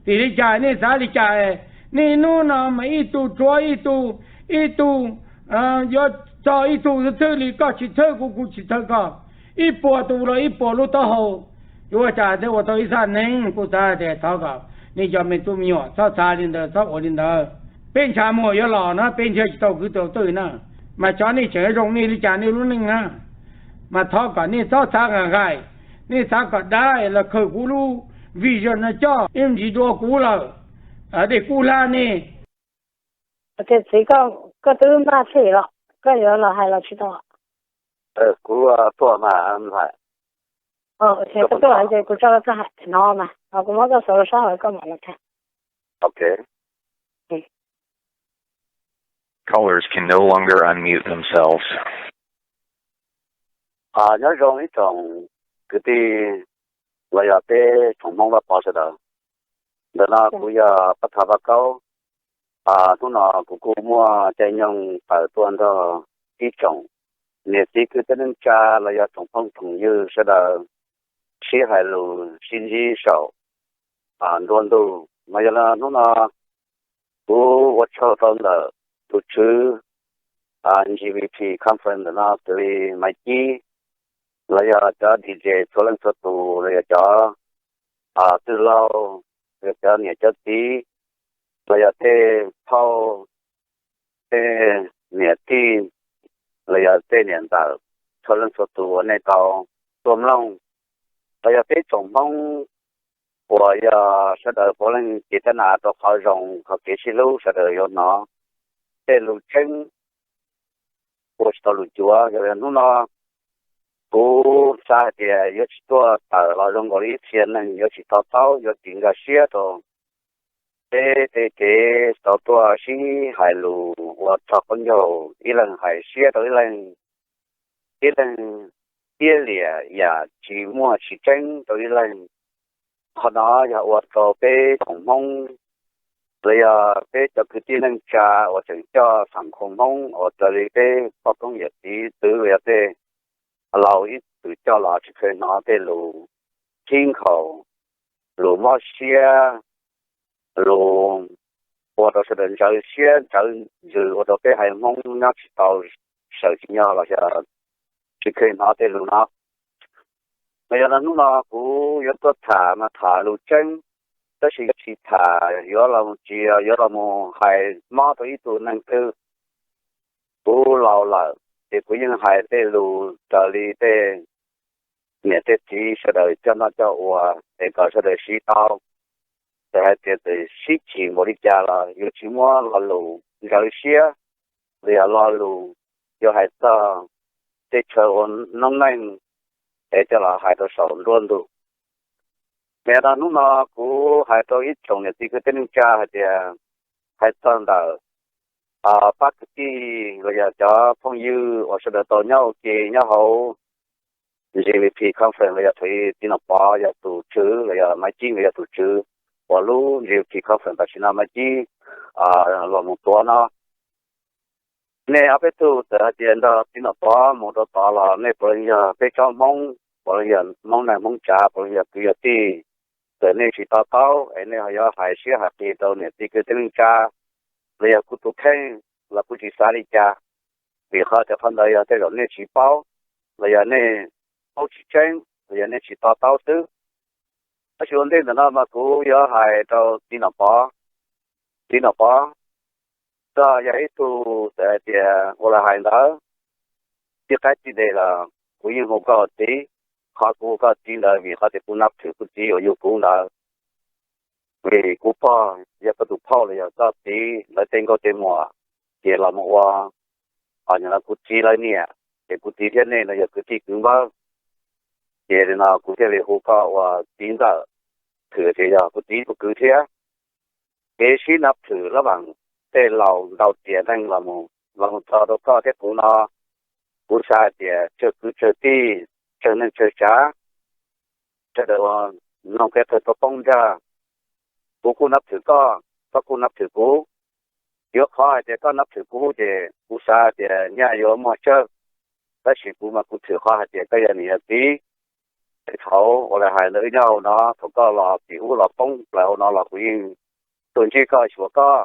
Tim li cas nej xav li cas? Nej hnub no mas ib tug rhuav ib tug, ib tug yuav txog ib tug xwb li, koj tsis txhawj kuv, kuv tsis txhawj koj. Ib puas tus los ib puas lub taub hau, yuav ua cas thiaj ua tau ib xab neeb. Kuv xav tias thov kom nej cov me tub me nyuam txhob xav li ntawd, txhob ua li ntawd. Peb ntshav muag yuav los no peb nrhiav tsis tau kwv tau tij na, mas xyov nej tseem zoo nej li cas nej lub neej na. Mas thov kom nej txhob xav nqaim nqaim, nej xav kom dab los khaws kuv lub vision no coj ib ntsis dua kuv lawm, dej kub hlab nej. Tias txiv, koj twb maj txhij los koj yuav los hais los tsis tau? Kuv tuaj mas hais. Koj tuaj hais ces kuv tso koj hais no mas kuv muab koj xov rau sab hauv koj mam los tham. Callers can no longer unmute themselves. Nyob zoo ib tsoom kwv tij los yog peb tsoom Hmoob Vaj Pov sawv daws. Ntawm no kuv yog Pab Thav Vaj Kaub. Hnub no kuv kuj muaj caij nyoog tawm tuaj nrog ib tsoom niam txiv kwv tij neej tsa los yog tsoom phooj tsoom ywg sawv daws sib hais lus sib ntsib saum nruab ntug. Mas yog li hnub no kuv ua tsaug rau ntawm tus tswv G V P conference ntawm no xws li Maiv Cib, los yog cov D J txhua leej txhua tus, los yog cov tij laug, los yog cov niam cov txiv, los yog tej phauj, tej niam tij, los yog tej niam ntxawm, txhua leej txhua tus uas nej tau tuaj mloog, los yog peb tsoom Hmoob uas yog sawv daws puav leej cev tab nas rau qhov zoo, qhov kev sib hlub sawv daws yuav hnov tej lus tseeb ua tsis tau lus cuav. Yog li hnub no kuv xav hais tias yuav tsis tuaj tawm los zoo nkaus li ib txhia neeg yuav tsis to taub, yuav tsis nkag siab rau peb tej kev tau tuaj sib hais lus ua rog qaub ncaug, ib leeg hais siab rau ib leeg, ib leeg piab liam yam tsis muaj tsis tseeb rau ib leeg. Qhov no yog ua rau peb tsoom Hmoob los yog peb cov kwv tij neej tsa uas tseem coj xam khoo Hmoob uas raws li peb poj koob yawm txiv txwv los yog tej laus ib txwm coj los tsis kheev hnov tej lus khib nkhaus, lus mob siab, lus ua rau sawv daws ntsawv siab ntsawv ntsws, ua rau peb haiv Hmoob nyob tsis tau, sawv tsis nyob los yog tsis kheev hnov tej lus no. Mas yog li hnub no kuv yuav tuaj tham mas tham lus tseeb, tab sis yuav tsis tham yuav los tsis yuav los mus hais mob rau ib tug neeg twg. Kuv laus lawm ces kuv yeej hais tej lus raws li tej niam tej txiv sawv daws coj noj coj ua es kom sawv daws siv tau. Txawm hais tias txawm sib chim npaum li cas los yuav tsis muab lo lus ntsawv siab los yog lo lus yuav hais txog tej chaw ua noob neej es coj los hais rau saum nruab ntug. Mas yog li hnub no kuv hais rau ib tsoom niam txiv kwv tij neej tsa hais tias, hais txog ntawm pab kwv tij los yog cov phooj ywg uas sawv daws tau nyob ua ke nyob hauv G V P conference los yog thaum ub Txiv Nom Pov yog tus tswv los yog Maiv Cib nkawd yog tus tswv uas lub G V P conference tam sim no Maiv Cib los mus tuav no. Nej ob peb tug txawm hais tias nrog Txiv Nom Pov mus rau tod los nej puav leej yog peb tsob Hmoob, puav leej yog Hmoob neej Hmoob tsav, puav leej yog kwv yog tij. Txawm nej tsis to taub es nej ho yuav hais siab hais qis rau niam txiv kwv tij neej tsa los yog kuv tus kheej los kuv tsis xav li cas, vim qhov tias qhov ntawd yog tej zaum nej tsis paub los yog nej paub tsis tseeb los yog nej tsis to taub xwb. Tab sis ua ntej ntawm no mas kuv yuav hais rau Txiv Nom Pov. Txiv Nom Pov, koj yog ib tug txawm hais tias ua li hais ntawd, txij qaib txij dej los kuv yeej hu koj ua txiv. Qhov kuv hu koj txiv ntawd vim qhov tias kuv nab thwm kuv txiv uas yug kuv ntawd. Vim kuv pog yog koj tus phauj los yog koj txiv lawv tej nkauj tej muam ces los mus ua, o, kuv txiv lawv niam, ces kuv txiv thiab nej no yog kwv tij kwv npawg. Ces li no kuv thiaj li hu koj ua txiv ntxawm, thwm ces yog kuv txiv tus kwv thiab. Kev sib nab thwm lab vaam tej laus ntau tiam neeg los mus txog rau koj thiab kuv no, kuv xav hais tias tsawg kwv tsawg tij, tsawg neej tsawg tsav, sawv daws ua noog qia qawg tau poob nrag. Kuv kuj nab thwm koj, koj kuj nab thwm kuv. Yuav qhov hais tias koj nab thwm kuv ces kuv xav hais tias nyaj yuav muaj tsawg, tab sis kuv mas kuv thwm qhov hais tias koj yog niam yog txiv. Thaum uas lawv hais ntawd wb nyob hauv no, thaum koj los tim ub los poob plaws hauv no los kuv yeej tuaj ntsib koj xyuas koj.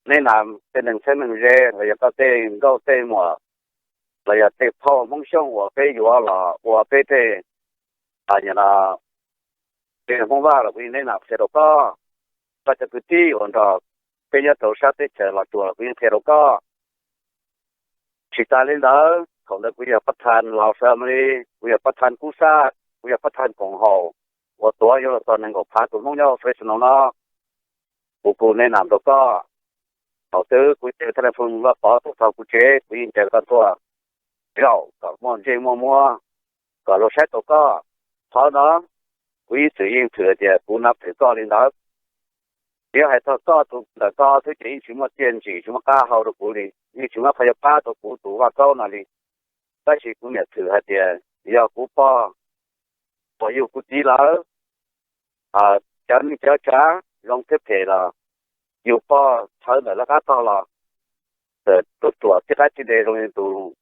Neb nam tej neeg txheeb neeg ze los yog koj tej nkauj tej muam los yog tej phauj Hmoob Xyooj uas peb yuav los ua peb tej, a, tej Hmoob Vaj los kuv yeej neb nam qhia rau koj. Koj cov kwv tij uas nrog peb nyob rau sab teb chaws Los Tsuas los kuv yeej qhia rau koj. Tsis tas li ntawd, thaum ntawd kuv yog pab thaj Los Family, kuv yog pab thaj Kub Xaj, kuv yog pab thaj Koom Haum, uas tuav yuav luag txog nees nkaum phav tus Hmoob nyob Fresno no, kuv kuj neb nam rau koj. Thaum twg kuv cia thaj Vaj Pov tuaj txog kuv tsev, kuv yeej ncaws koj tuaj zaum kom muaj ntsej muaj muag, kom luag saib tau koj. Qhov no kuv ib txwm yeej thwm tias kuv nab thwm koj li ntawd. Yog hais txog koj tus ntawm koj xwb ces yeej tsis muaj txiaj ntsim, tsis muaj qab hau rau kuv li, yeej tsis muaj qhov yuav pab tau kuv tus vaj kaub no li. Tab sis kuv niam thwm hais tias yog kuv pog uas yug kuv txiv lawm, cov neej cov tsav zoo thiab phem los yus pog tshawv ntawm lawv qab tog los, txawm tuaj ruam txij qab txij dev zoo li tus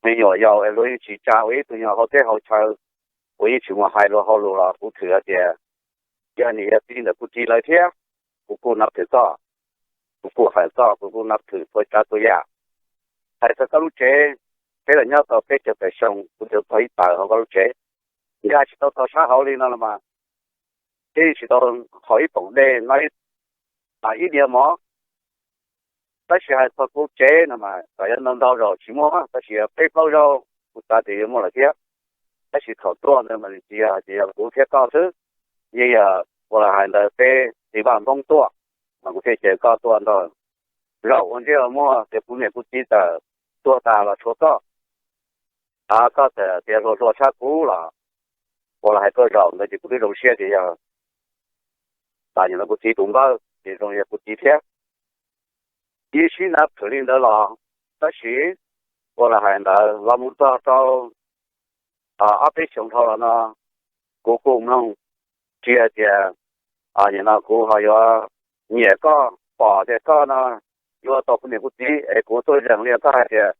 me nyuam yaus es luag yeej tsis tsa ua ib tug nyuag hauv teb hauv chaw, kuv yeej tsis mus hais luag hauj lwm los kuv thwm hais tias yog niam yog txiv ntawm kuv txiv lawv thiab, kuv kuj nab thwm koj, kuv kuj hawm koj, kuv kuj nab thwm txhua tsav txhua yam. Hais txog koj lub tsev, peb los nyob tau peb caug tawm xyoo, kuv twb pog ib tawm hauv koj lub tsev, nkag tsis tau tog sab hauv li no los mas, peb tsis tau haus ib poom dej no, ib diav mov. Tab sis hais txog kuv tsev no mas kom yuav ntau ntau zaus tsis muaj, tab sis peb plaub zaug kuv xav tias yuav muaj lawm thiab. Tab sis thaum tuaj ntawd mas tsis yog tias yog kuv thiab koj xwb, yeej yog ua los hais ntawd peb txiv Vaj Hmoob tuaj, mas kuv thiaj caw koj tuaj nrog zaum ua ntsej ua muag tias kuv niam kuv txiv txawm tuag tas los tshuav koj. Koj txawm tias hluas hluas tshaj kuv los ua los hais tuaj zaum ntawd ces kuv twb zoo siab tias yog tas nyuam no kuv txiv tus npawg ces zoo yog kuv txiv thiab. Yeej sib nab thwm li ntawd los, tab sis ua los hais ntawd los mus txog rau ob peb xyoos dhau los no, kuv kuj mloog tsis hais tias nim no kuv ho yuav nyiam koj, pom tias koj no yuav tau kuv niam kuv txiv es kuv tuaj zeem li koj hais tias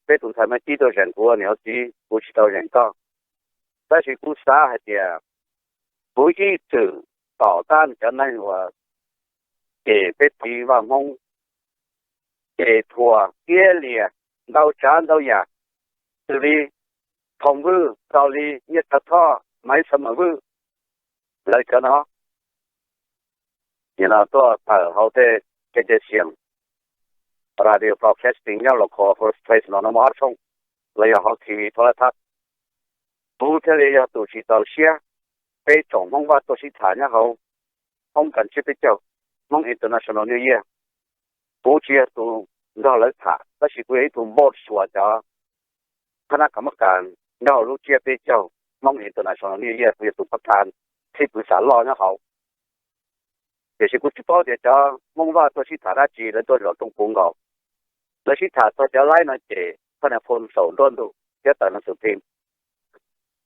peb tus ntxhais Maiv Cib tuaj zeem kuv niam kuv txiv, kuv tsis tau zeem koj. Tab sis kuv xav hais tias kuv ib txwm tom qab cov neeg uas cem peb txiv Vaj Hmoob, cem thuam kiab lias ntau tsav ntau yam, xws li Thoo Vwj, Kaus Lis, Nyiaj Tawg Thoj, Maiv Xeem Maim Vwj, lawv cov no nim no tuaj tawm hauv tej kev cai xias radio broadcasting nyob local first place no no ob tshooj, los yog hauv T V Thaub Lab Thab. Kuv thiaj li yog tus tsis txaus siab peb tsoom Hmoob Vaj tuaj sib tham nyob hauv Hmoob kas tsib peb caug, Hmoob International New Year. Kuv tsis yog tus nrog lawv tham, tab sis kuv yog ib tug npauj xuas cov khab nab kas mab kas nrog lub tsiab peb caug Hmoob International New Year, kuv yog tus pab tas thib pwv xam loj nyob hauv. Tiam sis kuv tsis paub tias cov Hmoob Vaj tuaj sib tham dab tsi, lawv tuaj zaum rooj puv nkaus. Lawv sib tham txog cov laib no ces thaj nab phoo saum nruab ntug thiab tawm nas xus phim.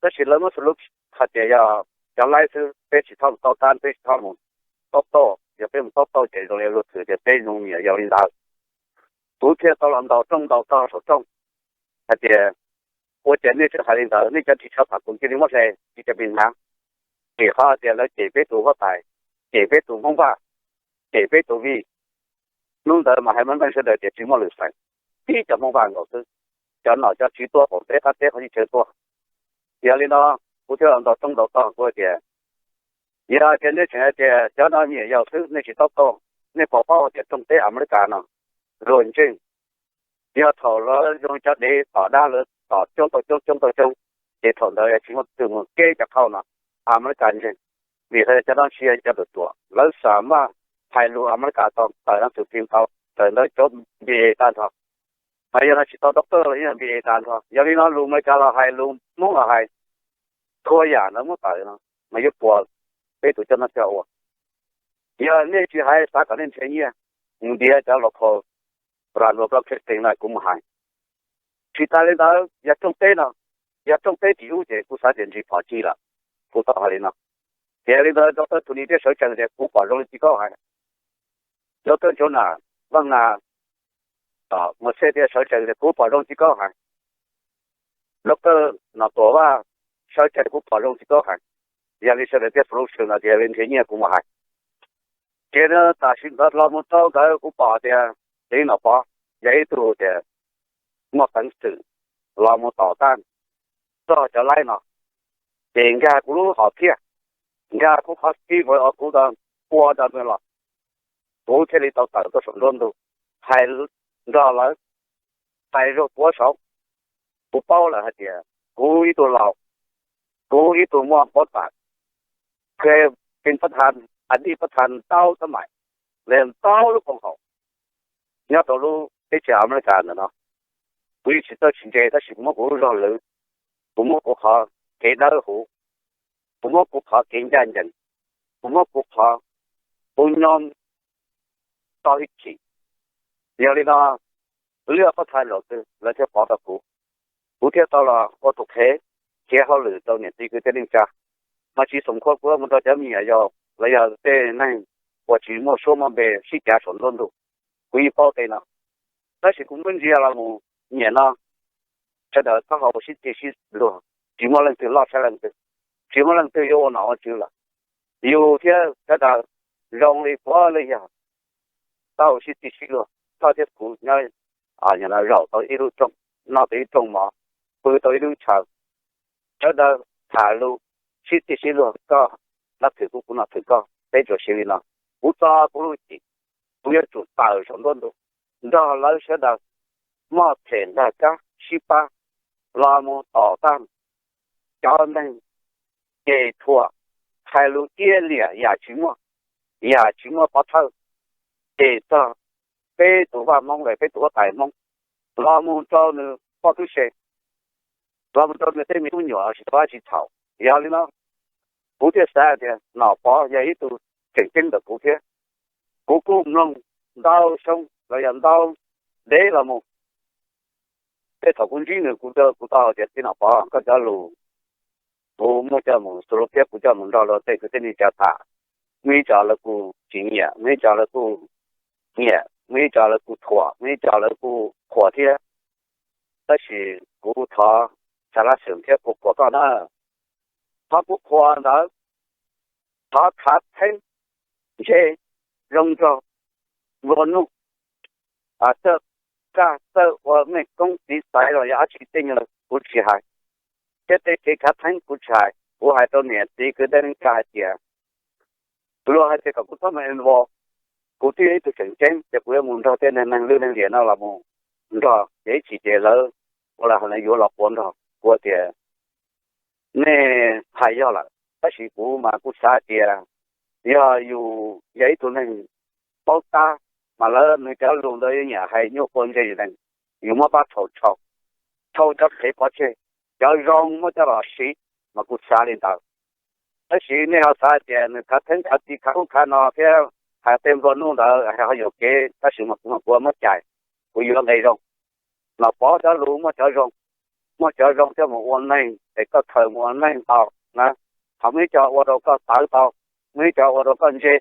Tab sis lawv muab xu lub hais tias yog cov laib xwb, peb tsis txhob mus taub tab, peb tsis txhob mus taub toj, yog peb mus taub toj ces zoo li luag xwm tias peb zoo nyiam yau li ntawd. Kuv thiaj tau los ntaus rooj ntaus tog saum rooj hais tias ua cas nej tseem hais li ntawd, nej cov ris tsho tham koom cia li muab hle, tsis cov pis hnav. Vim qhov tias lawv cem peb tus huab tais, cem peb tus Hmoob Vaj, cem peb tus vij. Hnub ntawd mas hais meej meej sawv daws tias tsis muaj lwm xeem, tib cov Hmoob Vaj nkaus xwb, cov nom cov tswv tuaj qaum teb qab teb qhov teb chaws tuaj. Yog li no kuv thiaj los ntaus rooj ntaus tog, kuv hais tias yog tias nej tseem hais tias cov no nyiam yau xwb, nej tsis taub toj, nej puas paub tias rooj teb Amelikas no luag ntseeg, yog thaum lawv zoo cov dev tom dab, lawv tom coob tau coob coob tau coob, ces thaum ntawd tsis muaj twg mus keb cov qhauj no, Amelikas ntseeg. Vim hais tias cov no tsis yog cov ruam ruam, lawv xam maj hais lus Amelikas tau, tawm nas xus phim tau, tawm ntawv cov B A tag nrho. Mas yog no tsis tau doctor los yeej B A tag nrho. Yog li no lus Amelikas los hais, lus Hmoob los hais, txhua yam lawv muab tawm no, mas yuav puas peb tus coj noj coj ua? Yog nej tsis hais, xav kom nej nrhiav nyiaj mus ntiav cov local radio broadcasting no kuv mus hais. Tsis tas li ntawd, yog rooj teb no, yog rooj teb tim ub ces kuv xav tias ntsis phom ci lawm, kuv tau hais li no. Ces li ntawd doctor Tony thiaj sawv tsees tias kuv pom zoo li Txiv Kaub hais, doctor Jonah Vaj Nas, Mos Xej thiaj sawv tsees tias kuv pom zoo Txiv Kaub hais, doctor Nom Tuam Vaj sawv tsees kuv pom zoo tsis txaus hais. Yog li sawv daws thiaj solution no tias li nrhiav nyiaj kuv mus hais. Ces tam sim ntawd los mus rau ntawd kuv pom tias Txiv Nom Pov yog ib tug tias muaj peev xwm los mus tom taj txog cov laib no, ces nkag kuv lub hom phiaj, nkag kuv qhov keyword uas kuv ua rau nws los, kuv thiaj li tau tawm tuaj saum nruab ntug, hais nrog lawv, hais zog puav saud. Kuv paub lawm hais tias kuv ib tug laus, kuv ib tug muaj paub tas, kev pab tha, a dij pab tha ntau tab maim, li ntau lub koom haum nyob rau lub teb chaws Amelikas ntawm no. Kuv yeej tsis txawj tsis ntse tab sis kuv muab kuv lub zog lwm, kuv muab kuv qhov kev dawb huv, kuv muab kuv qhov kev ncaj ncees, kuv muab kuv qhov kuv nyob tau ib chim. Yog li no, lub pab tha zaum twg lawv thiaj pov rau kuv, kuv thiaj tau los ua tus qhev khiav hauj lwm rau niam txiv kwv tij neej tsa. Mas tsis xoom khua kuv mus nrog cov me nyuam yaus los yog tej neeg uas tsis muaj suab muaj npe sib cav saum nruab ntug. Kuv yeej paub tej no, tab sis kuv muab ntsia los mus nyiam no, sawv daws taub hau sib tig sib luag, tsis muaj leej twg loj tshaj leej twg, tsis muaj leej twg yuav ua nom ua tswv lawm. Yus thiab sawv daws zoo li puav leej yog taub hau sib tig sib luag. Koj thiab kuv nyob zaum tau ib lub rooj, noj tau ib rooj mov, pw tau ib lub chaw, sawv daws tham lus sib tig sib luag, koj nab thwm kuv, kuv nab thwm koj, peb tsuas siv li no. Kuv txo kuv lub cim, kuv yuav tsum tawm saum nruab ntug nrog lawv sawv daws muaj them ntag kab sib pab los mus tom taj cov neeg ces thuam, hais lus iab liam yam tsis muaj, yam tsis muaj pov thawj, ces txog peb tus vaj Hmoob los peb tus huab tais Hmoob los mus rau nws poj tub se, los mus rau nws tej me tub nyuam tsis tau dab tsi txhaum. Yog li no, kuv thiaj xav tias Nom Pov yog ib tug tseem ceeb ntawm kuv thiab. Kuv kuj mloog ntau xyoo los yog ntau ntev los mus, tej thaum kuv ntsib nws kuv, kuv tau hais tias Txiv Nom Pov, koj cov lus kuv muab coj mus xu lub thiab kuv coj mus nrog luag tej kwv tij neej tsa tham. Muaj ib co lawv kuj tsis nyiam, muaj ib co lawv kuj nyiam, muaj ib co lawv kuj thuam, muaj ib co lawv kuj qhuas thiab. Tab sis kuv thov xa lab xeem thiab kuv qhuas koj na. Thov kuv qhuas ntawd, thov khav theeb ntse zoo nraug, nplua nuj, txawj kaj txawj ua mej koob txiv xaiv los yog dab tsi tej nyuag kuv tsis hais, thiab tej kev khav theeb kuv tsis hais. Kuv hais rau niam txiv kwv tij neej tsa hais tias, luag hais tias kom kuv txhob mus involve, kuv twb yog ib tug tseem ceeb ces kuv yuav mus nrog tej neeg lwj neeg liam no los mus nrog ces ib chim ces lawv ua li lawv yuav los quav nrog kuv tias nej hais yog lawm, tab sis kuv mas kuv xav tias yog yus yog ib tug neeg paub tab mas lawv nws cov lus ntawd yuav nyiam hais nyuaj quav ntse neeg, yus muab pab rhau rhau, rhau cov phem pov tseg, cov zoo muab coj los siv, mas kuv xav li ntawd. Tab sis nej ho xav tias nws khav theeb khav txiv khav ub khav no thiab hais tej nplua nuj ntawd ho yuam kev, tab sis mas kuv mas kuv muab cais, kuv yuav nqe zoo. Nom Pov cov lus muaj cov zoo, muaj cov zoo coj mus ua neej es koj khaws mus ua neej tau na, ho muaj ib co ua rau koj tawv tau, muaj ib co ua rau koj ntse,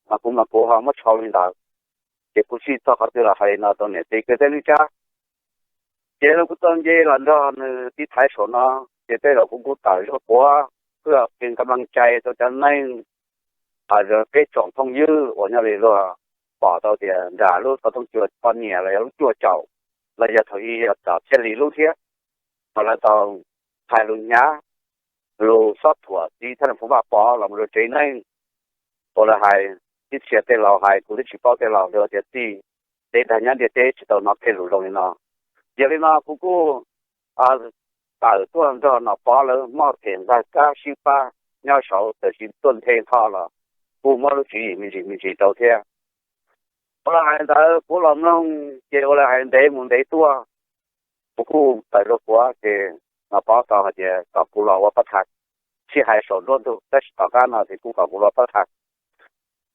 mas kuv mas kuv ho muab tshau li ntawd. Ces kuv tsis txog qhov twg los hais li no rau niam txiv kwv tij neej tsa. Ces kuv tau nce los nrog nws tiv thaiv saum no, ces tej zaum kuv kuj tawm zog quav, kuj yog kev ka mlaj cai rau cov neej, peb tsoom phooj ywg uas nyob li luag pom tau tias nram lub xov tooj cua poj niam los yog lub cuaj caum, los yog thaum ub yog txog txhiab li lub thiab, mas lawv tau hais lus hnyav, lus xob thuam txiv thab Nais Phoo Vaj Pov los mus rau tsev neeg. Ua lawv hais, ib txhia tej laus hais kuv twb tsis paub tej laus li tias txij teb dag nyab ntiaj teb tsis tau hnov tej lus zoo li no. Yog li no kuv kuj tawm tuaj nrog Nom Pov lawv muaj them ntag kab sib pab nyob saud, tiam sis tuaj nthe nqho los kuj muab lub tswv yim me ntsis me ntsis rau thiab. Ua lawv hais ntawd kuv los mloog ces ua lawv hais ntev mus ntev tuaj, kuv kuj tawm zog quav ces Nom Pov tau hais tias kom kuv los ua pab tha, tsis hais saum nruab ntug tab sis tom qab no ces kuj kom kuv los pab tha.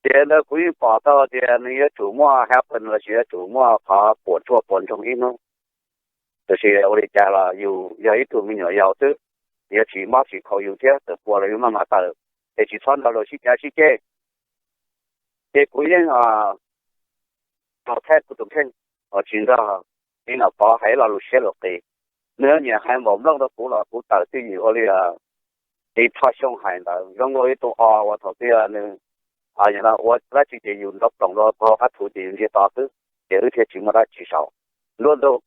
Ces ntawd kuv yeej pom tau tias nws yuav tsum muaj happen los sis yuav tsum muaj qhov puas tsuaj puas ntsoog ib hnub. Tiam sis ua li cas los yus yog ib tug me nyuam yaus xwb, yuav tsis mob tsis khaus yus thiab, tawm pua los yus maj mam tawm, es tsis txhob nrog luag sib cav sib ceg. Ces kuv yeej tau thaij kuv tus kheej uas tsis nrog Txiv Nom Pov hais ib lo lus siab lus qis. Nws nyiam hais npaum nplooj rau kuv los kuv tawm twj ywm ua li Ces txog xyoo hais ntawd zoo nkaus ib tug o uas thaum twg nws ua dab tsi ces yus nrov ploom rau qab thu ces yus ntsiag to xwb, ces wb thiaj tsis muaj dab tsi sau nruab ntug.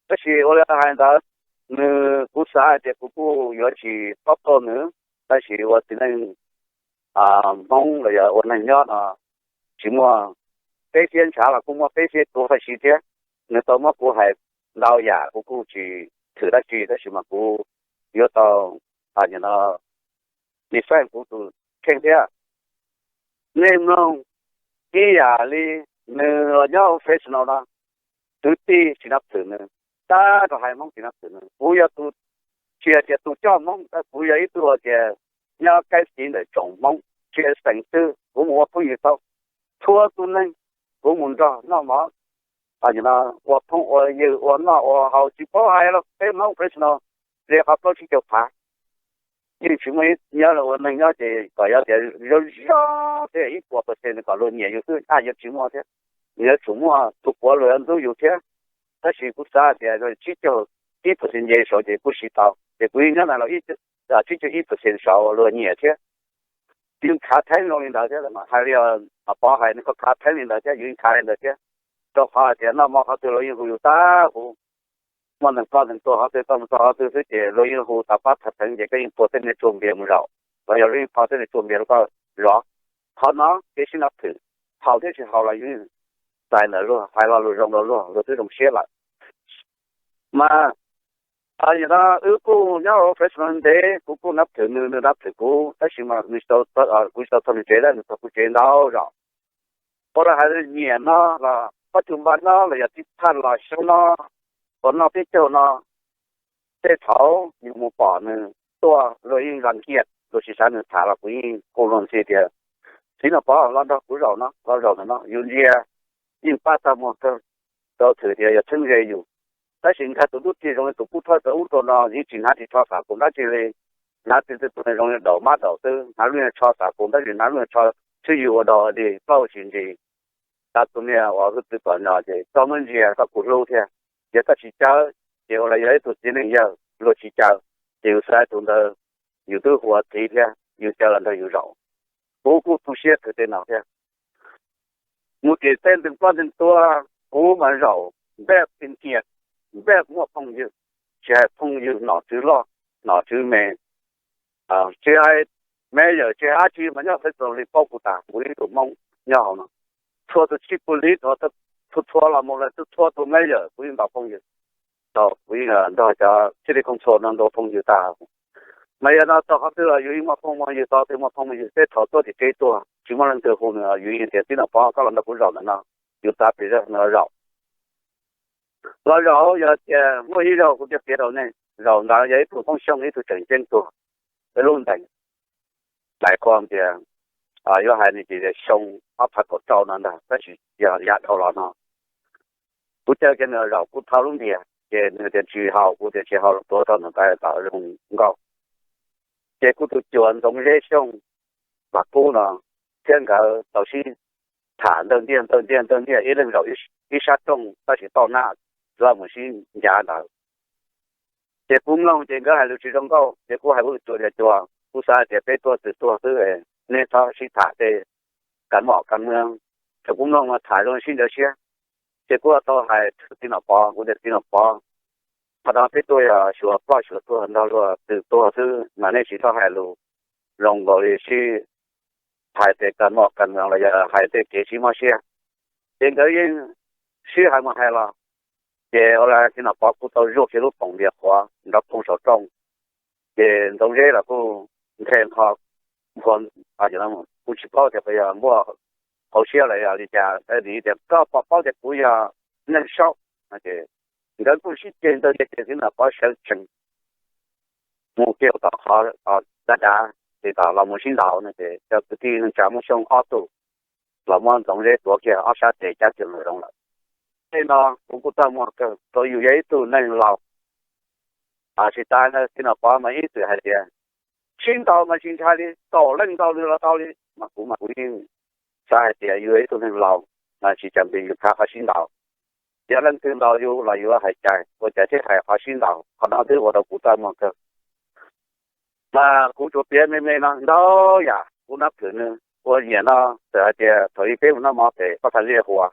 Tab sis ua li hais ntawd, nws, kuv xav hais tias kuv kuj yuav tsis paub tau nws, tab sis ua txiv neej Hmoob los yog ua neeg nyob no tsis muaj peb siab ntshav los kuj muaj peb siab tuag tab sis thiab. Nws tau muab kuv hais ntau yam kuv kuj tsis thwm dab tsi tab sis mas kuv yuav tau defend kuv tus kheej thiab. Nej mloog, ib yam li nws los nyob Fresno no, kwv tij tsis nab thwm nws, tab tom hais Hmoob tsis nab thwm nws. Kuv yog tus, tsis hais tias tus coj Hmoob, kuv yog ib tug tias nyob kaib tiv ntawm tsoom Hmoob, tsis hais xeem twg kuv mus ua phooj ywg tau, txhua tus neeg kuv mus nrog noj mov, ua phooj ua ywg ua noj ua haus tsis paub hais los peb Hmoob Fresno li qhov plaub tsib caug phav. Yeej tsis muaj ib, nyob ua neeg nyob ces kom yog tias zoo zoo thiab ib puas percent kom luag nyiam yus xwb, yuav tsis muaj thiab. Nws yuav tsum muaj tus puav luag yuav ntxub yus thiab. Tab sis kuv xav tias tsib caug ib percent nce saud ces kuj siv tau, ces kuv yeej nyob ntawm los tsib caug ib percent saud luag nyiam thiab. Yeej khav theeb zoo li ntawd thiab, hais li Pov hais nws kuj khav theeb li ntawd thiab, yus yeej khav li ntawd thiab. Rau qhov hais tias noj mov qhov twg luag yeej hu yus tag huv, muaj neeg ploj neeg tuag qhov twg, tuaj mus txog qhov twg xwb ces luag yeej hu tas pab thav theev ces koj yeej phua tej niag tshuaj npias mus zaum, los yog luag yeej phua tej niag tshuaj npias rau koj zov. Qhov no kev sib nab thwm, haus thiab tsis haus los yus yeej txais ntawm luag, hais lo lus zoo rau luag, luag twb zoo siab lawm. Mas yog no wb kuj nyob hauv Fresno ntev, kuv kuj nab thwm nws, nws nab thwm kuv, tab sis mas kuv tsis tau txog nws tsev, nws txog kuv tsev ntau zaus. Ua li hais nyiam no los pab tug npaj no los yog tib thaj los xyoob no, uas noj peb caug no, tej thaum yus mus pom nws tuaj luag yeej zam kiag, luag tsis xav nws tham los kuv yeej hu luag ntxhi tias, Txiv Nom Pov los nrog kuv zaum no, los zaum ntawm no, yus ntsia yeej pab tag muag kawg, rau txhua tias yog txheeb ze yus. Tab sis nkag tus dub txig zoo li tus kub thawj rau ub rau no, yeej tsis hnav ris tsho xav kum dab tsi li, hnav txij txij tus zoo li daum mab daum xwb, hnav lub niag tsho xav kum tab sis hnav lub niag tsho txhwb yus ua dog li plaub hau tsis ntsis. Tab tus niag uas hwj txwv kom no ces koj muab ntsia koj kuj hlub thiab. Yog koj tsis caw, ces ua li yog ib tug txiv neej yawg luag tsis caw, ces yus xav tus ntawd yus twb hu ua txiv thiab, yus caw los nrog yus zaum. Kuv kuj tu siab kawg tej no thiab. Mus tim tej ntees ploj ntees tuag, kuv mas zaum npej pin kiag, npej muaj phooj ywg, tsis hais phooj ywg nom tswv loj, nom tswv me, tsis hais me yawm tsis hais dab tsi mas nyob xeev txaus li paub kuv tas, kuv ib tug Hmoob nyob hauv no. Txhua tus tshij pus liv, txhua txhua los mus lawm, txhua tus me yawm kuv yeej ntaus phooj ywg, tau kuv yeej nrog cov txhiaj li koom txhua no ntaus phooj ywg tag. Mas yog no txog qhov twg los yus yeej muaj phooj muaj ywg, txog twg muaj phooj muaj ywg, tej thaum tuaj tim tsev tuag tsis muaj leej twg hu nws, yus yeej tias txiv Nom Pov koj los nrog kuv zaum ntawm no, yus tav pes zog no zaum. Los zaum yog tias muaj ib zaug kuv thiaj piav rau nej, zaum ntawd yog ib tug Hmoob Xyooj ib tug tseem ceeb tuag, peb lub ntees, lais qhuas tias yuav hais nws ces xyoo ob phav kaum rau no ntag, tab sis yog yav dhau los no. Kuv caw kiag nws zaum kuv thau lub ntiag ces nws tias tsis haus, kuv tias tsis haus los tuav rau nws tais tom zoo nkauj. Ces kuv tus cuas Ntxoov Zeb Xyooj Vam Kub no thiab nkawd tau sib tham ntawj ntiaj ntawj ntiaj ntawj ntiaj, ib leeg zaum ib sab rooj tab sis tauj nab los mus sib ncav ntawd. Ces kuv mloog ces nkawd hais lus tsis zoo nkauj ces kuv hais kuv tus cuas tias, Cuas, kuv xav hais tias peb tuaj twg tuaj xwb, nej txhob sib tham tej kas mom kas mw. Ces kuv mloog mas tham zoo sib ncaws siab. Ces kuv tau hais txiv Nom Pov, kuv tias txiv Nom Pov, qhov no peb tuaj yog xyuas ploj xyuas tuag nrog luag twg tuag xwb mas nej tsis txhob hais lus zoo nkaus li sib hais tej kas mom kas mw los yog hais tej kev sib mob siab. Ces nkawd yeej sib hais mus hais los, ces ua li txiv Nom Pov kuj tau zuaj kiag lub poom npias qhuav nrov phooj saum rooj. Ces Ntxoov Zeb los kuj nthe nqho, nqho, kuv tsis paub tias yog npuaj hauv siab los yog li cas, tias koj pom paub tias kuv yog neeg saub. Nkawd kuj sib ceg ntawd ces txiv Nom Pov sawv tsees mus kiag tom qhov dav dav, ces tom los mus sib ntaus no ces cov kwv tij neej tsa Hmoob Xyooj ob tug los muab Ntxoov Zeb tuav kiag ob sab tes cab kiag mus zoo lawm. Tej no kuv kuj txaj muag kawg rau yus yog ib tug neeg laus. Tsis tas ntawd txiv Nom Pov mas ib txwm hais tias sib ntaus mas tsis ntshai li, kaum leej ntaus nws los tau li, mas kuv mas kuv yeej xav hais tias yus yog ib tug neeg laus mas tsis cam pes yus khav qhov sib ntaus. Yog leej twg ntaus yus los yus hais cai, ua cas thiaj hais qhov sib ntaus, qhov no twb ua rau kuv txaj muag kawg. Mas kuv tsuas piav me me no ntau yam kuv nab thwm nws ua nyiam no, txawm hais tias thaum ub peb mus noj mov pem Paj Thas Liaj Huas,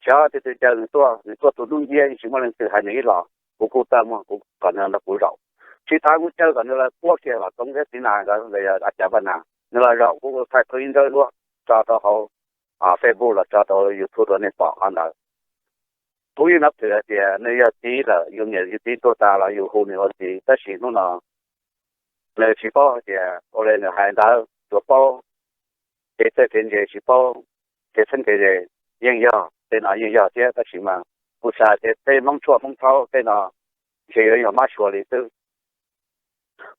xyov tus twg caw nws tuaj, nws tuaj tu hnub nciab yeej tsis muaj leej twg hais nws ib los, kuv kuj txaj muag kuv kom nws nrog kuv zaum. Tsis tas kuv caw kom nws los puab kiag Vam Txoov thiab Txiv Nas nkawd los yog A Cav Vaj Nas, nws los zaum kuv kuj thaij tau ib nrawb duab tso rau hauv Facebook los tso rau YouTube rau nej pom qhov ntawd. Kuv yeej nab thwm hais tias nws yog txiv lawm, yus niam yus txiv tuag tas los yus hu nws ua txiv, tab sis hnub no nws tsis paub hais tias ua li nws hais ntawd, tsuas paub kev txawj kev ntse, tsis paub kev txheeb kev ze. Yeej yog tej no yeej yog thiab, tab sis mas kuv xav tias tej Hmoob tshuaj Hmoob thaub tej no ntshe yuav yog mab sua li xwb.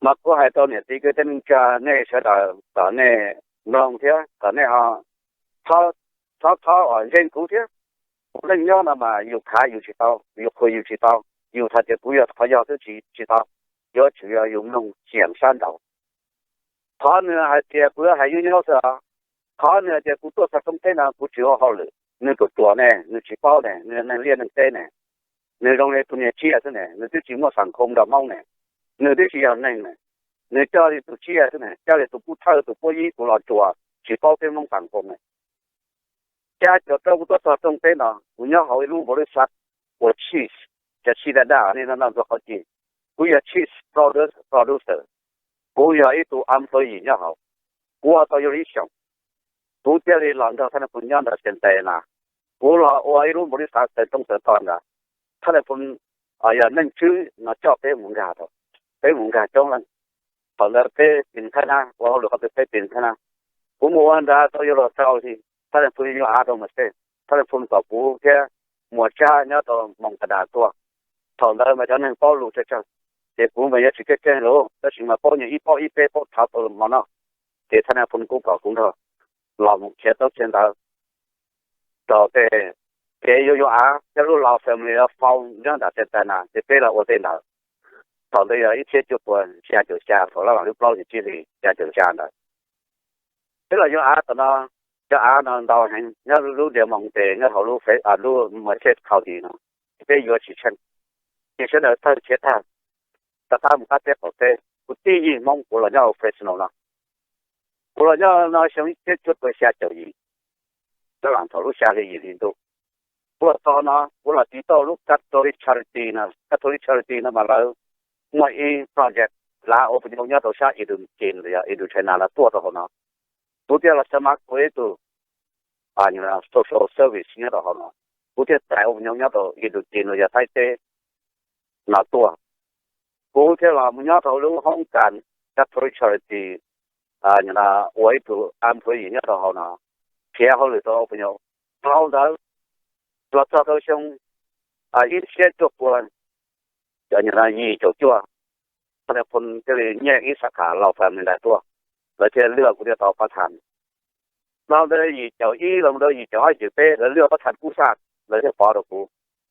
Mas kuv hais rau niam txiv kwv tij neej tsa nej sawv daws kom nej mloog thiab kom nej ho txhob, txhob, txhob uas ntseeg kuv thiab. Kuv leej nyob no mas yus khav yus tsis tau, yus qhuas yus tsis tau, yus hais tias kuv yog qhov yog xwb tsis, tsis tau. Yuav tsum yog yus mloog xiam sab nraud. Qhov nws hais tias kuv yuav hais nyob nyob xwb os. Qhov nws hais tias kuv tuaj txog roob teb no kuv tsis ua hauj lwm, nws ruam ruam ne, nws tsis paub ne, nws yog neeg liaj neeg teb ne, nws zoo li tus niag tsiaj xwb ne, nws twb tsis muaj xam khoo nrog Hmoob ne, nws twb tsis yog neeg ne, nws coj li tus tsiaj xwb ne, coj li tus pub thawj tus puab yib tus los tsuas tsis paub peb Hmoob xam khoo ne. Ces cov rau kuv tuaj txog roob teb no, kuv nyob hauv ib lub npaum li xav ua cheese, cov cheese daj daj nej no noj ntxuag qhov ci. Kuv yog cheese produ-, producer, kuv yog ib tug employee nyob hauv, kuv ua tau yuav li ib xyoos, kuv thiaj li los nrog thaj nab phu nyob ntawm Xeem Tes na. Kuv los ua ib lub npaum li xav tawv roob tawv tog ntawd, thaj nab phu yog neeg tswb no coj peb mus nkag, peb mus nkag coob leej. Thaum ntawd peb pis thaj nab, ua hauj lwm qhov twg peb pis thaj nab. Kuv mus ua nrad tau yuav luag rau hli, thaj nab phu yuav av rau mas tej, thaj nab phu kom kuv thiab Muas Tsab nyob rau Moos Kas Das tuaj. Thaum ntawd mas cov neeg paub lus tsawg tsawg, ces kuv mas yuav tsis keej keej lus, tab sis mas paub nyias ib paub ib peb paub thav tau hmo noj. Ces thaj nab phu kuj kom kuv nrog los mus khiav taub khiav ntawv rau tej kev yuav yuav av thiab lub law family farm nyob nram Santana, ces peb los ua tej ntawd. Thaum ntawd yog ib txhiab cuaj puas xya caum xya, thaum lawv los lub plaub yim tsib hlis xya caum xya ntawd. Peb los yuav av tom no, cov av no ntau heev nyob lub Del Monte, nyob hauv lub, lub Merced County no, peb yuav tsis tsheej. Ces sawv daws tawg khiav tag, rov qab mus qab teb qaum teb. Kuv tib yig Hmoob kuv los nyob hauv Fresno no. Kuv los nyob no xyoo ib txhiab cuaj puas xya caum yim, thaum lub xya hli yim hli ntuj. Kuv los txog no kuv los tiv tauj lub Catholic Charity no, Catholic Charity no mas lawv muaj ib project lav ua pus nyoog nyob rau sab Indochina los yog Indochina lawv tuaj rau hauv no. Kuv thiaj los xa mas kuv ib tug social service nyob rau hauv no, kuv thiaj txais ua pus nyoog nyob rau Indochina los yog Thaib teb no tuaj. Kuv thiaj los mus nyob rau lub hoob kas Catholic Charity, ua ib tug employee nyob rau hauv no, khiav hauj lwm rau ua pus nyoog. Dhau ntawd los txog rau xyoo ib txhiab cuaj puas yim caum cuaj, thaj nab phu thiaj li nyiaj ib sab kham law family ntais tuaj, lawv thiaj lwaj kuv thiaj tau pab tham. Dhau ntawd yim caum ib los mus rau yim caum ob yim caum peb lawv lwaj pab tham kub saj, lawv thiaj pov rau kuv.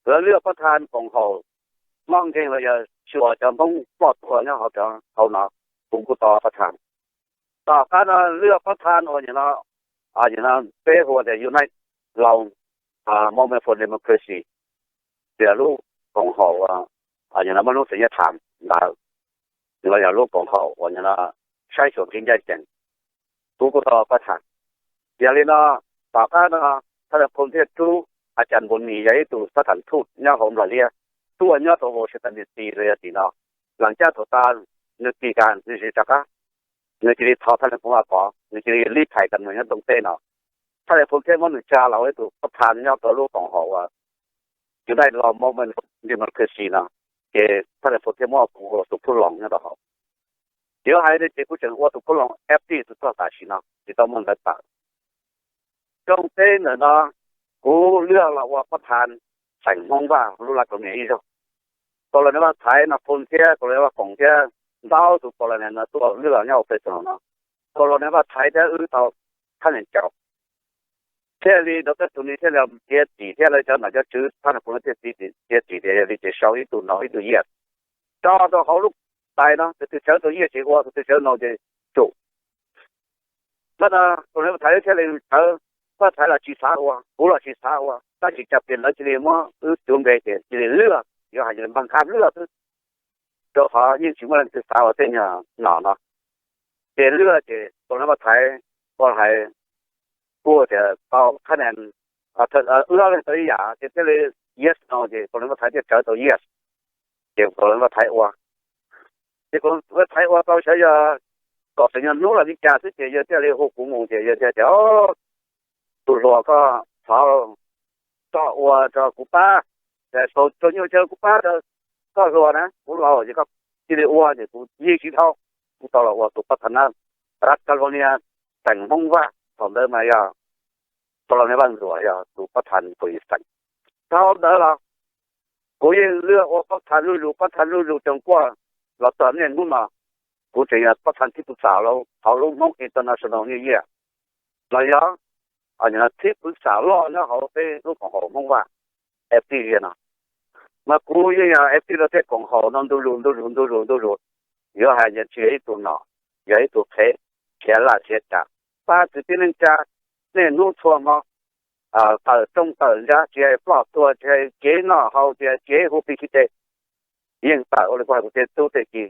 Lawv lwaj pab tham koom haum mob nkeeg los yog xyuas cov Hmoob ploj tuag nyob hauv no, kuv kuj tau pab tham. Tom qab no lwaj pab tham uas no, no peb hu tias United Lao Movement for Democracy, tias lub koom haum muaj lub xeem nyiaj tham ntawd, los yog lub koom haum uas no saib xyuas kev ncaj ncees, kuv kuj tau pab tham. Yog li no, tom qab no thaj nab phu thiaj rub A Cas Npus Nis yog ib tug xab tham thuj nyob hauv Nplog Liab tuaj nyob rau Washington D C los yog tim no. Leej cab thaum tas nws tis kas nws tsis rov qab, nws cia li thov thaj nab phu Vaj Pov, nws cia li lib thais kas nws nyob rau teb no. Thaj nab phu thiaj muab nws tsa los ua ib tug pab tham nyob rau lub koom haum uas United Lao Movement for Democracy no, ces thaj nab phu thiaj muab kuv ua tus phub loos nyob rau hauv. Yuav hais li ces kuv tseem ua tus phub loos F D tus txog tam sim no tsis tau muaj ntawv tawm. Rooj teb ntawm no kuv lwaj los ua pab tham xeem Hmoob Vaj lub laj kaus niam ib zaug. Kaus los niam Vaj Thaiv no phu thiab kaus los niam Vaj Koom thiab ntau tus kaus los niam no tuaj lwaj nyob ua pej xeem no. Kaus los niam Vaj Thaiv thiab wb tau thab niam caum thiaj li rau tej tus ni thiaj li txiav txim thiab lawv cov nom cov tswv thab niam phu thiaj txiav txim tias yog li ces sau ib tug no ib tug yiaj tso rau hauv lub tais no, tus twg sawv tau yiaj ces ua, tus twg sawv no ces tsum. Tab no tus niam Vaj Thaiv thiaj li sawv, Vaj Thaiv los tsis xav ua, kuv los tsis xav ua, tab sis cas pem lawv cia li muab wb cuav npe ces cia li lwaj, yuav hais npaj nqha lwaj xwb, rau qhov yeej tsis muaj leej twg xav ua tej nyuag nom no. Ces lwaj ces Kaus Lim Paj Thaiv ua hais, kuj tias tau qhab ne, wb ob leeg tau ib yam ces thiaj li yes no ces Kaus Lim Paj Thaiv thiaj tawv tau yes, ces Kaus Lim Paj Thaiv ua. Ces Kaus Lim Paj Thaiv ua tau xyov yog kom tseem nyuag hnub los li cas xwb ces yawg thiaj li hu kuv mus ces yawg thiaj tias, tus hluas koj thov koj ua rau kuv pab, tau rau nyuj caw kuv pab rau koj hluas na, kuv laus ces koj cia li ua ces kuv yeej tsis dhau. Kuv tau los ua tus pab thas na, Ras California, xeem Hmoob Vaj, thaum ntawd mas yog California Vaj Ntxuam yog tus pab thas pus xeem. Thaum ntawd los kuv yeej lwaj ua pab thas luj lug pab thas luj lug tseem kuaj los txog niaj hnub no. Kuv tseem yog pab thas thib pus xam hauv lub Hmoob International New Year los yog thib pus xam loj nyob hauv peb lub koom haum Hmoob Vaj, F T no. Mas kuv yeej yog F T rau tej koom haum no ntu zus ntu zus ntu zus ntu zus. Yuav hais tias tsis yog ib tug nom, yog ib tug qhev, khiav laj khiav cas, pab kwv tij neej tsa niaj hnub txhua hmo, tawm rooj tawm ntsa, tsis hais ploj tuag, tsis hais kev noj haus, tsis hais kev hu plig xib teg, yeej tawm ua li kuv hais kuv tej tub tej ki.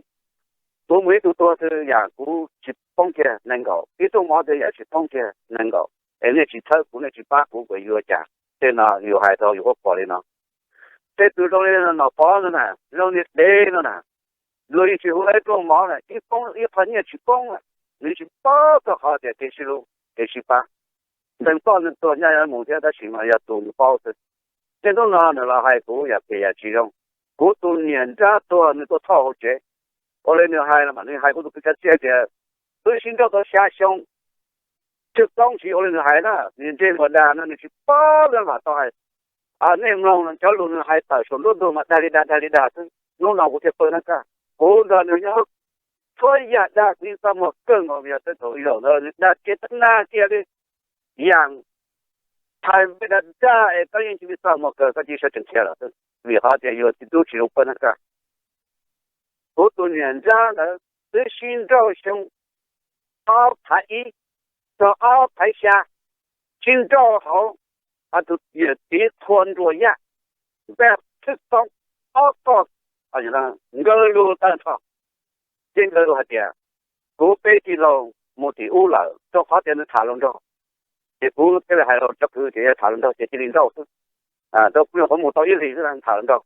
Kuv mus ib tug tuag twg yam kuv tsis poob kiag nees nkaum, ib tug mov twg yam tsis poob kiag nees nkaum, es nej tsis txhawb kuv, nej tsis pab kuv, kuv yuav ua cas? Tej no yus hais rau yus huab cua li no. Tej tus zoo li Nom Pov no na, zoo li dev no na, luag yeej tsis hu ib rooj mov na, ib poob ib qho nyiaj tsis poob, nws tsis paub txog qhov tias kev sib hlub kev sib pab. Ntees ploj ntees tuag nyob mus thiab tab sis mas yog tus nws paub xwb. Niaj hnub no nws los hais kuv yam phem yam tsis zoo. Kuv tus niam nrab tuag nws tuaj thauj hauv tsev, ua li nws hais no mas nws hais kuv tus kwv Kav Txiaj tias twb sib nrauj tau xya xyoo, tsis poob tsis ua li nws hais na, nws ntsej muag dag no nws tsis paub li vam tau hais. Nej mloog cov lus nws hais tawm saum nruab ntug mas dag li dag dag li dag xwb. Hnub no kuv thiaj pw nab kaj, kuv nrog nws nyob, txhua yam dag kuv yeej txaj muag kawg nkaus, yog tej thaum zaum ntawd nws dag kiag tab nag kiag li, yam thais npe dag dag es koj yeej tsis txaj muag kawg, koj cia li sawv tsees khiav lawm xwb, vim qhov tias yus txiv tub tsis zoo pw nab kaj. Kuv tus niam nrab ntawd twb sib nrauj xyoo ob phav ib txog ob phav xya, sib nrauj hauv tus yawm txiv qhua nruas yaj, npaj thwj xoob ob tog, nkawd lug tag nrho. Ces nkawd lug hais tias kuv peb tij laug mus tim ub lawm rau qhov tias nws tham hluas nraug. Ces kuv thiaj li hais rau cov kwv tias yog tham hluas nraug ces cia li nrauj xwb, rau kuv nyuam qhuav mus tau ib hlis xwb tham hluas nraug.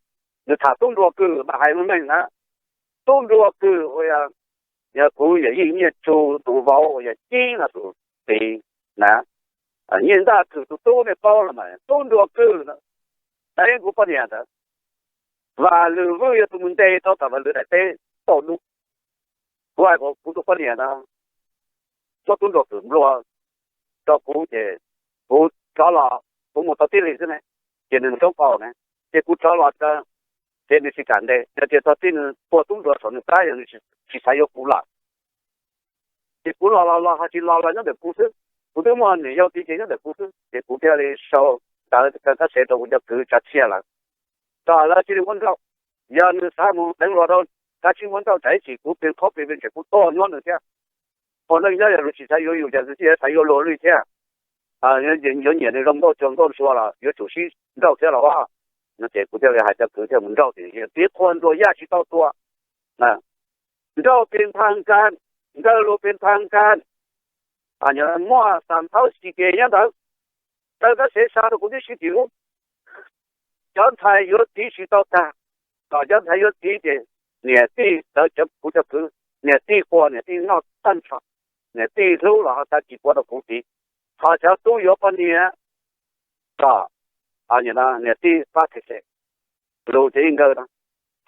Nws tham tub nruas kws mas hais meej meej na, tub nruas kws uas yog kuv yawm yij Nyiaj Tsu tus vauv uas yog Cib no tus txiv na, Nyiaj Ntaj Kws tus tub nej paub los mas tub nruas kws no, kuv poj niam ntawd, Vam Lwm Vwj yog tus mus ntes tau tom Vam Lwm daim teb tauj dub. Kuv hais kuv tus poj niam ntawd muab tub nruas kws nplua rau kuv ces kuv rov los, kuv mus tau tib hlis xwb ne, ces nws mus roob qaum ne, ces kuv rov los, ces nws tsis kam ntes, yog tias txog tib nws tua tub nruas saum nws plab yog nws tsis xav yuav kuv lawm. Ces kuv los los los ho tsis los los nyob ntawm kuv xwb, kuv twb muaj niam yau txiv ces nyob ntawm kuv xwb, ces kuv thiaj li sau ntawv kab sev rau kuv cov kwv Tsav Txhiaj lawm, kom lawv cia li muab nrauj. Yog nws xav mus deev luag rau, kav tsij muab nrauj tsam ib chim kuv pheej qhob pheej pheej tsam kuv tuag nyob nws thiab. Ua neej nyob yog luag tsis xav yuav yus cas nws thiaj xav yuav luag li thiab. Yuav nyiam nws zoo nkauj cuag nkauj ntsuab los yuav tsum sib nrauj thiab los as. No ces kuv thiaj li hais cov kwv thiaj mus nrauj ces yawm txiv qhua nruas yaj tsis tau tua. Nrauj pes npha nkas, nkawd lus pes npha nkas, muaj xam thaub xis tes nyob ntawd, raws kab sev xa rau kuv tib si tim ub. Cov ntxhais yuav txiv tsis tau tag, kom cov ntxhais yuav txiv ces niam tij ntawd, kuv cov kwv, niam tij qua niam tij noj tag nrho, niam tij hlub los ho tag kis qua rau kuv txiv. Ho cov tub yuav poj niam kom niam tij pab them xem, lus ces ib nkawd no.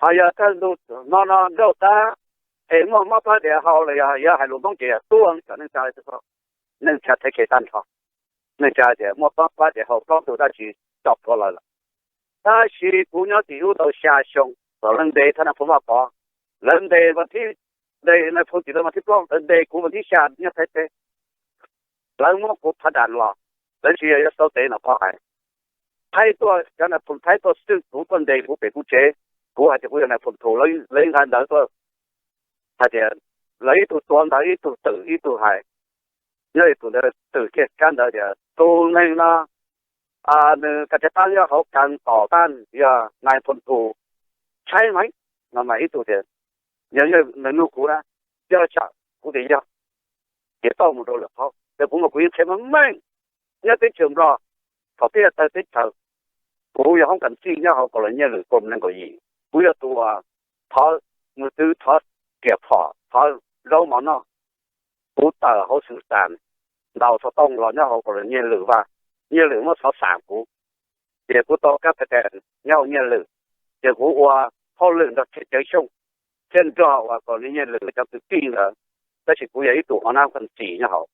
Ho yog kaj ntug no no nrauj tag es muaj mob plab diav hau los yog yuav hais lus Hmoob ces yog tuag, kom neej tsa, neej tsa them xem tag nrho. Neej tsa tias muaj mob plab diav hau plaub ntug dab tsi tso plhuav lawv lawm. Tab sis kuv nyob tim ub tau xya xyoo, thaum lawv ntes thaj nais phoo Vaj Pov, lawv ntes vas thib, ntes nais phoo tim lawv vas thib plaub, lawv ntes kuv vas thib xya nyob Thaib teb. Lawv muab kuv phav das los, lawv tsis yog yuav sau tes Nom Pov hais, Thaib tuaj, cov nais phoo Thaib tuaj xwj kuv, tuaj ntes kuv pem kuv tsev. Kuv hais tias kuv yog nais phoo Thum, lawv nqa ntawv tuaj hais tias lawv ib tug tuav ntawv, ib tug twm, ib tug hais. Nyob li tus ntawd twm kiag kab ntawd tias tus neeg no nws kas tshaj tab nyob hauv kas tom tab yog nais phoo Thum, tshaib heev no mas ib tug tias yog nws nug kuv na, yog tsam kuv tias yog. Ces tau mus rau lwm qhov, ces kuv mas kuv yeej qhia meej meej nyob teb chaws Nplog, thaum peb yog tawg teb chaws, kuv yog hoob kas txij nyob hauv kaus lam Nyiaj Lwm kaum nees nkaum yim, kuv yog tus thov, mus twv thov riam phom thov zaub mov noj. Kuv tawm hauv xwm tas ntaus xov tooj los nyob hauv kaus lam Nyiaj Lwm Vaj, Nyiaj Lwm muab xov xam kuv, ces kuv tau kab pes tas nyob hauv Nyiaj Lwm, ces kuv ua hauj lwm nrog Tsheej Cawv Xyooj thiab nrog uas kaus lam Nyiaj Lwm cov kwv tij ntawd, tab sis kuv yog ib tug ua nab kas txij nyob hauv.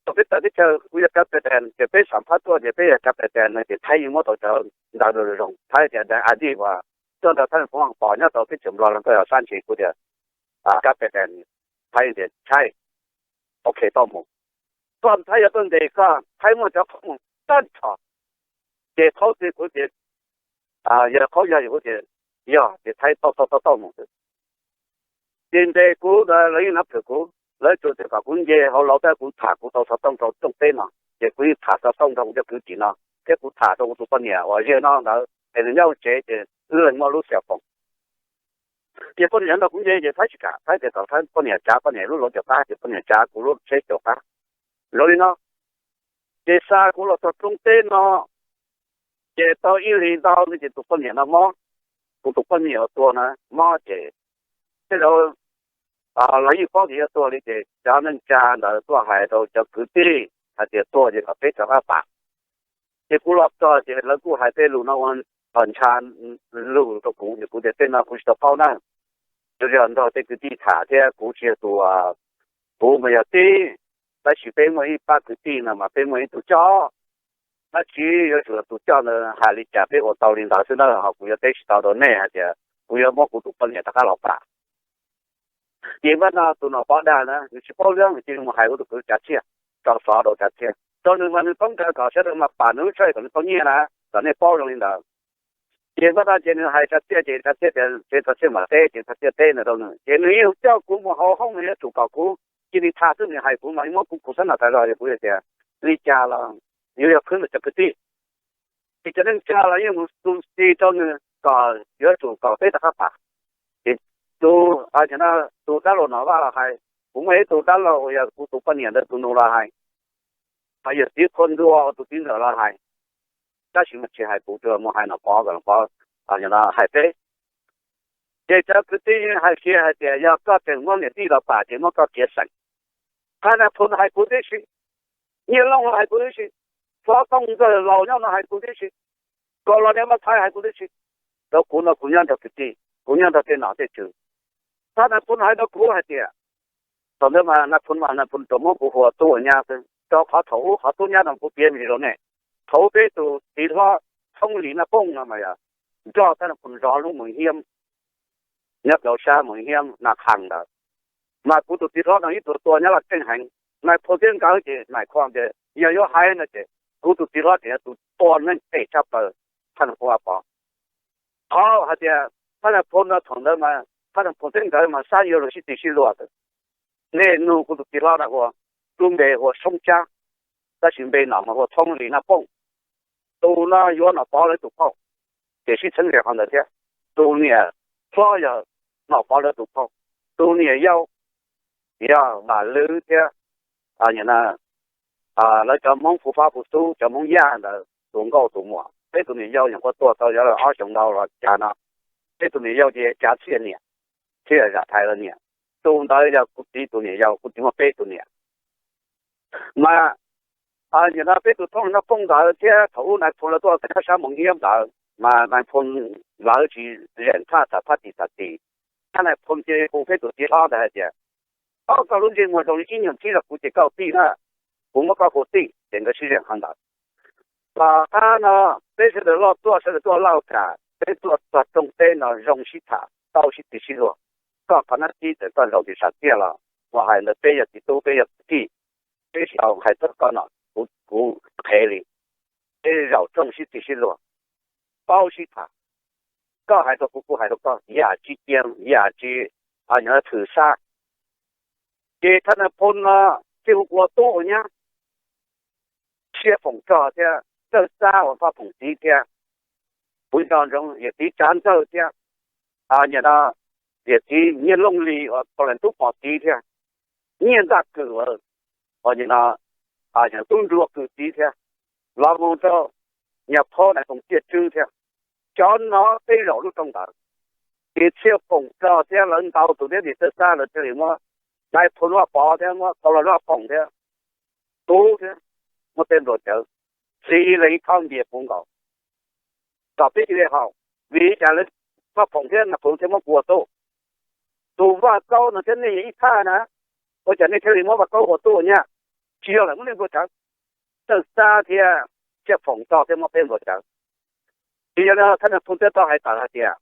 Thaum peb tawm teb chaws kuv yog kab pes tas, ces peb xam phab tuaj ces peb yog kab pes tas no ces Thaib yeej muab tau cov ntawv zoo, Thaib tias daim a dij uas tuaj ntawm Thaib Nais Phoo pom nyob rau teb chaws Nplog los koj yog sab ntshe kuv tias kab pes tas, Thaib tias Thaib, ok tau mus. Koj Thaib yog tuaj ntes koj, Thaib muaj cov qhov muag tag nrho. Ces qhaub tias kuv tias yog qhaub yog, kuv tias yog, ces Thaib tau tau tau tau mus xwb. Ces ntes kuv ntawd lawv yeej nav plhws kuv, lawv tsuas tias kom kuv nce hauv laus tab kuv tham kuv tau xov tooj rau rooj teb no, ces kuv yeej tham xov tooj rau kuv cov kwv tij no thiab kuv tham rau kuv tus poj niam uas ze no ntawd es nws nyob hauv tsev ces wb leeg muaj lub xia foos. Ces poj niam nrog kuv nce ces Thaib tsis kam, Thaib tias kom Thaib poj niam tsav poj niam lub luv caum qab, ces poj niam tsav kuv lub tsheb caum qab. Zoo li no, ces xa kuv los txog rooj teb no, ces tau ib hlis ntau no ces tus poj niam no mob, kuv tus poj niam uas tuag na mob ces tej zaum los yeej paub tias yuav tuag li ces cov neej tsa ntawd tuaj hais rau cov kwv tij hais tias tuag ces kom peb rov qab pam. Ces kuv los txog ces lawv kuj hais tej lus no ua ntsha lus rau kuv, ces kuv tias tej no kuv tsis tau paub na. Yog nrog tej kwv tij tham thiab kuv tsis yog tus, kuv mas yog tib, tab sis peb muaj ib pab kwv tij no mas peb muaj ib tug coj, tab sis yuav tsum yog tus coj ntawd hais li cas peb ua tau li ntawd xwb na, ho kuv yuav teb tsis tau rau nej hais tias kuv yuav muab kuv tus poj niam rov qab los pam. Ces npaj no tus Nom Pov dag na nws tsis paub lub, nws cia li mus hais kuv tus kwv Tsav Txhiaj, tso xov rau Tsav Txhiaj rau nws mas nws paub nkawd kom sawv daws mas pam nws lub tsheb kom nws tau nyiaj na, kom nej paub zoo li ntawd. Ces npaj no ces nws hais Tsav Txhiaj ces Tsav Txhiaj tias ces Tsav Txhiaj mam teb, ces Tsav Txhiaj teb ntawd rau nws ces nws yeej coj kuv mus hauv hoob, nws yuav tsum kom kuv cia li tham xwb, nws hais kuv mas muab kuv khuv xab nas tas zog, ces kuv tias li cas los yuav yog khwb ntawm cov kwv tij. Ces cov neej tsa los yeej mus tu si rau nws kom yuav tsum kom peb rov qab pam. Ces tus, tus dab laug Nom Vaj los hais, kuv muaj ib tug dab laug uas yog kuv tus poj niam ntawd tus nus los hais, ho yawm txiv Qhua Ntuas tus txiv ntxawm los hais, tab sis mas tsis hais kuv, tsuas mus hais Nom Pov kom Nom Pov hais peb. Ces cov kwv tij hais kiag hais tias yog koj tseem muab niam tij los pam ces muab koj kiav xeem. Thaj Nais Phoo hais kuv tib si, Nyiaj Looj los hais kuv tib si, Hlob Tooj Ntxawg laus nyob no hais kuv tib si, Kaus Los Niam Mas Thais hais kuv tib si. Rau kuv no kuv nyob nrog kwv tij, kuv nyob nrog tej nom tej tswv. Thaj Nais Phoo hais rau kuv hais tias, thaum ntawd mas Nais Phoo mas Nais Phoo tsuas muab kuv hu ua tub ua nyab xwb, rau qhov thaum ub qhov tub nyab no kuv piav me ntsis rau nej. Thaum ub peb tus txiv hlob Thoob Lis Naj Pooj no mas yog nrog Thaj Nais Phoo zov lub Moos Hiab nyob rau sab Moos Hiab Nas Khas ntawd, mas kuv tus txiv hlob no ib tug tua nyob Laj Keeb heev. Nais Phoo thiab nkawd ces Nais Phoo tias yog yuav hais no ces kuv tus txiv hlob ces yog tus tua neeg phem tshaj plaws Thaj Nais Phoo Vaj Pov. Qhov hais tias Thaj Nais Phoo no thaum ntawd mas Thaj Nais Phoo thiab nkawd mas xav yuav luag sib txig sib luag. Nej nug kuv tus txiv hlob no hu ua, lub npe hu ua Soob Tsab, tab sis npe nom mas hu ua Thoob Lis Naj Pooj. Tus no yuav Nom Pov lawv tus phauj, ces sib txheeb ze qhov ntawd thiab. Tus niam hlob yog Nom Pov lawv tus phauj, tus niam yau yog Vam Lwm thiab lawv cov Hmoob Phu Fab Phu Xub, cov Hmoob Yaj ntawd tus nkauj tus muam. Peb tus niam yau nyuam qhuav tuag tau yuav ob xyoos ntau los cas no. Peb tus niam yau ces Tsav Txhiaj niam, thiab Zam Thaiv lawv niam. Tus ntawd yog kuv txiv tus niam yau, kuv txiv muaj peb tus niam. Mas nim no peb tus Thoob Lis Naj Pooj ntawd thiab thaum ub Nais Phoo lawv tuaj nyob sab Moos Hiab ntawd mas Nais Phoo lawv tsis zeem thaj tham phab tim tham tim, Thaj Nais Phoo cia li hu peb tus txiv hlob ntawd hais tias, ob, koj lub ntsej muag zoo li ib nyuag ntsib los kuv ces koj tij na, kuv muab koj hu tij, ces nkawd sib zeem qhov ntawd. Tom qab no peb sawv daws loj tuaj, sawv daws tuaj laj kam, peb tuaj txog rooj teb no zoo sib tham, tau sib txig sib luag. Koj qhov nab txib txawm koj zaum tim sam tiaj los mus hais ntawd peb yog txiv tub peb yog kwv tij, peb sib tau hais txog koj no, kuv qhev li. Peb zaum rooj sib txig sib luag, paub sib tham. Koj hais rau kuv, kuv hais rau koj, yam tsis cia, yam tsis, nyob thwm xab. Ces Thaj Nais Phoo no thiaj hu kuv ua tub ua nyab, siab foom rog thiab, Txawj Xab uas Paj Phoom txiv thiab, kuv nco ntsoov yawm txiv Tsav Ntxawg thiab, nim no yawm txiv Nyiaj Looj Lis uas Pov Leej Tub Pov txiv thiab, Nyiaj Ntaj Kws uas ua li no, tub ntsuag kwv tij thiab, los mus rau nyuag phauj Nais Phoo Txiaj Tswb thiab, cov no tej zaum lub rooj ntawd, ces Txhiaj Foom Rog thiab lawv ntau tus thiab vim txawj xab lawv thiaj li muab Nais Phoo Vaj Pov thiab muab Tau Los Vaj Foom thiab tub thiab muab peb npluas cawv, txi li ib khob npias puv nkaus kom peb cia li haus, vim li cas lawv Vaj Foom thiab Nais Phoo thiaj muab kuv ua tub? Tus Vaj Kaub no thiab nej yog ib thaj na, ua cas nej thiaj li muab Vaj Kaub ua tub nyab? Tsis yog lawm muab nej npluas cawv. Txawj Xab thiab Txhiaj Foom Rog thiab muab peb npluas cawv. Ces yog li no thaj Nais Phoo thiaj tau hais tawm hais tias,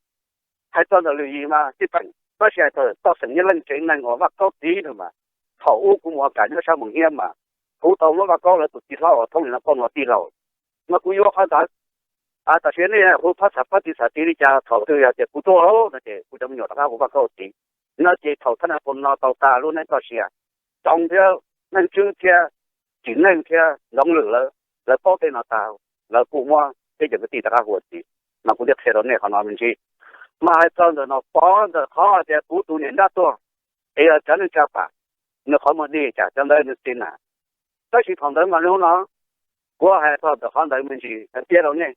hais txog ntawm lwm yim mas txij peem, tab sis hais txog toj xeem Nyab Laj tsev neeg uas Vaj Kaub txiv no mas, thaum ub kuv mus ua kam nyob sab Moos Hiab mas kuv tau muab Vaj Kaub lawv tus txiv hlob uas Thoob Lis no poj nrog tij laug, mas kuv yuav qhov ntawd. Tam sim nej hu phab xav pab txiv xav txiv li cas thaum twg yog tias kuv tuaj lawm no ces kuv cov me nyuam rov qab hu Vaj Kaub txiv no ces thaum thaj Nais Phoo no tau tag lub neej txoj sia, Txoov thiab Neej Tswb thiab Tsim Neej thiab Ntxoov Lwm lawv, lawv paub tej no tag, lawv kuj muab peb cov kwv tij rov qab hu ua txiv. Mas kuv thiaj qhia rau nej qhov no me ntsis. Mas hais txog ntawm Nom Pov ntawm qhov tias kuv tus niam nrab tuag, es yog cov neej tsa pam, nws qhov muag dig cas cov ntawd nws txiv na. Tab sis thaum ntawd mas hnub no kuv hais txog ntawm qhov ntawd me ntsis thiab rau nej.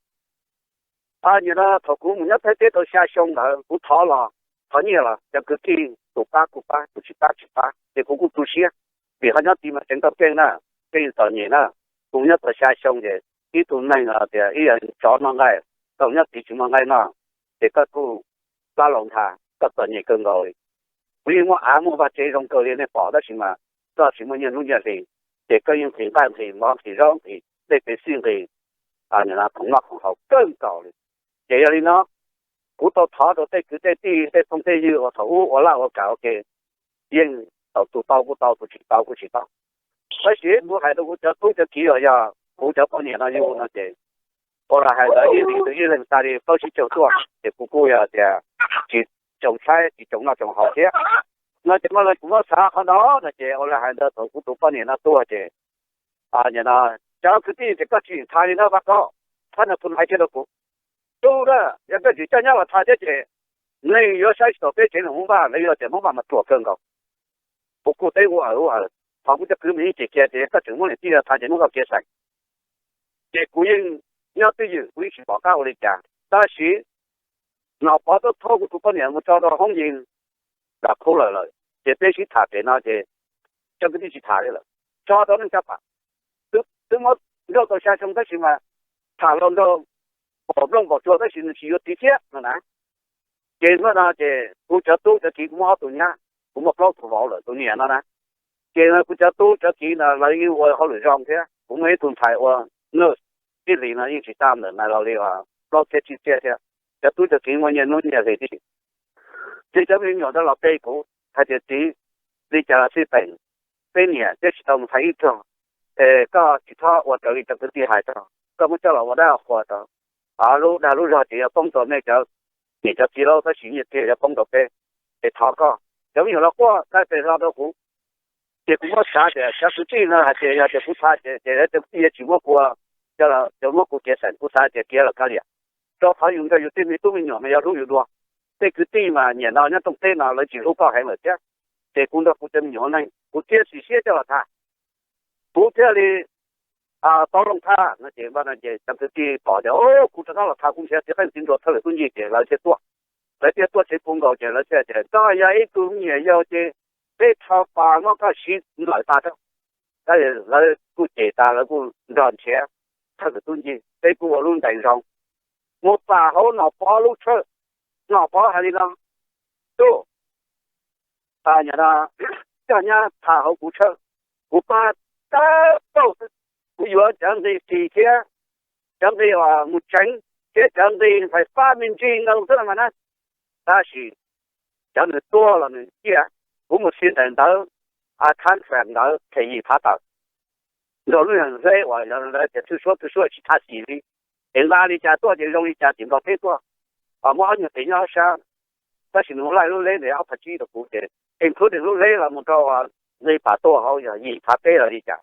Nim no thaum kuv mus nyob Thaib teb tau xya xyoo ntawd kuv thov los, thov nyiaj los cov kwv tij tus pab kuj pab, tus tsis pab tsis pab, ces kuv kuj tu siab, vim qhov nyob tid mas tseem tau keej na, keej txom nyem na. Kuv nyob tau xya xyoo ces ib tug neeg tias ib yam tsov noj nqaij, tau nyob tid tsis muaj nqaij noj, ces koj kuj plab laus nthav, koj txom nyem kawg nkaus li. Kuv yeej muaj av muaj vaj tsev zoo kawg li nej pom, tab sis mas koj tsis muaj nyiaj hnub nyiaj hli, ces koj yeej nqhis nqaij nqhis mov nqhis zaub nqhis dej pes xij nqhis khoom noj khoom haus kawg nkaus li. Ces yog li no, kuv tau thov rau tej kwv tej tij tej phooj tej ywg uas thaum ub ua laj ua kam ua ke, yeej tau, tus tau kuj tau, tus tsis tau kuj tsis tau. Tab sis kuv hais rau kuv cov tub cov kiv uas yog kuv cov poj niam no yug no ces, ua li hais ntawd ib leeg ib leeg xa li plaub tsib caug tuaj ces kuv kuj yog tias tsis tsoo tshaib tsis tsoo noj tsoo haus thiab. No ces muaj li kuv muab xav qhov no no ces ua li hais ntawd thaum kuv tus poj niam no tuag ces, nim no cov kwv tij ces koj tsis txhob li na Vaj Kaub, thab no tus hais kiag rau kuv, tub na, yog koj tsis coj nyab los tham thiab ces neeg yuav saib tsis taus peb tsev neeg Hmoob Vaj, lawv yuav tias Hmoob Vaj mas ruam kawg nkaus. Kuv kuj teb ua aws ua aws, thov kuv cov kwv me ib ce kiag ces koj tseem muab niam tij los tham ces muab koj kev xeem. Ces kuv yeej nyob twj ywm, kuv yeej tsis pom qab ua li cas. Tab sis Nom Pov tau thauj kuv tus poj niam mus tso rau hoob yees nram qub lawm lawm, ces peb sib tham pem no ces cov kwv tij tsis tham li lawm, tso rau neej tsa pam. Twb muab nrauj tau xya xyoo tab sis mas tham los nrog npaum nplooj npaum tsuag tab sis nws tsis yuav txiv thiab no na. Ces hnub no ces kuv cov tub cov kiv kuv muaj ob tug nyab, kuv muaj plaub tug vauv lawm tus niam no na. Ces kuv cov tub cov kiv no lawv yeej ua hauj lwm zoo thiab, kuv muaj ib tug ntxhais ua nurse, tib hlis no yeej tsis tau ntawm nais los li plaub txhiab tsib txhiab thiab. Cov tub cov kiv muaj nyiaj hnub nyiaj hli tib si. Ces cov me nyuam ntawd los pe kuv hais tias txiv, li cas los xij peem, peb niam twb tsis tau mus thaij ib zaug, es koj tsis txhob ua raws li cov kwv tij hais tau, koj muab coj los ua dab qhuas tau, lub dag lub zog ces yuav poob rau nej cov niam cov txiv lauj, tab sis nyiaj txiag yuav poob rau peb. Ces thov koj, cov me nyuam los quaj txhais tes hlo rau kuv. Ces kuv muab xav tias cov kwv tij no hais tias yog tias kuv txhais ces cov kwv tij yuav tsis muab kuv, cov muab kuv kev xeem, kuv xav tias kev los kav liam, rau qhov yus nrog yus tej me tub me nyuam mas yog hlub yus dua. Tej kwv tij mas nim no nyob rooj teb no lawv tsis hlub koj heev lawm thiab. Ces kuv nrog kuv cov me nyuam neeg kuv thiaj sim siab coj los tham, kuv thiaj li tau loo tham no ces, ces cov kwv tij pom tias kuv rov qab los tham kuv nrhiav txiv qeej txiv nruas thawj lwm tub ncig ces lawv thiaj tuaj. Lawv thiaj tuaj tsev puv nkaus ces lawv thiaj tias koj yog ib tug me nyuam yaus ces peb rho pas muab koj siv nplawm tas rau. Lawv kuj cem tas lawv kuj nrog nrhiav thawj lwm tub ncig, peb kuj ua lub ntees zoo mus pam hauv Nom Pov lub tshawj. Nom Pov hais li no, tub, coj nyab tham hauv kuv tshawj, kuv pab tab paub xwb, kuv yuav cov nqi ris thiab cov nqi uas mus tseev thiab cov nqi nqhais fab me ntsis ntawd xwb no mas na. Tab sis cov nws tuag los nws ciaj, kuv mus xi ntawm ntawd, a thab fam ntawd them yim phav tawm, nrog lub hleb uas lawv tias thwj suab thwj suab tsis thab xim li, es nqa li cas tuaj ces zoo li cas tim Nplog teb tuaj, muab ob nyuag tes nyob ob sab, tab sis nws laij lub hleb ntawd ob phav tsib rau kuv ces including lub hleb los mus rau nqi pam tuaj hauv yog yim phav peb los li cas.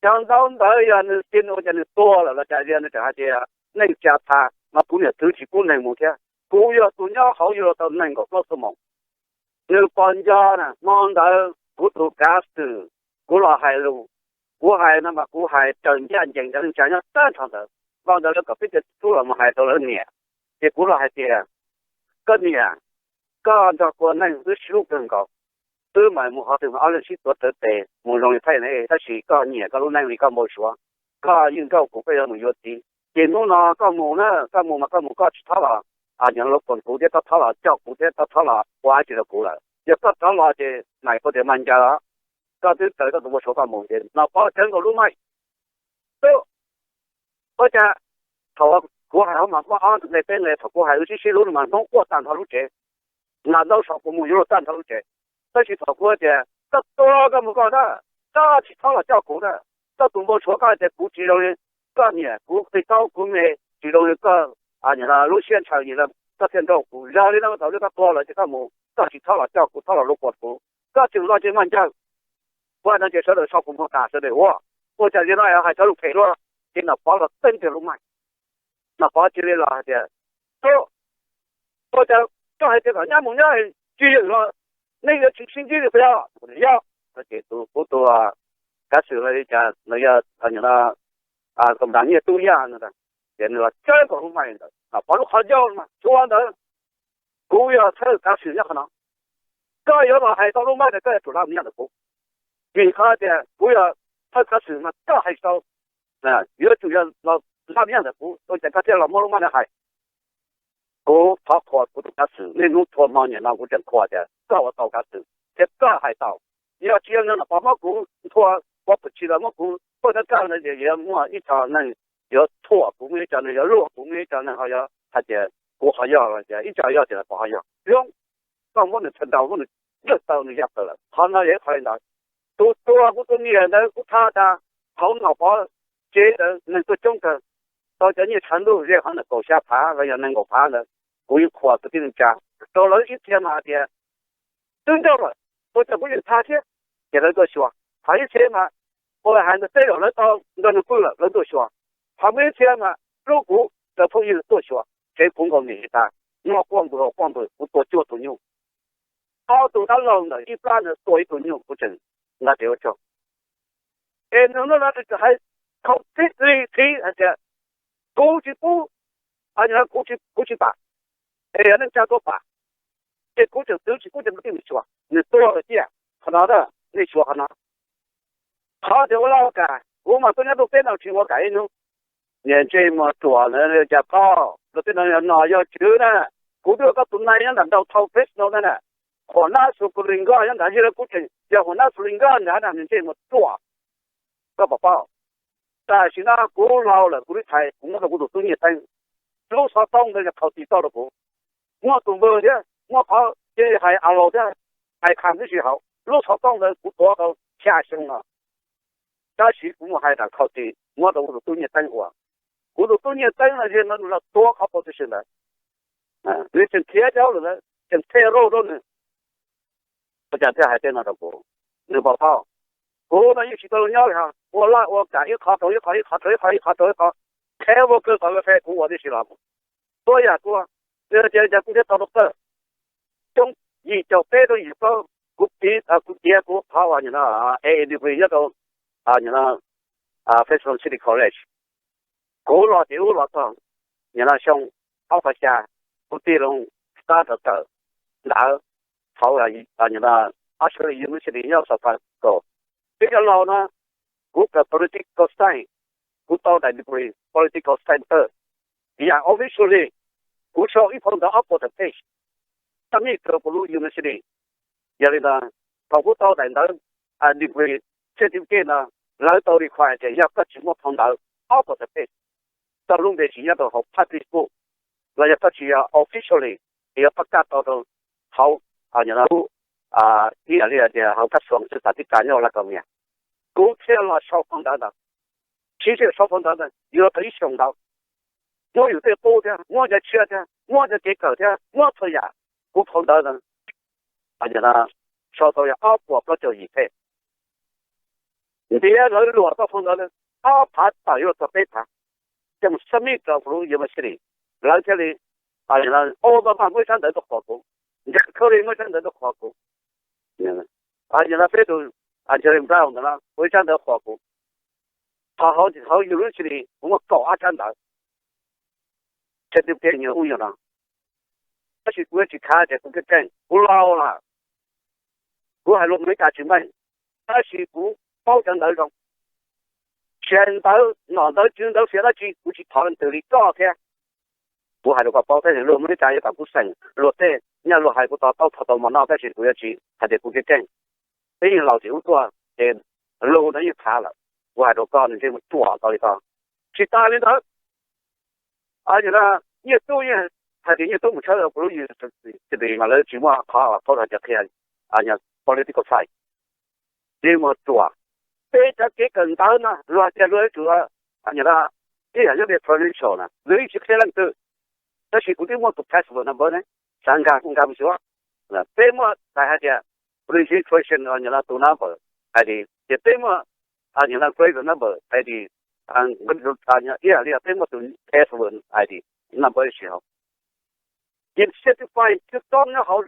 Cov ntaub ntawd yog nws xi ua cas nws tuag lawm los cas li nws tseem hais tias neej tsa pha mas kuv niam txwv tsis pub neeg mus thiab. Kuv yog tus nyob hauv yuav luag tau nees nkaum plaub xuab moos. Nws pom nco na, hmo ntawd kuv tus kav xwm, kuv los hais lus, Kuv hais no mas kuv hais raws ncaj ncees rau neej tsa nyob tag nrho ntawd. Ntawd lawv kom peb cov tub los mus hais rau lawv niam, ces kuv los hais tias, koj niam, koj nrog kua neej wb sib hlub kawg nkaus, wb mam mus qhov twg mas ob leeg sib tuav rawv tes mus zoo li thaij ne, tab sis koj nyiam koj lub neej li koj npau suav, koj yeej nrauj kuv koj yuav mus yuav txiv. Ces hnub no koj mus na, koj mus mas koj mus koj tsis txhob los, a, nyob los koom kuv thiab, koj txhob los coj kuv thiab, koj txhob los ua dab tsi rau kuv lawm. Yog koj rov los ces mam koj tias mas ncaws, koj twb raws koj tus npau suav koj mus ces no pov cawv nkaus lub maij. Ua cas thaum kuv hais hauv mas muaj ob nqe peb nqe, thaum kuv hais wb sib sib hlub no mas Hmoob quaj tag nrho lub tsev, nqa ntaub so kuv mus yuav luag tag nrho lub tsev. Tab sis thaum kuv tias koj tua koj mus koj na, koj tsis txhob los coj kuv na, koj tus npau suav koj tias kuv tsis zoo li koj niam, kuv qis taub kuv me, tsis zoo li koj lub siab ntshaw, koj thiaj nrauj kuv. Yog li no thaum koj tua lawm ces koj mus, koj tsis txhob los coj kuv, txhob los luag kuam kuv, koj tseem los ces mas ncaws. Ua no ces sawv daws so kuv mus tas sawv daws ua, ua cas li no hais cov lus phem luaj. Ces Nom Pov los teeb kiag lub maij. Nom Pov cia li los hais tias, ua cas koj hais tias kom nyab mus nyab, tsis yeem los, nej yuav tsis sib ntsib li puas yog? Yog. Ces tus kuv tus kav xwm los li cas, nws yog koom das nyiaj tub yaj no, ces nws los txawb nkaus lub maij ntawd, Nom Pov lub qhov ncauj mas txhua ntawd, kuv yog thawj kav xwm nyob qhov no, koj yuav los hais tau lub maij ntawd koj yuav tsum laj nyiaj ntawm kuv, vim qhov tias kuv yog thawj kav xwm mas koj hais tau, yuav tsum yog los laj nyiaj ntawm kuv, ua cas koj thiaj los muab lub maij ntawd hais. Kuv thov qhuas kuv tus kav xwm, niaj hnub txhua hmo nim no kuv tseem qhuas tias koj ua tau kav xwm thiab koj hais tau. Yog tsis yog Nom Pov muab kuv nthua, Pov Pwm Tshis los muab kuv poj tab kaj ntawd ces yuav muaj ib co neeg yuav thuam kuv, muaj ib co neeg yuav luag kuv, muaj ib co neeg ho yuav hais tias kuv qhov yog los tias ib co yog tias Pov qhov yog. Zoo, koj muab nws txhawm nraus, muab nws dawj tau nws ya plaws lawm. Qhov no yog ib qhov li ntawd. Tus tua kuv tus niam ntawd kuv tham tas, hauv Nom Pov tsev ntawd neeg tuaj coob kawg, tau cov nyiaj tshav ntuj ze qhov ntawm kaum xya phav los yog nees nkaum phav ntawd, kuv yeej qhuas kwv tij neej tsa, rau lawv ib txhia mas hais tias twb nrauj lawm, ua cas kuv yeej tham thiab, ces lawv tuaj xyuas. Hos ib txhia mas ua hais ntawd tej zaum lawv tau nrog nws pw lawm lawv tuaj xyuas. Hos muaj ib txhia mas hlub kuv, cov phooj ywg tuaj xyuas, tsev puv nkaus nim tas, noj quaj npws haus quaj npws, kuv tua cuaj tus nyuj, ob tug dab laug ntawm ib plab ntawd tua ib tug nyuj, kuv tseem nqa tsev ua tsaug. Es nws lub no tseem hais completely qhib hais tias kuv tsis pub, kuv tsis pam, es yog neej tsa tuaj pam, ces kuv tseem twv tsis pub cov kwv tij mus xyuas, nws tuag lawm tiag. Qhov no, nej xyuas qhov no. Qhov tias ua laj ua kam, kuv mas tuaj nyob tuaj peb no tsis ua kam ib hnub. Niag ntsej muag ruam ntawd cas koj, luag tej no yog nom yog tswv na, kuv twb ua koj tus nai nyob ntawm downtown Fresno na, Huas Nab Xus Kuv Lis Nkoj nyob ntawd, yog li kuv tseem yog Huas Nab Xus Lis Nkoj ntawd na, niag ntsej muag ruam. Koj puas paub, tam sim no kuv laus lawm, kuv lub txhais kuv muab rau kuv tus tub Nyiaj Teeb, lub xov tooj ntawd yog Khau Tis tau rau kuv, muaj tus npawg thiab muaj qhov cia li hais a laus thiab, hais khas tib si hauv lub xov tooj ntawd kuv tuav tau xya xyoo no. Tab sis kuv mus hais nram Khau Tis muab rau kuv tus tub Nyiaj Teeb ua, kuv tus tub Nyiaj Teeb no yog no nws los tuav qhov position ntawd, nws tseem khiav cov lus ntawd tseem the rau rau nws. Ua cas thiaj hais tej no rau kuv? Nws puas paub, kuv no yeej tsis tau nyob li ho, ua laj ua kam ib qho rau ib qho, ib qho rau ib qho, ib qho rau ib qho, qhev ua kawg qhov fe kuv ua tib si los mus. Tua yam kuv, tias kuv thiaj tau rau kawg. Xyoo yim caum peb rau yim plaub, kuv piv, kuv tiav kuv qhov uas nim no A A degree nyob rau Fresno City College. Kuv los tim ub los txog nim no xyoo ob phav xya, kuv tig loo start rau kawm ntawv hauv Australia University nyob San Francisco. Peb cov laus no, kuv kawm political science, kuv tau daim degree political science. Yam officially, kuv sau ib phau ntawv ob puas tawm page, submit rau kuv lub university. Yog li ntawd, thaum kuv tau daim ntawv degree certificate no, lawv tau require tias yog koj tsis muaj phau ntawv ob puas tawm page tau lub npe tsis nyob rau hauv public book, los yog koj tsis yog officially, yuav pab kaj tau rau hauv, ib yam li tias hauv kab xuas xwb tas tib kas nyob la kom mias. Kuv thiaj los sau phau ntawv ntawd. Siv sij hawm sau phau ntawv ntawd yuav tau ib xyoos ntau, muab yus tej qub thiab, muab cov tshiab thiab, muab cov kev kawm thiab, muab txhua yam. Kuv phau ntawv ntawd sau tau yog ob puas plaub caug yim page. Ntiav lawv luam tau phau ntawv ob phav tawm yuav luag txog peb phav, coj mus submit rau kuv lub university. Lawv thiaj li, Obama muaj ib tsab ntawv tuaj qhuas kuv, Kerry muaj ib tsab ntawv tuaj qhuas kuv, peb tus Jerome Brown ntawd ua ib tsab ntawv qhuas kuv. Hauv, hauv university kuv muaj kaum ob tsab ntawv, txhais tes nyuag ub nyuag no. Tab sis kuv yuav tsis khav tias kuv keej keej, kuv laus lawm. Kuv hais lus Amelikas tsis meej, tab sis kuv paub cov ntawv zoo. Tsis hais ntawv nom ntawv tswv ntawv xia dab tsi kuv tsis thov leej twg li koj thiab. Kuv hais rau koj paub, tab sis luag Amelikas yuav kom kuv xeem luag tej, nyaj luag hais kuv to taub tho tau mov noj, tab sis kuv yuav tsis hais tias kuv keej keej. Peb yeej laus tim ub tuaj ces lus no yeej khav lawm. Kuv hais rau koj, nws ntsej muag ruam tau li ko. Tsis tas li ntawd, nyiaj tub, hais tias nyiaj tub mus tshawb kuv lub university mas lawv tsis muaj qhov paub hais tias qhia political science. Ntsej muag ruam. Peb cov kev kawm ntawv no luag hais tias luag yuav tsum, ib yam nyob li presidential na, luag yeej tsis qhia leej twg, tab sis kuv twb muaj tus passport number ne, xav nkag kuj nkag mus xyuas. Peb muaj tais hais tias registration tus number ID, ces peb muaj grade number ID, ib yam li peb muaj tus passport ID number ib si hauv. Ces certify twb toob nyob hauv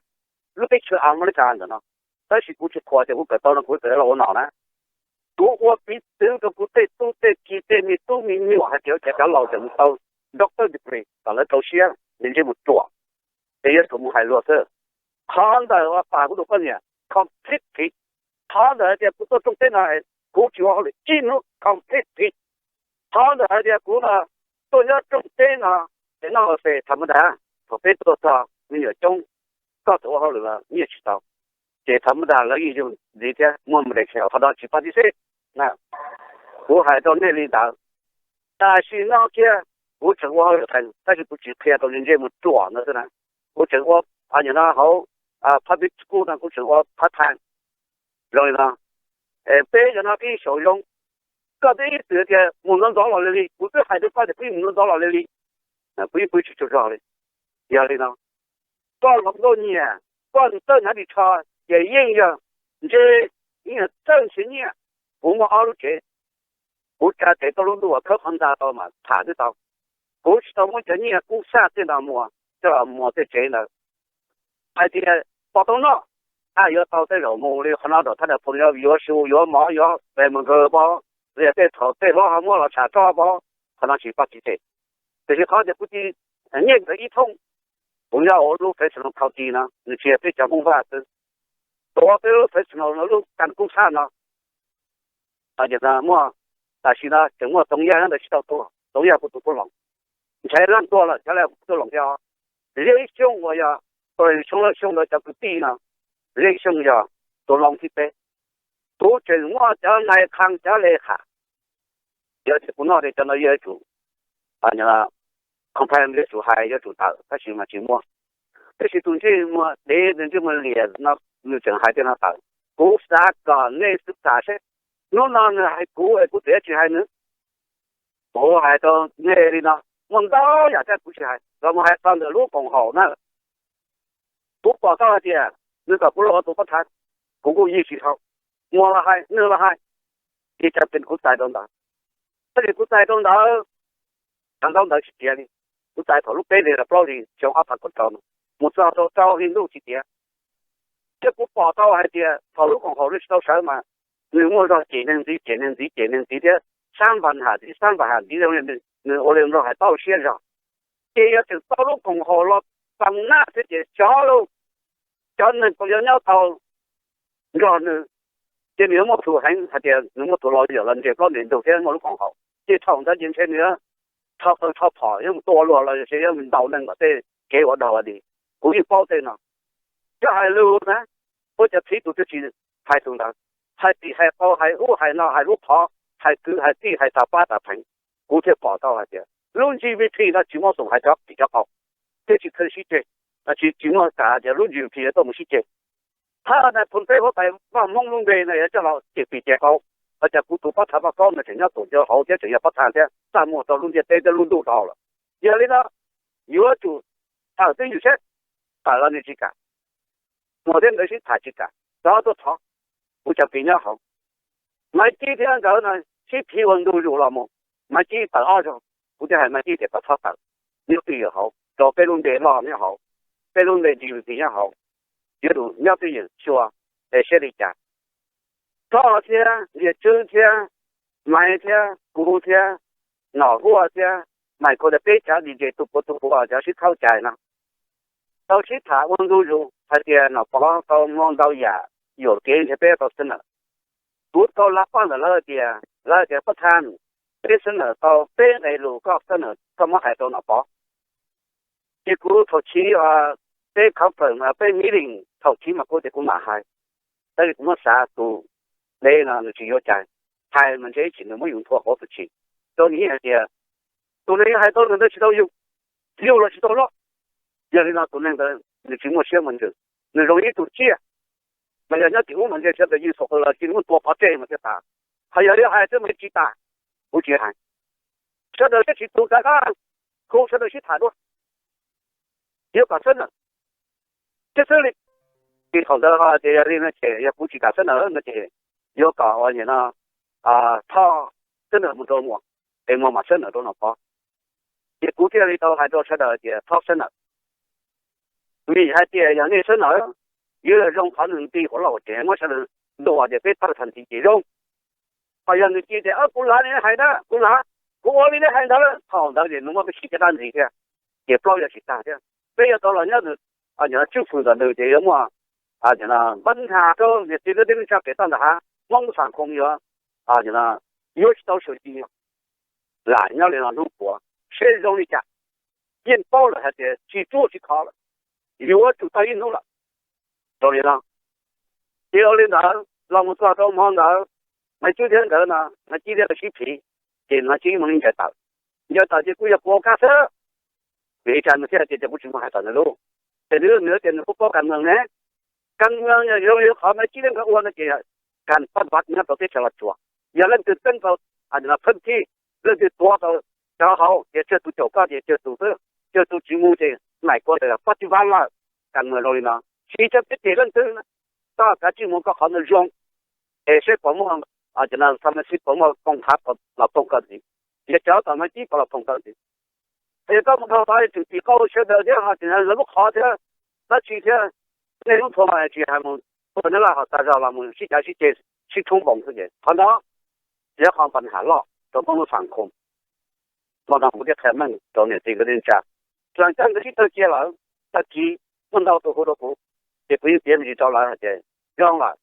lub teb chaws Amelikas ntawm no, tab sis kuv tsis qhuas tias kuv kawm tau no kuv kawm los ua nom na. Kuv ua piv txwv rau kuv tej tub tej ki tej me tub me nyuam hais tias cov laus tseem mus tau doctor degree kom lawv rau siab, nws ntsej muag ruam, es yuav tsum mus hais luag xwb. Qhov ntawd uas pam kuv tus poj niam completely. Qhov ntawd hais tias kuv tuaj rooj teb no, kuv tsis ua hauj lwm ib hnub, completely. Qhov ntawd hais tias kuv no tuaj nyob rooj teb no, ces noj los ces tham ma das, thaum peb tuaj txog me nyuam coob, koj txawm ua hauj lwm los nyiaj tsis tau, ces tham ma das lawv yeej yug ntxiv thiab muaj ma das, qhov no tsis pab tib xeb. Kuv hais rau nej li ntawd. Tam sim no kiag kuv tseem ua hauj lwm qees, tab sis kuv tsis qhia rau ntsej muag ruam ntawd xwb na. Kuv tseem ua, no hauv public school no kuv tseem ua part time. Zoo li no, peb cov no peb ib xyoos zoo. Koj twb ib txwm tias mus ntxov ntxov los li li, kuv twb hais rau koj tias peb mus ntxov ntxov los li li, kuv yeej pw tsis tsaug zog li. Yog li no, koj los nkauj nyiam, koj txawj hnav ris tsho, ces yeej yog ntshe yeej yog txawj nrhiav nyiaj. Kuv muaj ob lub tsev, kuv tsa tsev tau lub ntuj uas khawb qhov ntxa tau mas tham twb tau. Kuv tsis tau muab cov nyiaj kub xaj tej no muag coj los muag tej tsev ntawd. Hais tias pom tau noj, a yuav tau tej zaum mus li qhov no rau thaj dab phu yuav su yuav mov yuav pes mus nkawg pab, li tej thaum tej hlob ho muab los tsham roj pab, qhov no tsis pab tsis tes. Tiam sis qhov tias kuv ci nyiaj ntawd ib thoob, kuv nyob ua lub Fresno County no nws tsis yog peb cov Hmoob Vaj xwb, tuav peb lub Fresno no lub kas kub xaj no. Muaj, tam sim no tseem muaj Txoov Yaj ntawd tsis tau tuag, Txoov Yaj kuv tus tub Loos, Nchaiv Leej tuag lawm, Nchaiv Leej kuv tub Loos thiab. Zej xyooj uas yog, xyoo lawm xyoo ntawd cov kwv tij no, zej xyooj yog tus Loos thib peb. Kuv tseem muaj cov nai qhas cov le qhas, yog tias kuv noj li cov no yuav tsum complain, yuav tsum hais, yuav tsum tawm, tab sis mas tsis muaj. Tab sis tus ntsej muag dev, ntsej muag liam no, nws tseem hais tej no tawm. Kuv xav kom nej xub xam seb, hnub no nws hais kuv es kuv tseem tsis hais nws. Kuv hais rau nej li no, muaj ntau yam thiab kuv tsis hais, los mus hais txog ntawm lub koom haum na. Kuv pom tau hais tias nws kom kuv los ua tus pab thav, kuv kuj yig tsis dhau. Muas los hais, nws los hais, ces cas pes kuv txais rau ntawd. Tab sis kuv txais rau ntawd, cov ntaub ntawv tsis tiav li. Kuv txais thaum lub peb hlis los plaub hlis xyoo ob phav kaum rau no, mus txog rau rau hli ntuj tsis tiav. Thiab kuv pom tau hais tias thaum lub koom haum nws tsis tau sawv mas nws muaj zog cem neeg ntxiv, cem neeg ntxiv, cem neeg ntxiv thiab sab npas ham ntxiv, sab npas ham ntxiv, nws ua li nrog hais tau siab zog. Ces yog tseem tau lub koom haum los pab nab thiab ces xyov lauj, cov neeg uas yuav nyob tau nrog nws, ces nws yuav muaj plhus heev hais tias nws muaj tus laus yawm los nres plaub nres ntug thiab muaj lub koom haum. Ces thaum ntawd ces ntshe nws yuav rho qw rho phom yuav mus tua luag los sis yuav mus ntaus neeg kom tej kev ua dog ua dig. Kuv yeej paub tej no. Cov hais lus na, ua cov txhiv tus twg tsis hais tus ntawd, hais tim hais qau, hais ub hais no, hais lub qhov, hais kwv hais tij, hais tas pab tas pheej. Kuv thiaj pom tau hais tias lub G V P no tsis muaj xoom hais cov tim cov qau, thiab tsis kheev sib ceg, tsis, tsis muaj kam tias lub G V P yuav tuaj mus sib ceg. Thab nais phoo peb huab tais vaj Hmoob lub npe no yuav coj los cem tim cem qau, ua cas kuv tus pab thav pab kaub no tseem nyob tuam cov hauv thiab tseem yog pab thav thiab txaj muag rau lub ntiaj teb thiab lub ntuj rau hauv lawm. Yog li no, yuav tsum tawm twj ywm seb, tawm los nws tsis kam, muam thiab ntawd sib tham tsis kam, rov tuaj thov. Kuv cov pis nyob hauv, Maiv Cib thiab nkawd no sib phiv ua ntu zus los mus, Maiv Cib tawm ob zaug, kuv thiaj hais Maiv Cib tias koj txhob tawm, nyob twj ywm hauv rau peb lub npe loj nyob hauv, peb lub npe G V P nyob hauv, yuav tsum nyob twj ywm xyuas es siab li cas. Txhob thiab Ntiag Tswb thiab Maiv thiab kuv thiab Nom Huaj thiab Maiv Khuv, peb cov D J tus puav tus puav cov sib thaub cai no tau sib tham ua ntu zus hais tias Nom Pov tau muaj ntau yam yuam kev nrhiav peb tau xab nawm. Kuv tau lab paj ntawm lawv tias, lawv tias pab thaj, peb xab nawm tau peb nqe lus, koj xab nawm koj muab hais rau Nom Pov. Ces kuv thaum chiv peb conference, peb meeting thaum chiv mas kuv tias kuv mam hais, tab sis kuv muab xav tus deb no nws tsis yuav cai, hais mas ntshe ib chim nws muab yus nthua hauv tus tshis, rau nws yeej hais tias tus neeg hais tau ntawd tsis tau yus, yus los tsis tau loj. Yog li no tus neeg ntawd nws tsis muaj siab muaj ntsws, nws zoo ib tug tsiaj. Mas yog nyob tim ub mas ntshe sawv daws yws xaum qws los cia muab tua pov tseg mas thiaj tas. Ho yog yuav hais xwb mas tsis tas, kuv tsis hais. Sawv daws siab tsis tus kav qab, hu sawv daws sib tham dua, yuav kom xab nawm thiab xwb li. Ces thaum ntawd tias yog li no ces yog kuv tsis kam xab nawm no ces yuav kom ua li no, Thoj xab nawm mus rau Muas, es Muas mam xab nawm rau Nom Pov. Ces kuv thiaj li tau hais rau sawv daws tias Thoj xab nawm, vim hais tias yog nej xab nawm, yuav yog zoo qhov nws nti quav loj quav tsev muab sawv daws ntuas tias peb tawg tag nrho ces zoo. Ho yog nws cia tias kuv lav li nej hais ntawd, kuv lav, kuv ua li nej hais ntawd, thaum ntawd ces nws muab peb sib caj dab ntxiv thiab, ces plaub yog tsis tag thiab. Peb yuav tau los nyob, tswj fwm ntawm nws ces yuav muaj npab hnyav rau niam txiv lub teb lub chaw pem toj ntawd hab, Hmoob lub xam khoo yuav, yuav tsis tau sawv ci lam nyob li no hnub puav seb zoo li cas. Yeej paub lawm hais tias tsis ruaj tsis khov lawm, yuav tsum tau ib hnub lawm. Zoo li no, ces ua li ntawd los mus txog rau hmo ntawd, Maiv Cib thiab nkawd no, Maiv Cib thiab lawv sib phiv, ces Maiv Cib mam li ncaws tawm. Ncaws tawm ces kuj yog kuv ua kab xwb. Vim li cas nws thiaj hais tias kuv tsis mus hais tom nws lub, ces nws, nws tias nws kuj paub kas mees ne. Kas mees yog zoo li qhov Maiv Cib thiab nkawd ua no ces kas pab npab nyob rau teb chaws Los Tsuas, yog leej twg teeb tau pheej thij, leej twg tuav tau cov hauv ces tsawg tus caum koj ces tsawg tus xwb, tsawg tus tsis mus ces maim kua tes pab tib vab lawm. Kas mees zoo li no, tsis cov peb ceg leej twg, koj kav tsij mus koj qhov ntawd zoo, es seb puas muaj, cov no tha mas xib puas muaj koom hav los phoom koj ntxiv, yog cov tom Maiv Cib puas los phoom koj ntxiv. Es koj mus dhau tod tsum tim qau sawv daws thiab ho lawv lub qhov thiab dab tsi thiab, nej lub thua mas tsis hais mus tua neb laj ho tag zog los mus sib cav sib ceg sib tshoob npoos xwb ces qhov no yog qhov npa nham loj rau Hmoob lub xam khoo. Hmo no kuv thiaj qhia meej rau niam txiv kwv tij neej tsa, txawm nkawd sib tawg cia lawm, tag kis muaj ntau tus hu rau kuv, ces kuv yeej piav me ntsis rau lawv hais tias zoo lawm,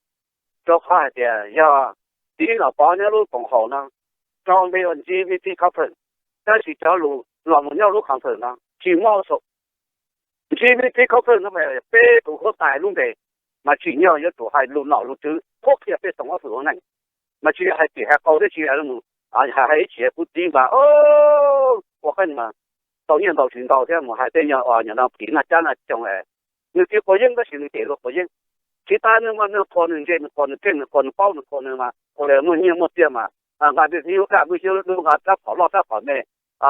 rau qhov hais tias yog txiv Nom Pov nyob lub koom haum no, rau npe ua G V T conference, tab sis cov lus los mus nyob lub conference no tsis muaj xaum. G V T conference no mas peb tus huab tais lub npe, mas tsim nyog yuav tsum hais lus nom lus tswv qhuab qhia peb xyoo ob xyoos ua neej, mas tsis yog hais tim hais qau thiab tsis hais mus hais ib chim kuv txiv mas ua qeej mas tau nyiaj ntau tsis ntau thiab mus hais tej nyuag uas nyuam no phim naj cab naj coog es nws tsis quav yeeb tab sis nws cem luag quav yeeb. Tsis tas nws mas nws qhuas nws ntse, nws qhuas nws keej, nws qhuas nws paub, nws qhuas nws mas ua li muaj nyiaj muaj txiaj mas nqa nws ib lub kaj lub xyoob lub nqa rab phom loj rab phom me,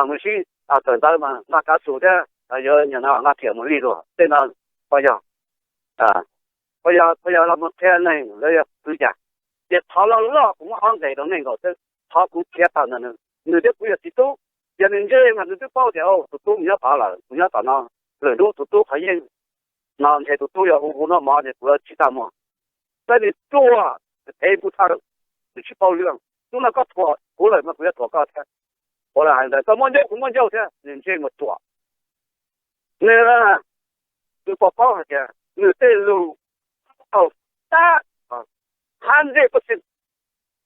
mus sib tawm ntawd mas nqa kav xus thiab yuav nyuam no nqa riam mus li luag tej no. Puas yog, puas yog, puas yog los mus qhia neeg lawv yog kwv yam? Ces thov loj loj kuv muab ob nqes rau nej nkaus xwb, thov kuv khiav tawm ntawm nws, nws thiab kuv yog txiv tub. Yog nws ntse mas nws twb paub tias tus tub mus nyob tod lawm, tus nyob tom no, lwm hnub tus tub qhov yeej no ntshe tus tub yog hu hu noj mov ces kuv tsis txaj muag. Tab nws ruam, nws phem mus thawj, nws tsis paub lwm. Hnub no koj thuam kuv lawm mas kuv yuav thuam koj thiab. Ua li hais ntawd koj muaj ncauj kuv muaj ncauj thiab, nws ntsej muag ruam. Nws, nws puas paub hais tias nws tej lus tau tab hab ntsej pab xi.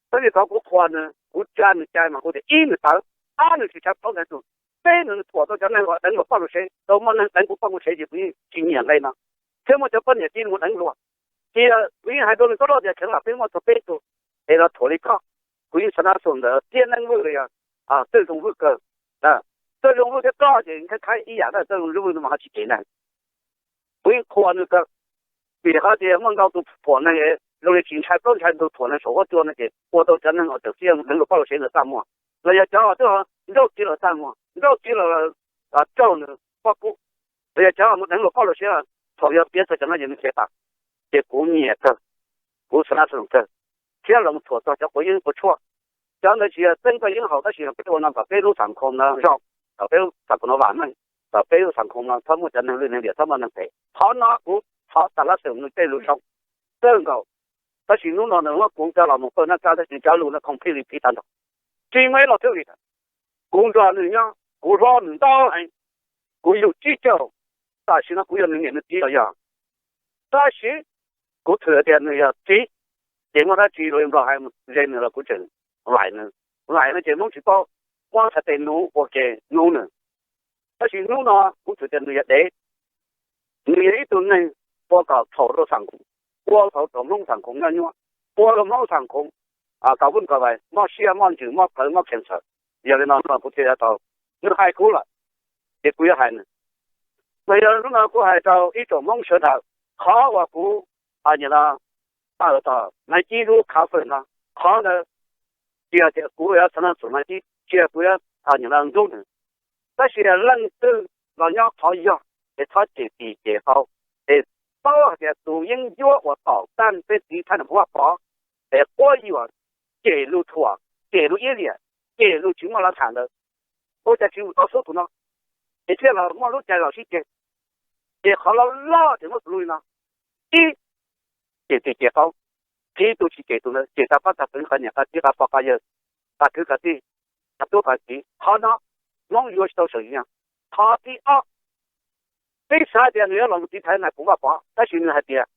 Tab sis thaum kuv qhuas nws, kuv tsa nws cai mas kuv tias ib nws tawv, ob nws tsis tshab plaub ntawv tus, peb nws thuam tau cov neeg uas deev luag poj luag sev, tau muaj neeg deev kuv poj kuv sev ces kuv yeej tsis nyiam nqe no, thiab muaj cov poj niam cia mus deev luag. Cia kuv yeej hais rau nws tub loj tias kheev lam peb muaj txog peb tug es los thuam li koj. Kuv yeej xav na xum ntawd Txiaj Neeb Vwj los yog Txawj Zoo Vwj kawg. Txawj Zoo Vwj thiab koj ces khaib khaib ib yam na, Txawj Zoo Vwj no mas ho tsis cem neeg. Kuv yeej qhuas nws kawg, vim qhov tias muaj ntau tus thuam neeg zoo li tsis ntshai plaub ntshai ntug thuam neeg saum huab cua no ces ua tau cov neeg uas tawm xiaj deev luag poj luag sev ntawd txaj muag, los yog cov twb nrauj txiv lawm txaj muag, nrauj txiv lawm tsaug nws poj kub, los yog cov mus deev luag poj luag sev, thaum yog piav txog cov no ces nws khiav tawm. Ces kuv nyiam kawg, kuv xav na xav kawg, thiab los mus thuam txog cov quav yeeb quav tshuaj. Cov ntawd tsis yog txeeb koj yeeb haus tab sis yog peb ua no kom peb lub xam khoo no zoo, kom peb lub xam khoo no vam meej, kom peb lub xam khoo no txhob muaj cov neeg lwj neeg liam, txhob muaj neeg phem. Qhov no kuv thov tas lab xwm nws tej lus zoo kawg nkaus. Tab sis hnub no nws muab kuv coj los mus pawg nab kab tab sis cov lus no completely phiv tag nrho. tsis muaj ib lo thwj li. Kuv nrog nws nyob, kuv hlob nws ntau heev, kuv yug tsib caug, tam sim no kuv yog nws niam nws txiv los yog. Tab sis kuv thwm tias nws yog txiv, ces muaj dab tsi luag nplog hais ze nws los kuv tseem laim nws. Laim no ces Hmoob tsis paub, muab txhais tes nuv ua ke nuv nws. Tab sis hnub no kuv thwm tias nws yog dev, nws yog ib tug neeg ua kom txhaum rau xam khoom, ua txhaum rau Hmoob xam khoom nyob nyuaj, ua rau Hmoob xam khoom kom vuj kom vais, mob siab mob ntsws mob plawv mob cancer. Yog li no hnub no kuv thiaj yuav tau, nws hais kuv lawm, ces kuv yuav hais nws. Mas yog hnub no kuv hais rau ib tsoom Hmoob sawv daws, qhov uas kuv nim no tawm tom Maiv Cib lub khav fawm no, qhov ntawd tsis yog tias kuv yuav xav no txog Maiv Cib, tsis yog kuv yuav nim no ntxub nws. Tab sis leej twg los nyob qhov yog, es txhob cem txim cem qau, es paub hais tias tus yeeb ncuab uas tom tag peb txiv Thaib Nam Hmoob Vaj Pov, es quab yuam, cem lus thuam, cem lus iab liam, cem lus tsis muaj lab tham ntawd, ua cas tsis mus tau xub tus no, es thiaj los muaj lub cai los sib ceg. Ces qhov loj loj ces muab tus lus li no: ib, cem txim cem qau, txiv tus tsis cem tus ntawd, cem tag pab tag pw, qhov niam qhov txiv, qhov pog qhov yawg, qhov kwv qhov tij, qhov tub qhov kiv, qhov no Hmoob yuav tsis tau sawv tsees. Qhov thib ob, peb xav tias nws yuav los mus tiv thaiv Nais Phoo Vaj Pov, tab sis nws hais tias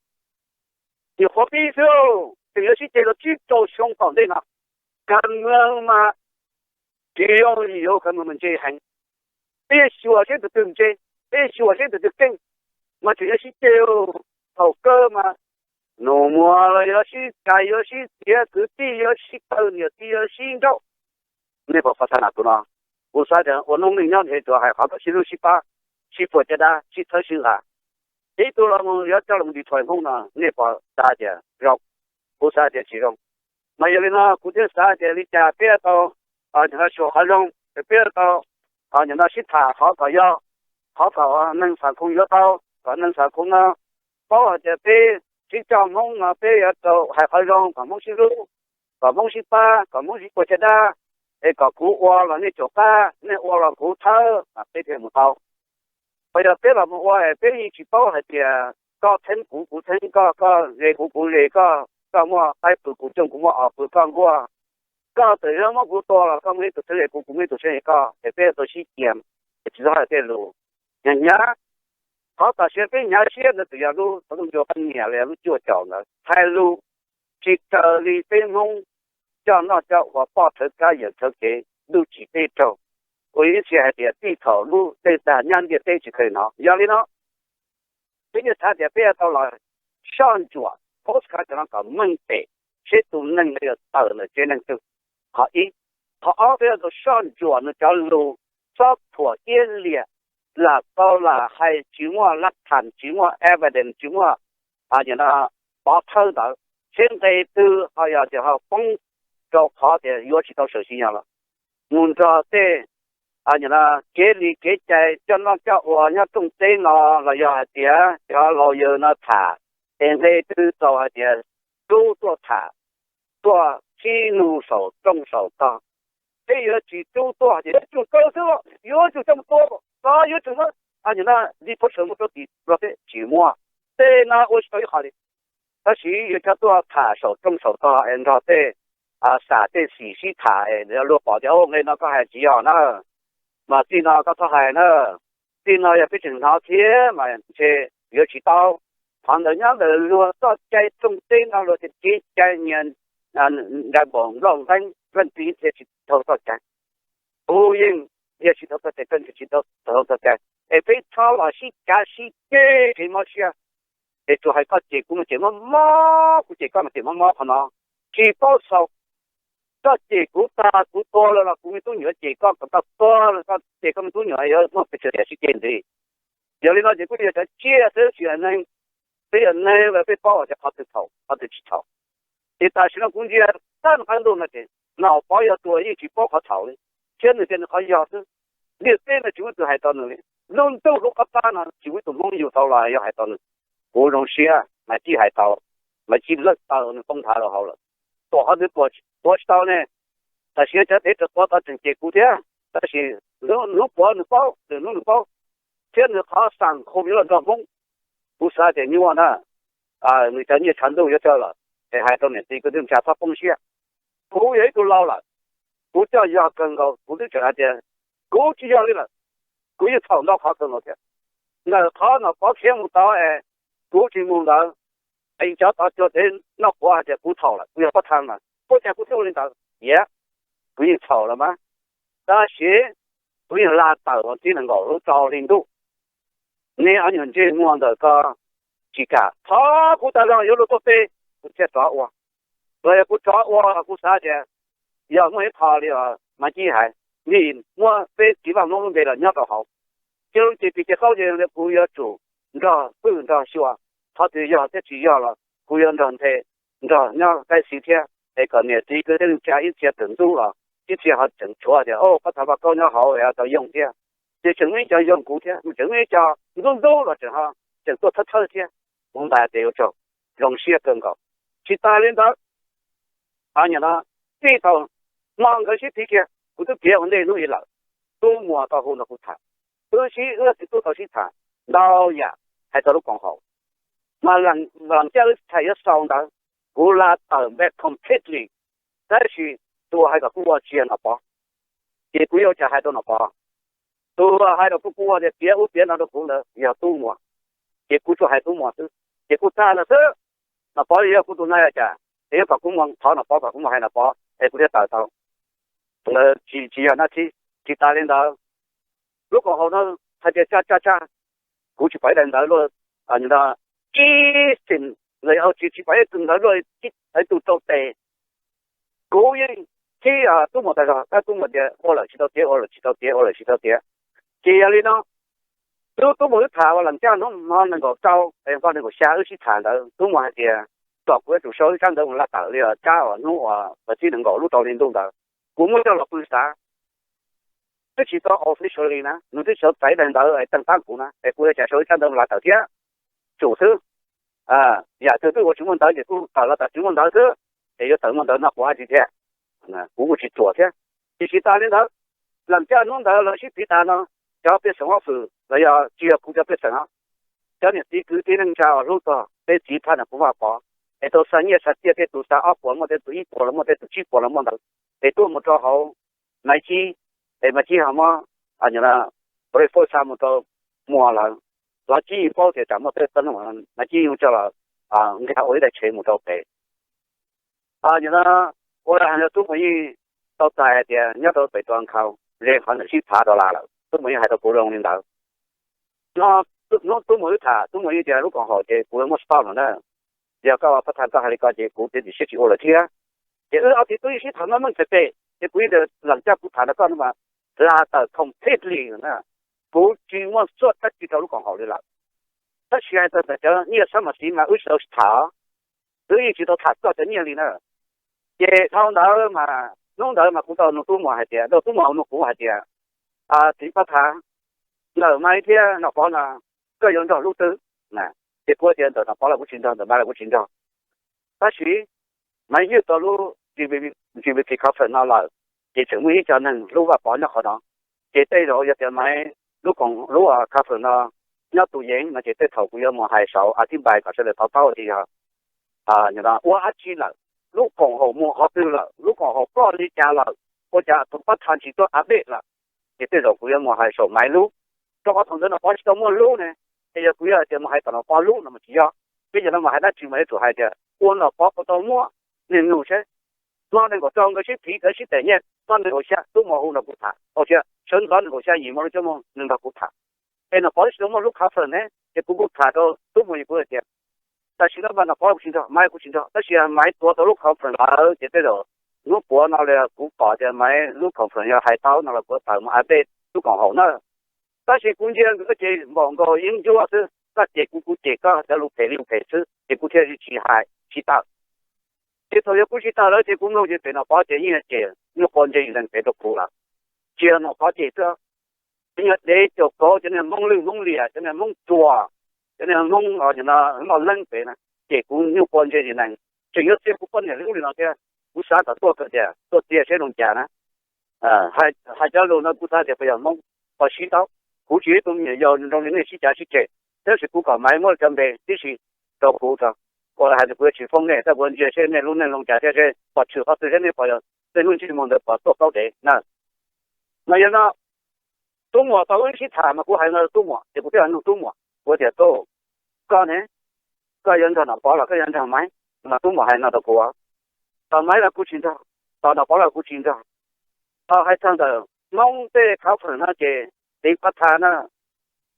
nyuam qhuav pib xwb, tseem yuav sib ceg rau tsib rau xyoo tom ntej no. Kas mws mas tsis zoo li yuav kas mws mas ntse heev. Peb xyuas seb tus twg ntse, peb xyuas seb tus twg keej, mas tseem yuav sib ceg. Thaum kawg mas nus muag los yuav sib cais, yuav sib txiav, kwv tij yuav sib tawg, niam txiv yuav sib nrauj. Nej puas pom tag nrho tus no? Kuv xav tias ua noob neej nyob ntshe tsuas hais qhov kom sib hlub sib pab, sib puas caj dab, sib txhawb sib nqa. Ib tug los mus yuav coj los mus tiv thaiv Hmoob no, nej puas xav tias zoo? Kuv xav tias tsis zoo. Mas yog li no kuv thiaj xav tias li cas peb yuav tau nim no xyuas qhov zoo, peb yuav tau nim no sib tham qhov kom yog, qhov kom neeg xam khoo yuav tau, kom neeg xam khoo no paub hais tias peb sib coj Hmoob no peb yuav tau hais qhov zoo kom Hmoob sib hlub, kom Hmoob sib pab, kom Hmoob sib puas caj dab, es kom kuv ua los nej caum qab, nej ua los kuv thawb, peb thiaj mus tau. Ho yog peb los mus ua es peb yeej tsis paub hais tias koj theeb kuv, kuv theeb koj, koj ze kuv, kuv ze koj, koj muaj qaib pw kuv cooj, kuv muaj os pw koj nkuaj, koj txawm yuav muab kuv tua los koj muaj ib tug txheeb ze kuv, kuv muaj ib tug txheeb ze koj, es peb yuav tau sib cia, es tsis txhob hais tej lus hnyav hnyav. Qhov tam sim no peb hnyav siab ntawd txawm yog lub txoj moo ncua paj niam los yog lub cuaj caum ntawd hais lus tsis raws li peb Hmoob coj noj coj ua, poj rhawv kab yawm rhawv kev, ntuj tsim teb raug. Ua ib txhia hais tias txij thaum lub dej tag nyab ntiaj teb tsis kheev hnov. Yog li no peb thiaj xav tias peb yuav tau los soj ntsuam postcard cov no kom meej pem seb tus neeg no yuav tawm ntawm tsev neeg twg. Qhov ib. Qhov ob, peb yuav tau soj ntsuam nws cov lus txob thuam iab liam, lam tau lam hais tsis muaj lab tham, tsis muaj evidence, tsis muaj nim no pov thawj ntawd, seb nqe twg ho yog tias ho poob rau qhov tias yuav tsis tau sawv tsees yog los mus nrog tej nim no kev li kev cai coj noj coj ua nyob rooj teb no los yog hais tias cov lawyer no tham, es nqe twg txaus hais tias rub tuaj tham, tuaj sib nug saum rooj saum tog. Peb yuav tsis rub tuaj tias yuav tsum kaw xwb, yuav tsum coj mus tua, yuav tsum nim no deportation mus rau tim Nplog teb, tsis muaj. Tej no ua tsis tau ib qho li. Tab sis yuav coj tuaj tham saum rooj saum tog es nrog tej xam tej xim sib tham es luag pom tias nqe no koj hais tsis yog na, mas txij no koj txhob hais na. Txij no yog peb tseem hnov thiab mas ntshe yuav tsis tau. Qhov ntawd nyob ntawm luag txoj cai rooj teb no luag tias kev cai nyias nra npaum nplooj nqeeb, leej twg thiaj tsis tau txoj cai. Kuv yeej yog tsis tau txoj cai, koj tsis tau txoj cai, es peb txhob los sib cav sib ceg kev mob siab. Es tsuas hais koj cem kuv mas cem mob mob, kuv cem koj mas cem mob mob qhov no, tsis paub xaus. Koj cem kuv tag kuv tuag lawm los kuv me tub nyuam cem koj kom koj tuag, koj cem koj me tub nyuam yuav muaj pes tsawg tiam sib ceg ntxiv. Yog li no ces kuj yog cov tsiaj xwb, tsis yog neeg. Peb yog neeg los peb paub tias qhov twg txhaum qhov twg tsis txhaum. Ces tam sim no kuv ntsia tag nrho qab ntuj no ces Nam Pov yog tus yeej tsis paub qhov txhaum li, thiab nws tias nws qhov yog xwb. Ntiaj teb no tsis muaj tus hais tau nws li. Lub ntuj lub qab pab no tsis muaj tus Hmoob yug tau los yog hais tau nws. Kuv zoo siab Maiv Cib hais tau, Maiv Cib lawj taw nws poob nthav rau hauv lawm. Tuam qhov twg tuav tsis tau ne. Tam sim no cov dev raws tuav tau tseem cem kuv thiab, tab sis hnub puav nws paub, lwm hnub nws paub, thiab nws qhov xam khoo yuav los nrog Hmoob. Kuv xav tias nyuaj na, nws cov nyiaj tshav ntuj yuav tsawg lawm, es hais rau niam txiv kwv tij neej tsa txhob poob siab. Kuv yog ib tug laus lawm, kuv coj yog kawg nkaus, kuv twb tseem hais tias kuv tsis yog li lawm, kuv yeej txhaum ntau qhov kawg nkaus thiab. Ntawm qhov Nom Pov khiav mus tod es kuv tsis mus ntawd, es cov tod cua teb noj quav hais tias kuv txhaum lawm, kuv yog pab tham lawm, ua cas kuv thiaj ua li ntawd? Yam, kuv yeej txhaum lawm mas, tab sis kuv yeej la tawm vas thib nees nkaum lub rau hli ntuj, neb ob nyuag ntsej muag ntawm ko tsis kam, thov kuv tag zog yuav luag tuaj peb, kuv thiaj rov ua. Los yog kuv rov ua los kuv xav tias yog muaj ib qho li Maiv Cib hais, vim muab peb txiv Vaj Hmoob lub npe los nyob rau hauv, ces lub npe ces qaub ces kuv yuav tsum nrog pwj nrog xyuas, qhov twg yog thiab tsis yog los kuv yuav nrog nthe, nrog nyob qab xis thiab, es kom niam txiv kwv tij neej tsa ib txhia tawm ntxub los ib txhia ho tseem tshuav tias, o, pab tham vaj kaub nyob hauv es tau yoog thiab. Ces tseem muaj ib co yoog kuv thiab, tseem muaj ib co ntxub ntxub los tseem ho tseem tuaj thawb thawb thiab. Kuv ntais tias ua tsaug, zoo siab kawg nkaus. Tsis tas li ntawd, nyam no txij thaum hmo nkawd sib phiv kiag kuv twb piav ua ntej hnub ib lawm, Tub Muas tau hu nrog kuv tham, wb sib wb txiv tub tau sib tham ntau yam hais txog lub koom haum, mas Lam Caj wb tham yuav xaus ntawd, kuv la tawm npe completely, tab sis tus uas hais kom kuv ua tsis yog Nom Pov, ces kuv yuav ua cas hais rau Nom Pov? Tus uas hais rau kuv, kuv ua tias piav ub piav no rau kuv ntawd yog Tub Muas, ces kuv tsuas hais Tub Muas xwb, ces kuv tag lawm xwb. Nom Pov yog kuv tus na cas es yuav kom kuv mus thov Nom Pov kom kuv mus hais Nom Pov es kuv thiaj tawm tau. Ntawd tsis yog nab thib. Tsis tas li ntawd, lub koom haum no hais tias tsa tsa tsa, kuv tsis pom ib daim ntawv luaj, ib xim los yog tsis tsis pom ib tug ntawv luaj, ib tug rau tes. Kuv yeej thib Tub Muas tag zog, tab Tub Muas tias ua lawm tsis tau tiav, ua lawm tsis tau tiav, ua lawm tsis tau tiav. Ces yog li no, lub Tub Muas wb tham uas Lam Caj hnub hmo nees nkaum rau es nkaus nees nkaum xya wb sib tham ntawd, Tub Muas hais tias kom kuv yuav tsum sau ib tsab ntawv mus la tawm li tsab uas hnub uas vas thib nees nkaum lub rau hli ntuj ntawd. Kuv muab coj los pw xav, twb tsis tau officially na, nws twb tsis tau txais daim ntawv es teej tab kuv na, es kuv yuav tsum sau ib tsab ntawv mus la tawm thiab. Tsum xwb, yam twg twb ua tsis muaj ntawv ces kuj tawm los tawm tsis muaj ntawv xwb, es yuav tawm muaj ntawv no kuv hais tsis tiag, kuv kuj tsis ruam thiab. Ces tsis tas li ntawd, Lam Caj hnub ntawd lawv sib phiv tas no, cov pej xeem ob fwm los yog tsis yog kuv cov pej xeem os, cov niam txiv kwv tij neej tsa uas hlub txog peb txiv Thaj Nais Phoo Vaj Pov, es tau xa nyiaj xa txiaj, tej tus xa ob puas muaj, tej tus ib puas los muaj, tej tus tsib puas los muaj ntawd, es tuaj mus rau hauv Maiv Cib, es Maiv Cib ho muab, o, Pov Lej Fauj xa mus rau Muas lawm. Los Cib yeej paub tias tsam muaj tej txoj no, Maiv Cib yeej coj los nkag ua ib daim tsheb mus rau pem. Yog no, ua li Tub Muas yeej tau txais hais tias nyob rau pem tus nkhaus ze qhov ntawm sib phav dollar lawm, Tub Muas yeej hais rau kuv zoo li ntawd. No, hnub Tub Muas wb tham, Tub Muas yeej tias lub koom haum ces kuv muab stop lawm na. Yog koj pab tham koj hais li ko ces kuv txiav txim siab tsis ua lawm thiab. Ces wb ob txiv tub yeej sib tham meej meej pem pem, ces kuv yeej tias Lam Caj kuv tham rau koj no mas la tawm completely na. Kuv tsis muaj txuj dab tsi rau lub koom haum li lawm. Tab sis hais txog ntawm cov nyiaj xab mas siv mas wb tsis tau sib tham, wb yeej tsis tau tham txog cov nyiaj li na. Ces dhau ntawd mas hnub ntawd mas kuv tau nug Tub Muas hais tias, tau Tub Muas nug kuv hais tias, txiv pab tham, ntawm Maiv thiab Nom Pov no koj yuav nrog lub twg? Ces kuv tias ntawm Nom Pov los kuv tsis nrog, ntawm Maiv los kuv tsis nrog. Tab sis Maiv ywj tau lub G V P conference no lawm, ces tseem muaj ib co neeg hlub Vaj Pov nyob qhov no. Ces tej zaum yog tias Maiv lub koom lub conference no nyob tus yeev no ces tej thaum kuv yuav mus hais saum a thib npai kom sawv daws to taub tias yog, yog no ua dab tsi lawm, lub koom haum mus qhov twg lawm, lub koom haum ploj li cas lawm, ua cas tus pab tham tsis tuaj update lawm. Ces tej zaum kuv yuav mus hais saum Maiv lub, rau qhov thaum ntawd Nom Pov tsis tau muaj lub ne. Ces yog kuv yuav hais tias mus hais tom Nom Pov lub no mas tsis yog. Peb yog no mus hais dab tsi mas yuav tsum hais tias ua Nom Pov puas tau muaj, nej nug seb. Hmo nees nkaum rau nkawd sib phiv, nkawd sib tes nyiaj, hmo nees nkaum xya Tub Muas hu nrog kuv tham, au thiab sawv ntxov nees nkaum xya yim hmo lub cuaj moos nws nrog kuv tham. Es Nom Pov twb tsis tau muaj lub conference ne, ces kuv kuj tham rau Tub Muas, kuv hais tias tam sim no mas Nom Pov kuv tsis nrog, Maiv kuv tsis nrog, tab sis Maiv tuav tau lub conference lawm ces tej zaum hnub puav no li kuv pom tias Maiv lub conference yog hais tau no los kuv tawm mus update lub koom haum na. Tab sis kuv ntsia nkawd ces npaum nkaus yeeb ncuab xwb, koj cem kuv, kuv cem koj, cov lus phem li lus phem xwb, ces kuv thiaj li tsis hais tsis tawm. Ces thaum yog kuv tsis tawm lawm ces kuv mloog ces pem Nom Pov ces yeej cem nyuaj quav ntsej neeg pem rau kuv lawm. Tsis yog Nom Pov cem xwb, cov niag dev caum kauv, cov niag Hmoob Lwj Hmoob Liam, cov niag Hmoob Ruas, cov niag Hmoob loj leeb pem na, cem kuv nyuaj quav ntsej neeg. Tseem yuav txia kuv poj niam li ub li no thiab. Kuv xav kom tuaj kawm tias tuaj txia seb zoo cas na. Hais cov lus no kuv xav tias puas yog Hmoob, puas sib ntaub. Kuv tsis yog ib tug me nyuam yaus zoo li nej sib cav sib cem, tab sis kuv kom Maiv muab cov npe tib si rau kuv tso. Ua li hais tias kuv yuav tsis foob nej, tab kuv ntsia seb nej lub neej zoo cas thiab seb pom tshwm qhov twg, seb nej puas yog tej hnub ntsej muag ntawd puas tuaj plaub dev na. Mas yog no, tub muam tau wb sib tham mas kuv hais no rau tub muam ces kuv thiaj hais no rau tub muam, kuv tias tub, koj ne, koj yuav nrog Nom Pov los koj yuav nrog Maiv? Mas tub muam hais no rau kuv, tos Maiv los kuv tsis nrog, tos Nom Pov los kuv tsis nrog. Thaum hais txog ntawm Hmoob tej conference no ces tiv pab tha na,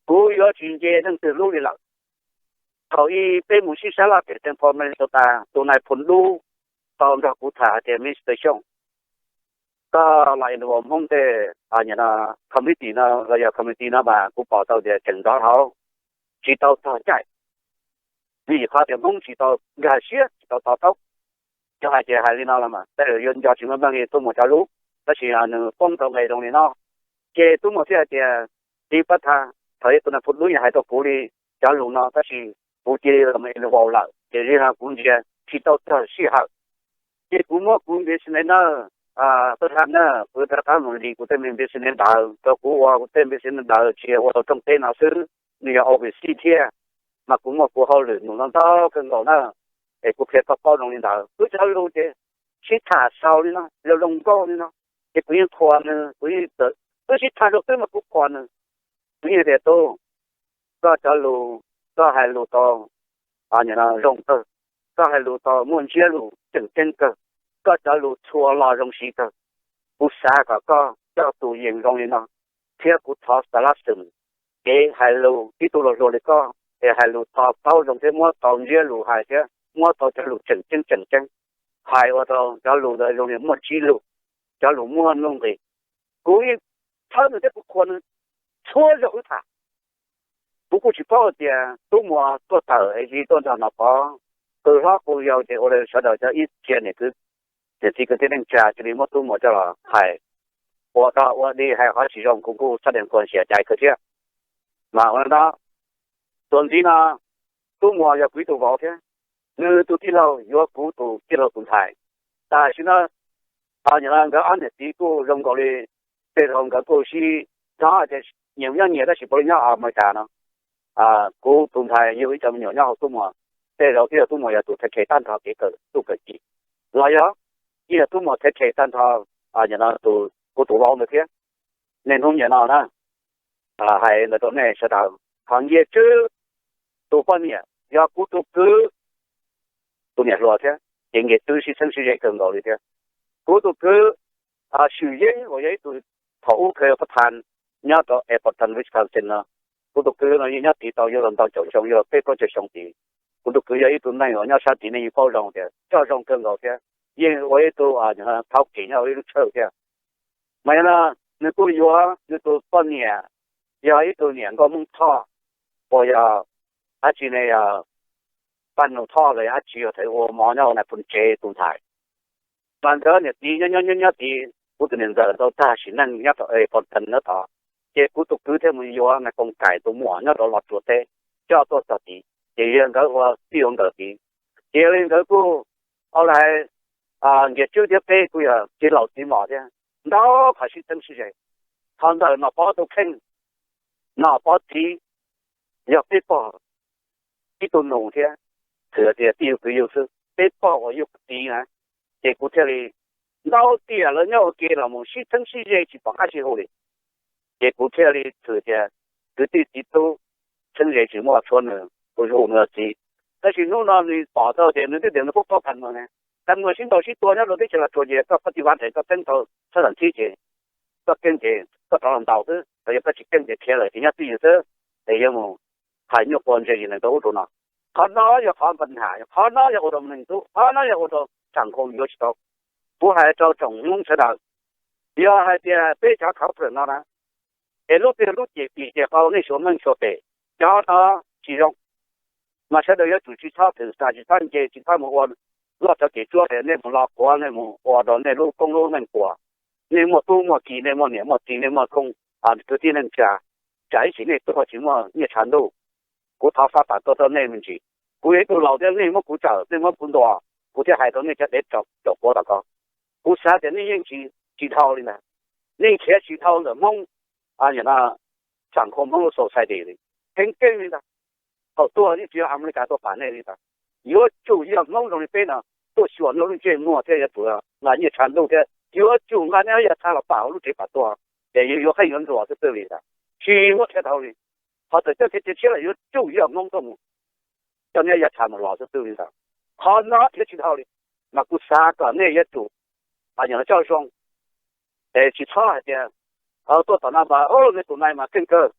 kuv yuav tsis nce leej twg lub li lawm. Thaum ub peb mus sib sab laj pem St. Paul, Minnesota, tus nais phoo dub tau nrog kuv tham hais tias Mister Xyooj, koj los involve Hmoob tej committee no los yog committee no mas kuv pom tau tias tseem nrov hauv, tsis tau txog caij. Vim qhov tias Hmoob tsis tau nkag siab, tsis tau to taub. Cov hais tias hais li no los mas tej zaum yuav nco tsis meej meej li tub muam cov lus, tab sis nws poob rau nqe zoo li no. Ces tub muam thiaj hais tias tiv pab tha, thaum ub tus nais phoo dub yeej hais rau kuv li cov lus no tab sis kuv cia li los involve lawm ces li no kuv ntsia tsis tau txog sij hawm. Ces kuv muab kuv business na, tub tham na, kuv rov qab mus li kuv tej business ntawd rau kuv ua kuv tej business ntawd tsis yog ua rau rooj teb no xwb, nws yog overseas thiab. Mas kuv muaj kuv hauj lwm nws ntau ntau kawg nkaus na. Es kuv qhia koj paub zoo li ntawd, kuv cov lus ces sib tham xaus li no, zoo zoo nkauj li no. Ces kuv yeej qhuas nws, kuv yeej, wb sib tham zoo xwb mas kuv qhuas nws. Kuv yeej tias tub, koj cov lus, koj hais lus tau zoo kawg, koj hais lus tau muaj ntsiab lus tseem ceeb kawg, koj cov lus txhua lo zoo siv kawg. Kuv xav kom koj coj tus yees zoo li no, thiab kuv thov xa lab xwm kev hais lus ib tug luag hluas li koj es hais lus to taub zoo thiab muab tau ntsiab lus hais thiab muab tau cov lus tseem ceeb tseem ceeb, hais ua rau cov lus ntawd zoo li muaj ntsiab lus, cov lus muaj nuj nqis. Kuv yeej txhawb nws thiab kuv qhuas nws txhua zaus wb tham. Kuv kuj tsis paub hais tias tub muam tuaj tawm es tuaj nrog Nom Pov, qw hlob qw yau ces ua rau sawv daws cov ib txhia niam kwv, niam txiv kwv tij neej tsa cia li muab tub muam coj los hais ua dog ua dig hais qhov tsis zoo, kuv kuj sab dees kuas xiam cai kawg thiab. Mas ua li no, txuas ntxiv no, tub muam yog kuv ib tug vauv thiab, nws tus tij laug yuav kuv tus tij laug tus ntxhais. Tam sim no nkawd ob niam txiv kuj zoo nkaus li tej zaum nkawd kuj sib hnov tias nyias nyob nyias tab sis puav leej nyob Amelikas no. Kuv tus ntxhais yug ib co me nyuam nyob hauv tub muam, tej zaum twb yog tub muam yog tus take care tag nrho kev kawm txuj kawm ci, los yog twb yog tub muam take care tag nrho kuv tus vauv ntawd thiab. Niaj hnub nim no na, hais ntawd rau nej sawv daws, qhov Nkias Tswb tus poj niam yog kuv tus kwv tus niam hluas thiab, ces Nkias Tswb sib txheeb sib ze kawg nkaus li thiab. Kuv tus kwv Swm Yeeb uas yog ib tug thaum ub kha pab tha nyob rau Appleton, Wisconsin no, kuv tus kwv no yeej nyob tid tau yuav luag ntau caum xyoo, yuav luag peb plaub caug xyoo tid. Kuv tus kwv yog ib tug neeg uas nyob sab tid nej yeej paub zoo tias coj zoo kawg nkaus thiab, yeej ua ib tug thauj kev nyob ua ib lub tshawj thiab. Mas yog no, nws kuj yuav nws tus poj niam yog ib tug niam nkauj Hmoob Thoj, uas yog dab tsi ne, yog Paj Nus Thoj los yog dab tsi, yog thaum ua mov nyob ua nais phoo tsev tus ntxhais. Mas nkawd niam txiv nyob nyob nyob nyob tid, kuv tus niam ntxawm tau tag sim neej nyob rau Appleton na tod, ces kuv tus kwv thiaj mus yuav nais koom kaim tus muam nyob rau Los Tsuas teb, coj tuaj txog tid, ces yog nkawd ua txij ua nkawm tid. Ces yog li nkawd kuj ua li Nkias Tswb thiab peb kuj yog txiv laus txiv mos thiab, ntau qhov sib txheeb sib ze. Thaum ntawd Nom Pov tus kheej, Nom Pov txiv yog peb pog ib tug nus thiab, txhwm tias tij yug kwv yug xwb, peb pog uas yug kuv txiv na. Ces kuv thiaj li, ntau tiam lawv nyob ua ke los mus sib txheeb sib ze tsis pom qab sib hu li. Ces kuv thiaj li txhwm tias kwv tij txiv tub txheeb ze tsis muaj, tshuav nws kuv hu nws txiv. Tab sis hnub no nws pom tau tias nws twb tias nws pub paub qhov no ne, qhov no sib ntaus sib tua nyob rau teb chaws Los Tsuas ces koj pab tiv vaj rhe koj keeb tau sab tam thib ces koj keeb ces koj rov los ntaus xwb, yog koj tsis keeb ces khiav lawm ces nyob twj ywm xwb, es yuav mus hais nyuaj quav ntse yim neeg rau ub rau no. Qhov no yog qhov npa nham, qhov no yog ua rau neeg tub, qhov no yog ua rau tsaam khoo yuav tsis tau. Kuv hais rau tsoom Hmoob sawv daws, yog hais tias peb cov khawv plawm no na, es lub twg lub cem pim ces qau nej xyuas meej xyuas pem, cov no tsis zoo. Mas sawv daws yuav tsum tsis txhob thwm xa, tsis txhob nce, tsis txhob mus ua loj cov kev tsuab tias nej mus lo quav, nej mus ua rau nej lub koob lub meej puas. Nej muaj tub muaj ki, nej muaj niam muaj txiv, nej muaj kwv tij neej tsa, tsam ib sim nej tuag tsis muaj nyiaj tshav ntuj. Kuv thov fab fab tuaj rau nej me ntsis. Kuv yog ib tug laus thiab nej muab kuv tsawm, nej muab kuv ntuas, kuv thiaj hais rau nej cov dev caum quav tom ko. Kuv xav tias nej yeej tsis, tsis dhau li ntawd, nej khiav tsis dhau ntawm Hmoob, tsaam khoo Hmoob lub society li. Keeb keeb li ntawd, thaum tuag yeej tsis yog Amelikas tuaj pam nej li ntawd. Yuav tsum yog Hmoob zoo li peb no tuaj xyuas nej lub ntsej muag thiaj yuav tsum los nyiaj tshav ntuj thiab yuav tsum nqa neb yav tha los pam hauv lub tsev pam tuag, ces yuav yuav qeej yuav nruas xwb xwb li ntag, tsis muaj thiab dhau li. Qhov txawm coj kev cia siab los yuav tsum yog Hmoob tuaj mus coj neb yav tha mus los xwb xwb li ntag. Qhov no thiab tsis dhau li, mas kuv xav kom nej yuav tsum coj zoo, es tsis txhob hais tias tuaj tom no mas nej tus nai mas keej kawg,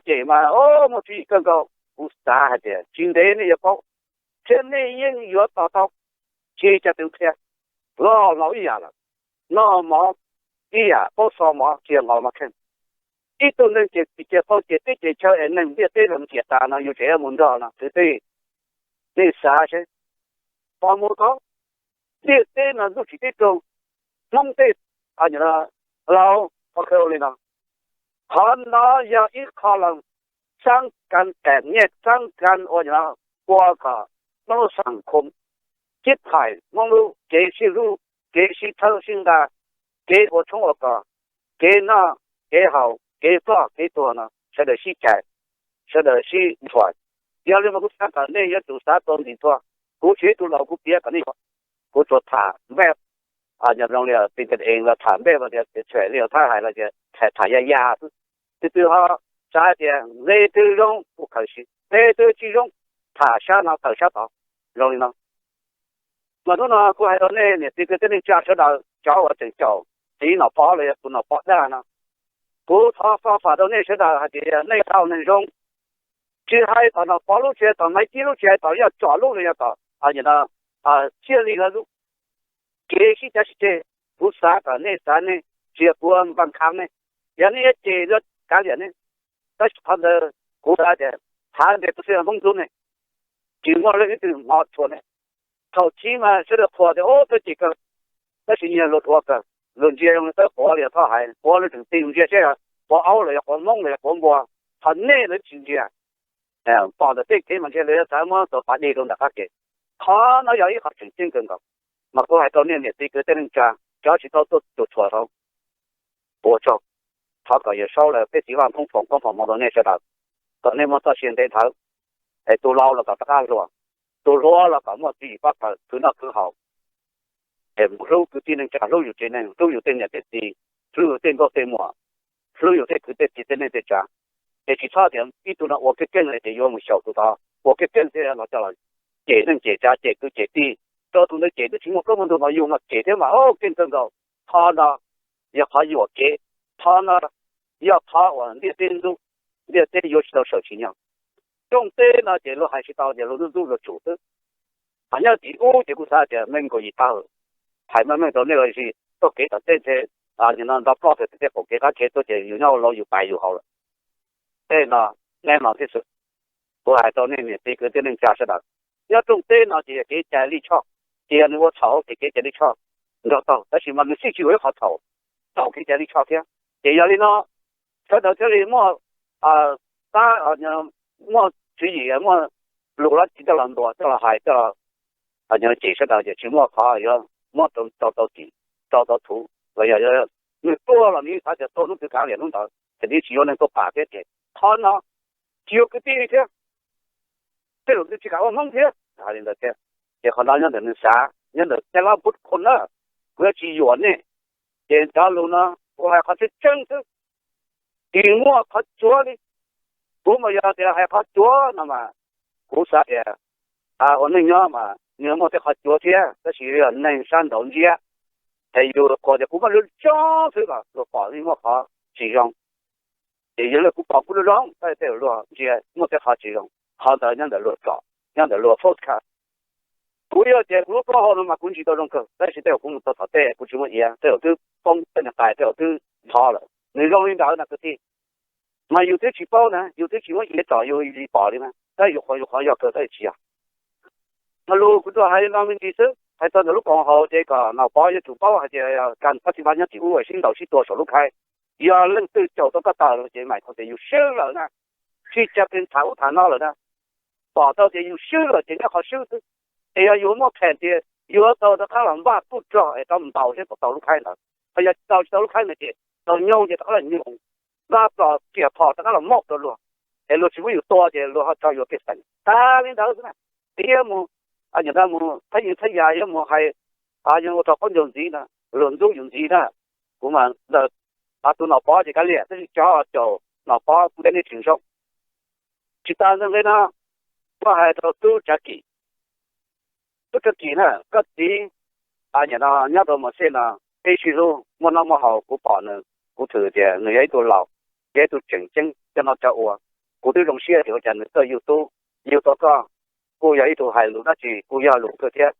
cem mas muaj tswv yim kawg nkaus. Kuv xav hais tias tsis ntev nej yuav paub, thiab nej yeej yuav to taub. Tsis cas tus qhia, loj hlob ib yam lawm, noj mov ib yam, paub xo mov tsis yog nqos mov kheej. Ib tug neeg ces tsis cia paub ces teb ces chaw es neeg ntiaj teb los mus ciam tas no yus tseem yuav mus nrog no kwv tij, nej xav seb, pom mus tod, ntiaj teb no ntuj tsim teb raug, Hmoob tej laus qhov khaw ua li no. Qhov no yog ib qho los xab kas kam nyiaj, xab kas ua ua kom Hmoob lub xas khoo, cib thaiv Hmoob lub kev sib hlub, kev sib thawb sib nqa, kev ua tshoob ua kos, kev noj kev haus, kev ploj kev tuag no sawv daws sib cais, sawv daws sib nthuav. Yog li mas kuv xav kom nej yuav tsum xav txog ntxiv txhua. Kuv tsis yog ib tug laus kuv piav kom nej, kuv tsuas tham npej, nyob zoo li pis tes ees los tham npej los tias txhais li thaj hais los tias tham tham ya ya xwb. Tus twg ho xav hais tias nqe twg zoo kuv khaws siv, nqe twg tsis zoo tham sab no tawm sab tod, zoo li no. Mas hnub no kuv hais rau nej niam txiv kwv tij neej tsa sawv daws, cov uas tseem caum txiv Nom Pov los yog tus Nom Pov dag no, kuv thov faj fam rau nej sawv daws hais tias nej tau neeg zoo, tsis hais tom Nom Pov lub, tsis hais tom Maiv Cib lub, tsis hais tom Yaj Tsom lub los yog tom Txiaj Lis lawv lub, kev sib cav sib ceg, kuv xav kom nej xav nej, tsis yog kuv npaj khav nej. Yog nej yuav cem los kav liam nej, tab sis qhov ntawd kuv xav tias thav ntes tus xwb yog Hmoob ntxub nej, tsis muaj leej twg hmov tshua nej. Thaum chiv mas sawv daws qhuas tias ub peb cem kawg, tab sis nyias luag dhuav kawg, luag ntsia zoo li tawb quav li thaj hais, quav lub tseem ti ntsia seb quav aub los yog quav Hmoob los yog quav npua, ho nej lawv tsis ntsia. Pom ntawm tej kev mas ntshe lawv yuav xav muab tus pas dej rau nram qab ke. Qhov no yog ib qho tseem ceeb kawg nkaus, mas kuv hais rau nej niam txiv kwv tij neej tsa, cov tsis tau tuaj cuam tshuam rau, ua tsaug. Thov kom Yawm Saub los peb txiv Vaj Hmoob foom koob foom hmoov rau nej sawv daws, kom nej muaj txoj sia ntev dhawv, es tus laus los kom rov qab hluas, tus hluas los kom muaj tswv yim pab khaws khwv noj khwv haus, es mus hlub kwv tij neej tsa, hlub yus tsev neeg, hlub yus tej niam tej txiv, hlub yus tej nkauj tej muam, hlub yus tej kwv tej tij tej neej tej tsav. Es tsis txhob tias ib tug no ua keej keej ces yuav mus xyaum tus tod, ua keej keej thiab los coj los cem neej cem tsav, cem kwv cem tij, rau tus ntawd cem twb tsis muaj koob muaj ntoos, mas yus mas cem thiab mas keej kawg nkaus. Qhov no yog qhov yuam kev, qhov no yog qhov uas ntiaj teb ntxub, ntiaj teb yuav tsis tau sawm tsim nyog. Rooj teb no ces luag hais tsis tau ces luag ntxub ntxub luag tsum xwb. Hos nyob tim ub ces kuv xav tias nees nkaum yim tag, hais meej meej rau nej los sis txoj kev tom teb ntshe nim no nto ploj txog tej qaum kev qab kev tuaj ces yus nyob ua laus yus pais yus haus lawm. Tej no nej no thiaj xwb. Kuv hais rau nej niam txiv kwv tij neej tsa sawv daws, nyob rooj teb no ces yog kev cai lij choj, ces yog nws ua txhaum ces kev cai lij choj nrog taug, tab sis mas nws txhij tsis ua ib qho txhaum, txhaum kev cai lij choj thiab. Ces yog li no sawv daws thiaj li muaj, tab, muaj tswv yim, muaj lus dab tsi coj los ntuas, coj los hais, coj los cem sawv daws ces tsis muaj qhov yuav muab rau tau tim, rau tau thuv los yog nws tuag los nws yeej xav tias tuag hnub twg kav liam hnub ntawd, ces nws tsis yuav neeg tuaj pam thiab. Ces qhov no tsis yuav kwv tij li thiab, tej zaum nws tsis kam ua Hmoob thiab, hais li ntawd thiab. Ces qhov no nyob ntawm nws xav, nyob ntawm tej lab pub qhov na, kuv yuav tsis yuam nej. Ces cov lus no kuv hais qhov tseeb tseeb xwb, tsis muaj qhov cuav li. Kuv mas yog tias hais qhov cuav no mas kuv xav tias ua neej nyob mas nws muaj tej qhov cuav thiab, tab sis yog neeg sab nraud ntsia, es yus qhuas tias kuv muaj lub zoo xwb los luag pom yeej muaj qhov tsis zoo. Ces yog li kuv pom kuv lub zoo, tab sis tej luag ntsia muaj tej qhov tsis zoo, qhov ntawd nyob ntawm luag tsom, nyob ntawm luag focus. Kuv yog tias kuv lub plaub hau no mas kuv ntsis tau zoo kawg, tab sis tej zaum kuv mus txog tom tej kuv tsis muaj iav, tej zaum twb poob tej niag qais, tej zaum twb ntho lawm. Nws zoo li ntawd na kwv tij. Mas yus twb tsis paub na, yus twb tsis muaj iav tsom yus li pom li na, tab sis yus qhuas yus qhov yog kawg tab sis tsis yog. Mas lus kuv tsuas hais li no me ntsis xwb, hais txog ntawm lub koom haum ces kom Nom Pov yuav tsum paub hais tias kab tib pab nyob tim ub sib ntaus sib tua saum lub khaib. Yog leej twg caum tau koj tawm los ces mam tau tias yus swb lawm na, tsis cas pheej tham ub tham no lawm na. Pom tau tias yus swb lawm ces nyob qhov swb xwb. Es yog yus muaj pheem tias yuav tau rov qab los npaj tub rog es rov ntaus seb puas tau lub khaib ntawd, ho yog tsis tau, tsis tau lub khaib ntawd ces tau nyoog ces rov qab los nyoog, npaj plos riam phom rov qab los maum rau luag, es luag tsis muab yus tua ces luag ho tso yus pej xeem tag li ntawd xwb na. Tias mus, mus thab yeeb thab yas, yuav mus hais, yuav ua rau qaub ncaug ntxiv na, luag ntxub yus ntxiv na. Kuv mas ntawm tus Nom Pov ces kav liam, tab sis cov caum Nom Pov kuv teb nej tseem zoo. Tsis tas ntawd nqe no, koj hais rau tub Tsav Kim, tub Tsav Kim na, koj txiv, nim no nyob rau Mos Xej no, peb sib hlub muaj noj muaj haus, kuv pom nws, kuv thwm tias nws yog ib tug laus, yog ib tug tseem ceeb coj noj coj ua. Kuv twb zoo siab tias ua cas nws txawj yug tub yug tau koj, kuj yog ib tug hais lus dab tsi kuj yog lus kawg thiab.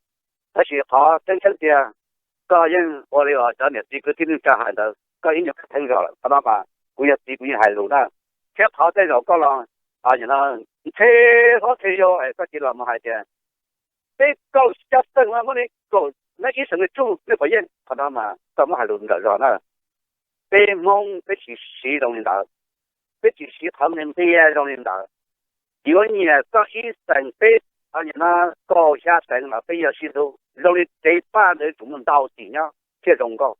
Tab sis qhov tseeb tseeb tiag, koj yeej ua li uas cov niam txiv kwv tij neej tsa hais ntawd, koj ib nyuag khav theeb zog lawm. Qhov no mas kuv yog txiv kuv yeej hais lus na. Thiab qhov tej zaum koj los, nim no ntshe hlob ntshe yau es koj cia los mus hais tias peb kaum xya xeem mas muab li kaum, nej ib xeem li tsuj nej puas yeej? Qhov no mas koj muab hais lus nrawm zog na. Peb Hmoob peb tsis siv zoo li ntawd, peb tsis siv qhov nqi nqia zoo li ntawd. Yuav nyiam koj ib xeem peb, nim no kaum xya xeem los peb yuav sib hlub zoo li tsev paj ntawd, tsum muaj ntau tim nyob thiaj zoo nkauj.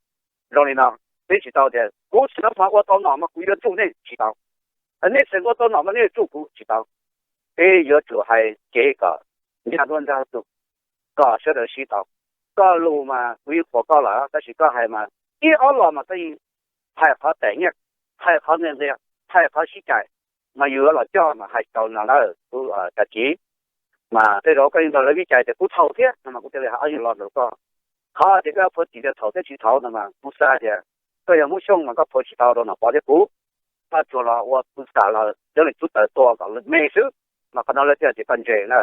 Zoo li no, peb tsis tau tias kuv tsis tau mas ua tau nom mas kuv yuav tsuj nej, tsis tau. Nej tseem ua tau nom mas nej yuav tsuj kuv, tsis tau. Peb yuav tsum hais kev kom ncaj nruab ncaj tug, kom sawv daws sib tau. Koj lus mas kuv yeej qhuas koj lawm, tab sis koj hais mas ib ob los mas koj yeej hais qhov tes nyiaj, hais qhov nqi nqia, hais qhov sib cais, mas yus yuav los coj mas hais tau no lawm kuv Tsav Kim. Mas tej zaum koj yeej nrog lawv vib cais tias kuv txhaum thiab no mas kuv thiaj li hais ob yam los rau koj. Qhov tias koj yuav phuav txim tias txhaum thiab tsis txhaum no mas kuv xav tias koj yog Hmoob Xyooj mas koj phuav tsis tau rau Nom Pov thiab kuv. Koj tsuas los ua pw xam los cov neeg tub tawv tua kom lawv me xwb, mas qhov no lawv thiaj tias koj ntse na.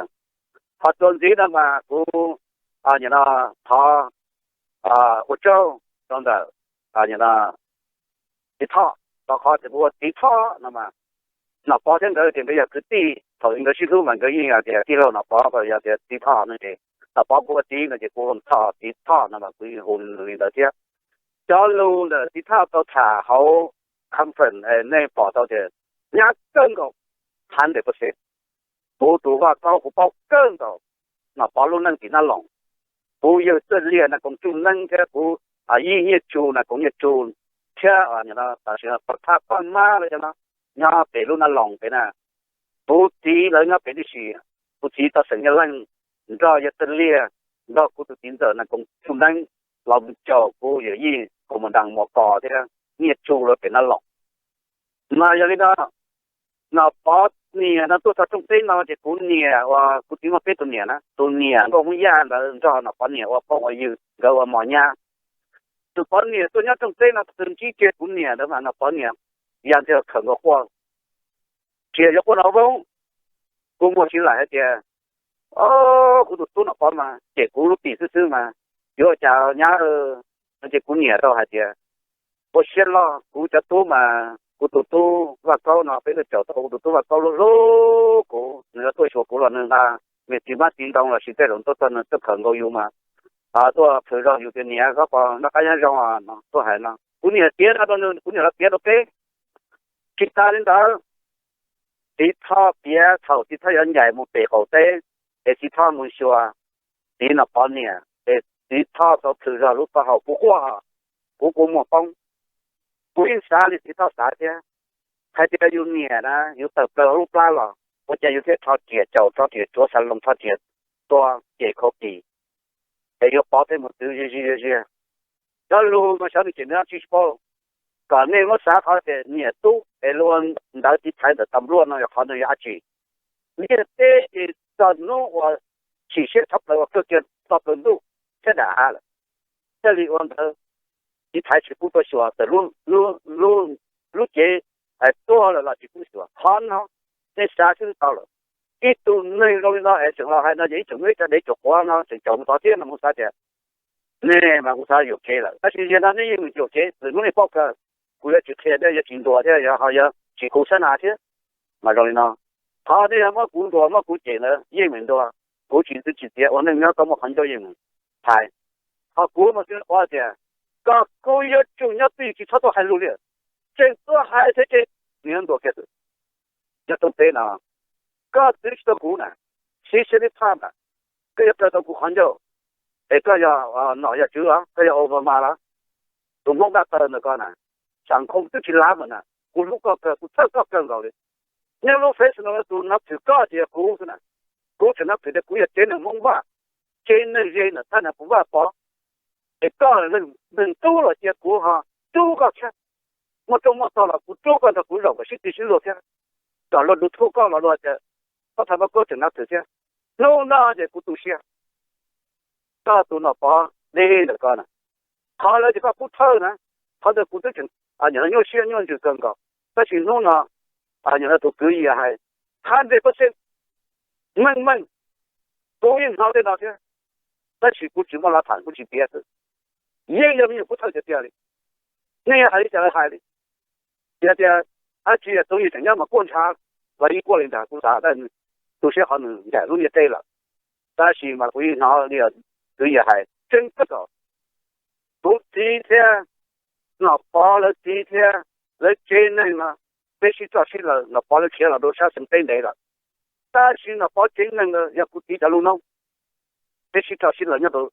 Qhov txuas ntxiv no mas kuv nim no thov ua tsaug rau ntawm nim no Txiv Thoj, rau qhov tias kuv ua Txiv Thoj no mas Nom Pov thiab nkawd ces nkawd yog kwv tij, thaum nkawd sib hlub mas nkawd yeej tias tij laug Nom Pov, yog tias Txiv Thoj no ces Nom Pov kuv ua txiv no ces kuv hu Thoj, Txiv Thoj no mas kuv yeej hu li ntawd thiab. Cov lus ntawm Txiv Thoj tau tham hauv conference nej pom tau tias nyab kawg nkaus, hundred percent. Kuv tus vaj kaub kuv paub kawg nkaus Nom Pov lub neej tim Nab Loos. Kuv yawg Txawj Liag Nas Koos Tsuj Neeb thiab kuv yij Nyiaj Tsu Nas Koos Nyiaj Tsu thiab tam sim no Paj Thab Paj Mab lawv no nyob pem lub Nab Loos pem na. Kuv txiv lawv nyob pem tib si, kuv txiv tau xeem Nyab Leej nrog yawg Txawj Liag, nrog kuv tus txiv ntxawm Nas Koos Tsuj Neeb los mus caum kuv yawm yij Koos Mus Nraas Muas Kos thiab Nyiaj Tsu lawv pem Nab Loos. Mas yog li no, Nom Pov niam no tuaj txog rooj teb no ces kuv niam uas kuv txiv muaj peb tus niam na, tus niam Nkauj Hmoob Yaj ntawd nrog Nom Pov niam ua phooj ua ywg, nkawd ua mos nyab. Tus Pov niam tuaj nyob rooj teb no tus ntsib kiag kuv niam ntawd mas Nom Pov niam ya ntiag khawm nkaus quaj, tsis yog yuav quaj no voob. Kuv muag tsis laim hais tias, o, kuv tus tub Nom Pov mas cem kuv lub pim xwb xwb mas, yuav ua cas nyab no. Ces kuv niam tau hais tias, ua siab loj, kuv cov tub mas kuv tus tub Vaj Kaub no peb tuaj caum tau kuv tus tub Vaj Kaub hlub hlub kuv, nws yuav tuaj xyuas kuv los nws nqa me txiv hmab txiv ntoo los sis tej zaum tuaj txog nws tuaj khawm nkaus yus mas tuaj plhws zog yus tias niam koj puas noj qab nyob zoo no tuaj hais no. Kuv niam piav no rau nws, kuv niam los piav rau peb. Tsis tas li ntawd, Txiv Thoj piav thaum Txiv Thoj yuav ncaim mus pem qaum teb, es Txiv Thoj mus xyuas Txiv Nom Pov niam, es Txiv Thoj tau plhws zog lub taub hau, kuv quaj, kuv kua muag poob. Kuv yeej xav li Txiv Thoj xav thiab, hais tias yus niam na yus tawm plaws hauv lub plab los ua cas yus thiaj rho riam caum, rho riam tsuav xav loo, rho riam tua cem khau kis, es yuav pov tej mus txwv ziag ziag ziag. Cov lus mas xyov nws cem nws dab tsi tsis paub. Kom nej muab xav qhov tias niam tub es luag ua ntawv tiv thaiv ntawm tas npluaj no yog qhov ntawd yog dab tsi? Ntiaj teb ces txog hnub uas chim siab tshaj plaws uas kawg kiag txog plaws ntuj thiab dam hav lawm, thiaj li ua ntawv tiv thaiv tsis pub tuaj xyuas, txawm lub cev tuag lawm los tsis pub xyuas. Qhov no nej xav xwb tau lawm. Ib tug neeg zoo li no es tseem los hais no ces ib tsoom muaj ib cov dev tsoom quav no tseem caum mus tod thiab no, kuv xav tias nej mas kuv xav yuam kev lawm. Tab sis yog no nej yeej mus yuam kev, txawm hnub nej paub kawg, kuv yuav tsis qhia thiab yuav tsis ntuas thiab, yog ho yuav tsis khuv xab nas thiab. Mas zoo li no, qhov nej yog muab kuv ntuas muab kuv cem ntawd yeej meem ntuas, kuv tsis txwv tsis txiav, ua neej nyob koj muaj qhov ncauj yeej meem thaiv. Ho kuv mas xav tias koj kuj yuav tsum nyob twj ywm, tsis txhob tuaj hais lus li, tseem tuaj hais thiab ces nws yuav ntuas kiag xwb. Nyob rooj teb no, koj txwv tsis tau kuv na, siv siab ib phaj na, koj yuav kawg tau kuv qhov ncauj. Es koj yog nom yog tswv los koj yog Obama los, tus Hmoob dab tawg ntawm koj na, xam khoo twb tsis lav mas na, kuv hlub koj kawg, kuv txhawj koj kawg nkaus li. Nyob lub Facebook no tus nab phwm koj ces yog kuv xwb na. Kuv tseem nab phwm tias kuv yog tsev neeg Hmoob Vaj, tsev neeg ze ntawm thaj neeg Pov Vaj Pov. Es koj neeg tub los cia kuv ho rub koj thiab. Muaj rooj muaj tog los kuv rub koj nrog kuv zaum kom sib tw sib luag thiab, kom luag ntu thub koj los luag tias koj thaj pab koj tseem nab thwm thiab. Hnub no ces kuv tu siab, koj tus Nom Pov deb ntawm koj na. Qhov lawv tias koj pub thawj na, qhov ntawd kuv twb tseem nyuaj siab nyuaj ntsws kawg nkaus, tab sis hnub no tus kwv Yia hais hundred percent meej meej, kuv yeej hnov tej no thiab, tab sis kuv tsis muaj laj tham kuv tsis piav xwb. Yeej yog me nyuam pub thawj tiag tiag li. Nej hais li cas lawv hais li. Yog tias dab tsi yog tub yeej tseem nyob mas kuaj ntshav los yeej kuaj li ntag, kuv xav tab tu siab qhov nws ncaim lub ntiaj teb lawm. Tab sis mas kuv yeej hnov li kwv Yia hais tseeb kawg nkaus. Kuv txiv thiab Nom Pov lawv txiv thiab lawv tsev neeg no, peb sib tso sib laws, Nom Pov lawv khiav los rau sab xeev teb ntev lawm. Tab sis Nom Pov tsev neeg no yog kuv txiv cov lub noob, peb sib tso sib laws nyob rau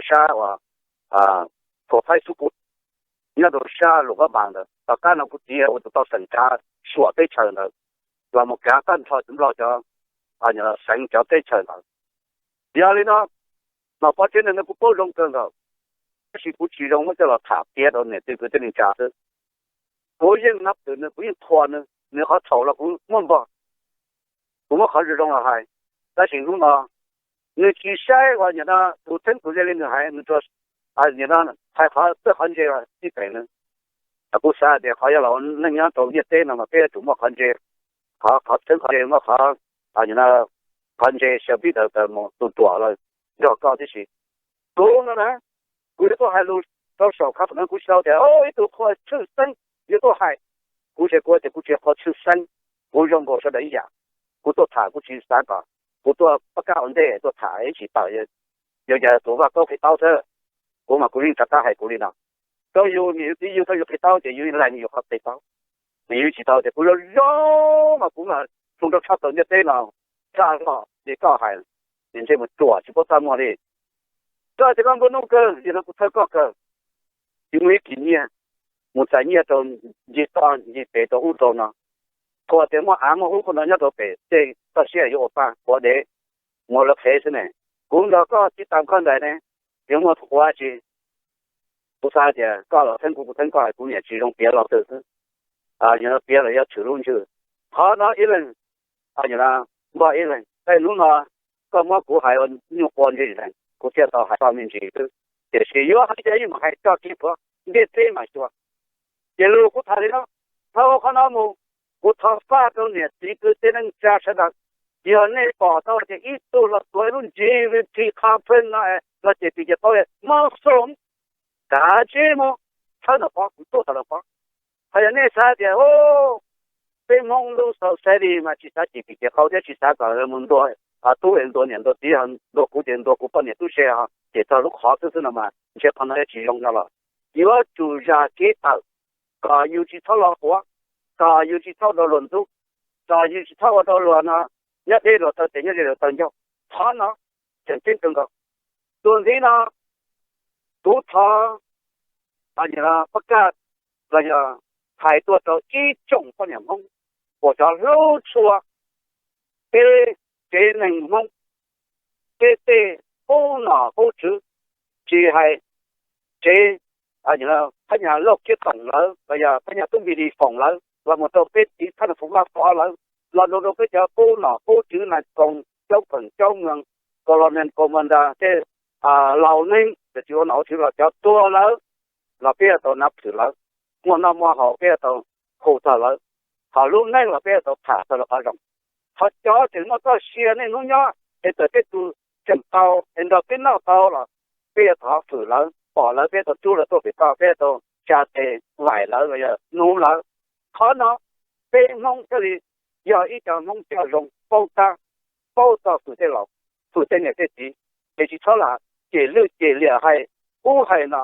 sab uas Phuam Thaib Xub Kuv, nyob rau sab Luam Pab Npas ntawd. Tom qab no kuv txiv ua tus tau xeem kav Suam teb chaws ntawd los mus kav tag nrho cov Nplog cov xeev cov teb chaws ntawd. Yog li no, Nom Pov tsev neeg no kuv paub zoo kawg nkaus, tab sis kuv tsis zoo muab coj los tham piav rau niam txiv kwv tij neej tsa xwb. Kuv yeej nab twm nws, kuv yeej thuam nws, nws qhov txhaum los kuv muab npog, kuv muab qhov zoo zoo los hais. Tab sis hnub no nws tsis saib uas nim no tus theeb tus ze li nws hais, nws tsuas nim no hais qhov txawj qhov ntse los tib pem nws. Kuv xav tias qhov yog los neej nyob rau ntiaj teb no mas peb yuav tsum muaj qhov ntse, qhov qhov txheeb qhov ntse, muaj qhov qhov ntse xyaw pib daws mus tus ruam los nrog koj tib si. Kuv no na, kuv yuav tuaj hais lus rau saum qhov no, kuv tsis tau tias ib tug qhua tshwj xeeb yuav tuaj hais. Kuv ces kuv tias kuv tsis yog qhua tshwj xeeb, kuv zoo nkaus sawv daws ib yam. Kuv tuaj tham kuv tsis xav kom kuv tuaj pab kab ua ntej tuaj tham ib tsis tawm, yog cas tus Vaj Kaub qhia taub xwb. Kuv mas kuv yeej rov qab hais kuv li no, rau yus niam yus txiv yug tau yus qhia taub ces yus yeej laig yus qhov qhia taub. Nws yus tsis tau tias kuv zoo zoo mas kuv mas txhua nrau tshaj tawm ntiaj teb no tsa hlo li koj hais, niam ntsej muag ruam tsis paub txaj muag li. Koj tias koj nplua nuj kawg, yog no kuv txhawb koj kawg. Tsis muaj ib kis nyiaj mus txais nyiaj rau ncig toj ncig pem rau ub rau no. Qhuas tias muaj av muaj ub qhov no nyob rau pem tej toj siab yuav ua paj quav dev, mus lawv qhev xwb ne. Kuv nrog koj tib tag koj ntais ne, yuav muaj qhuav tsis. Kuv xav tias koj los theeb kuv, kuv theeb koj, kuv niam tsis zoo piav los twg xwb. Yog no piav los yuav tshwm lub ntsws. Qhov no ib leeg, npog ib leeg, tej hnub no koj muab kuv hais ua nyuj qua ntsis zeeg, kuv thiaj tau hais koj me ntsis xwb. Tiam sis yuav hais tias yeej mus hais tso kiag puag ntiaj teb mas xyuas. Ces lus kuv tham li no, thaum qhov no mus, kuv thov faj rau niam txiv kwv tij neej tsa sawv daws, yog nej pom tau tias ib tug los tuav lub G V P conference no los ces pim ces paub mob xoo, kav tsij mus tshawb Nom Pov, kuv tuaj tom Nom Pov. Ho yog nej xav tias peb Hmoob lub society mas tsis xav cem pim ces qau thiab tsis xav kom mus ntuas tub es ntuas niam ntuas txiv, ntuas kuv ces ntuas kuv poj niam tub se, ces txog lub qhov xwb xwb no mas ntshe qhov no yuav tsis zoo no los. Yuav tsum zam kev tawm, kom yus tsis txhob los quav, kom yus tsis txhob ua rau luag ntxub, kom yus tsis txhob ua rau luag no nyob deb luag taw tes nyob ze luag taw ncauj. Qhov no tseem ceeb kawg nkaus. Tus ntxiv no kuv thov pab kaj los yog hais tuaj rau ib tsoom poj niam Hmoob uas cov hlub tshua peb tsev neeg Hmoob, peb tej qub nom qub tswv, tsis hais tsev phab nyas Lauj Kiab Toom lawv los yog phab nyas Tub Npis Lis Foom lawv los mus rau peb txiv thab na Phu Vaj Pov lawv, los rau rau peb cov qub nom qub tswv Nais Koos, Caub Pheem, Caub Mees, Colonel, Commander, tej laus neeg tsis ua nom ua tswv los cov tuag lawm los peb yuav tau nab phwm lawv, muaj noj muaj haus peb yuav tau hu txog lawv, ho lub neej los peb yuav tau tham txog lawv qhov zoo. Ho cov tseem muaj txoj sia niaj hnub nyob es txawm tej tus tseem tau es nrog peb noj tau los peb yuav tau hwm lawv, pom lawv peb yuav tau rub lawv tuaj pem toj, peb yuav tau tsa tes vaim lawv los yog nug lawv. Qhov no peb Hmoob thiaj li yog ib cov Hmoob coj zoo paub tab, paub txog hwm tej laus, hwm tej niam tej txiv, ces tsis txhob lam cem lwj cem liam hais ub hais no.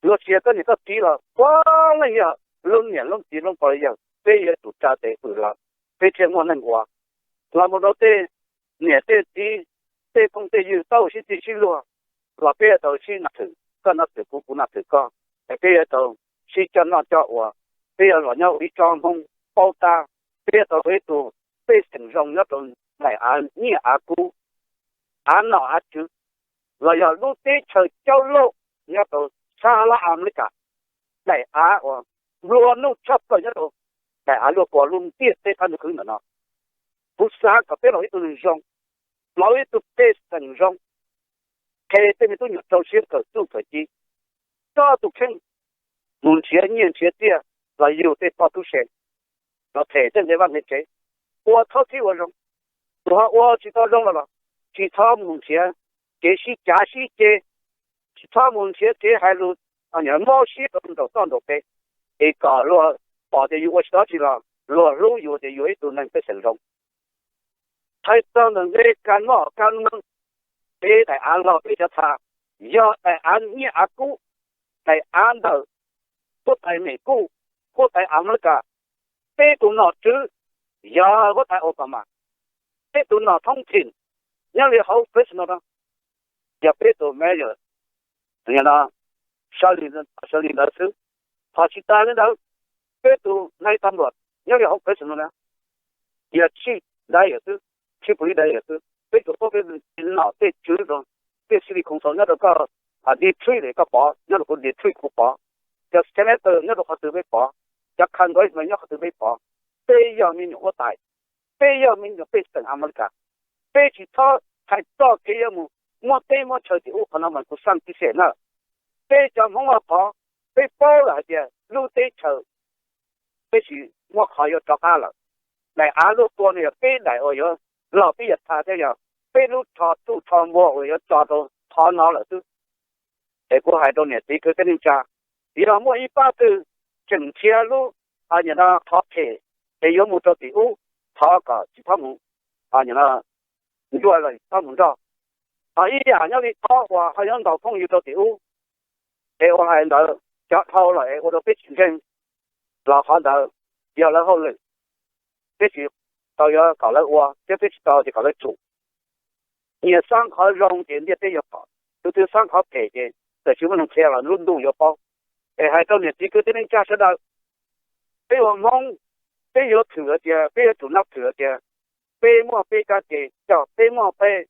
Luag tsis yog koj niam koj txiv los puav leej yog lub niam lub txiv lub pog yawg, peb yuav tsum tsa tes hwm lawv, peb thiaj muaj neeg ua. Los mus rau tej niam tej txiv, tej phooj tej ywg tau sib txig sib luag los peb yuav tau sib nab thwm, koj nab thwm kuv, kuv nab thwm koj, es peb yuav tau sib coj noj coj ua, peb yuav los nyob ua ib tsob Hmoob paub tab, peb yuav tau ua ib tug pej xeem zoo nyob rau daim av nyiaj av kub, av nom av tswv, los yog lub teb chaws Caub Lauj, nyob rau sab laj Amelikas, daim av uas nplua nuj tshaj plaws nyob rau daim av luaj kua lub ntiaj teb qab ntuj khwb ntawm no. Kuv xav kom peb los ua ib tug neeg zoo, los ua ib tug pej xeem zoo, qhia tej me tub nyuam rau siab kawm txuj kawm ci, txhob tus kheej mus nrhiav nyiaj nrhiav txiaj los yug tej poj tub se los them tej nqe vaj nqe tsev, ua txhob txhib ua zoo. Tus ho ua tsis tau zoo los los tsis txhob mus nrhiav kev sib cav sib ceg, tsis txhob mus nrhiav kev hais lus mob siab rau nraum toj nraum pem, es kom luag pom tias yus ua tsis tau tsi los luag hlub yus tias yus ib tug neeg pej xeem zoo. Hais txog ntawm nqe kab noj kab neeb, peb daim av log peb cov txha, yog daim av nyiaj av kub, daim av ntawm huab tais Mes Kuj, huab tais Amelikas, peb tus nom tswv yog huab tais Obama, peb tus nom thoob thim nyob li hauv Fresno no yog peb tus mayor, yog no, Shirley ntawd xwb. Ho tsis tas li ntawd, peb tus nai tag nluam nyob li hauv Fresno no yog chief dyer xwb, chief police dyer xwb. Peb tus paub peb nom tej tswv rau tej city council nyob rau koj Detroit li koj pom, nyob rau kuv Detroit kuv pom, cov senator nyob rau qhov twg peb pom, cov congressman nyob qhov twg peb pom. Peb yog me nyuam huab tais, peb yog me nyuam pej xeem Amelikas, peb tsis txhob hais txoj kev yuav mus muab teb muab chaw tim ub. Qhov no mas kuv xaj tib xeem na. Peb cov Hmoob Vaj Pov, peb paub lawm hais tias lub teb chaws peb tsis muaj qhov yuav rov qab lawm. Daim av luaj kua no yog peb daim uas yuav los peb yuav tha thiab yog peb lub tsho txuj tsho npua uas yuav tso rau qhov no lawm xwb. Es kuv hais rau niam txiv kwv tij neej tsa, yog muaj ib pab twg tseem nrhiav lub qhov phem es yuav mus rau tim ub, thov kom tsis txhob mus, ncua los txhob mus nrog. Ho ib yam nyob li thov uas ho yuav ntaus phooj ywg rau tim ub, es ua hais ntawd cov dhau los es ua rau peb tsis ntseeg, los qhov ntawd yog lawv hauj lwm, peb tsis tau yuav kom lawv ua thiab peb tsis tau ces kom lawv tsum. Nyias xav qhov zoo ces ntiaj teb yuav pom, tus twg xav qhov phem ces txawm tsis muaj neeg qhia los lub ntuj yuav paub. Es hais rau niam txiv kwv tij neej tsa sawv daws, peb ua Hmoob, peb yuav thwm hais tias peb yuav tsum nab thwm hais tias peb muaj peb kab ke coj, peb muaj peb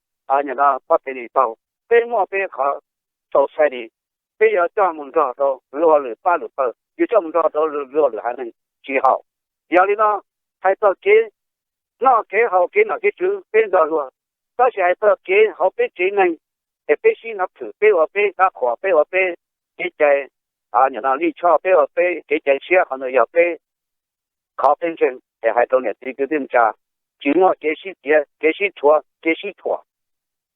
pab pes lis taug, peb muaj peb qhov society, peb yuav coj mus nrog rau luag lwm pab lwm pawg, yuav coj mus nrog rau luag lwm haiv neeg tsis haum. Yog li no, hais txog kev noj kev haus kev nom kev tswv peb nrog luag, tab sis hais txog kev hauv peb tsev neeg es peb sib nab thwm, peb ua peb dab qhuas, peb ua peb kev cai li choj, peb ua peb kev cai tshiab, qhov ntawd yog peb qhov peb ntseeg. Es hais rau niam txiv kwv tij neej tsa, tsis muaj kev sib piav, kev sib rhuav, kev sib thuam.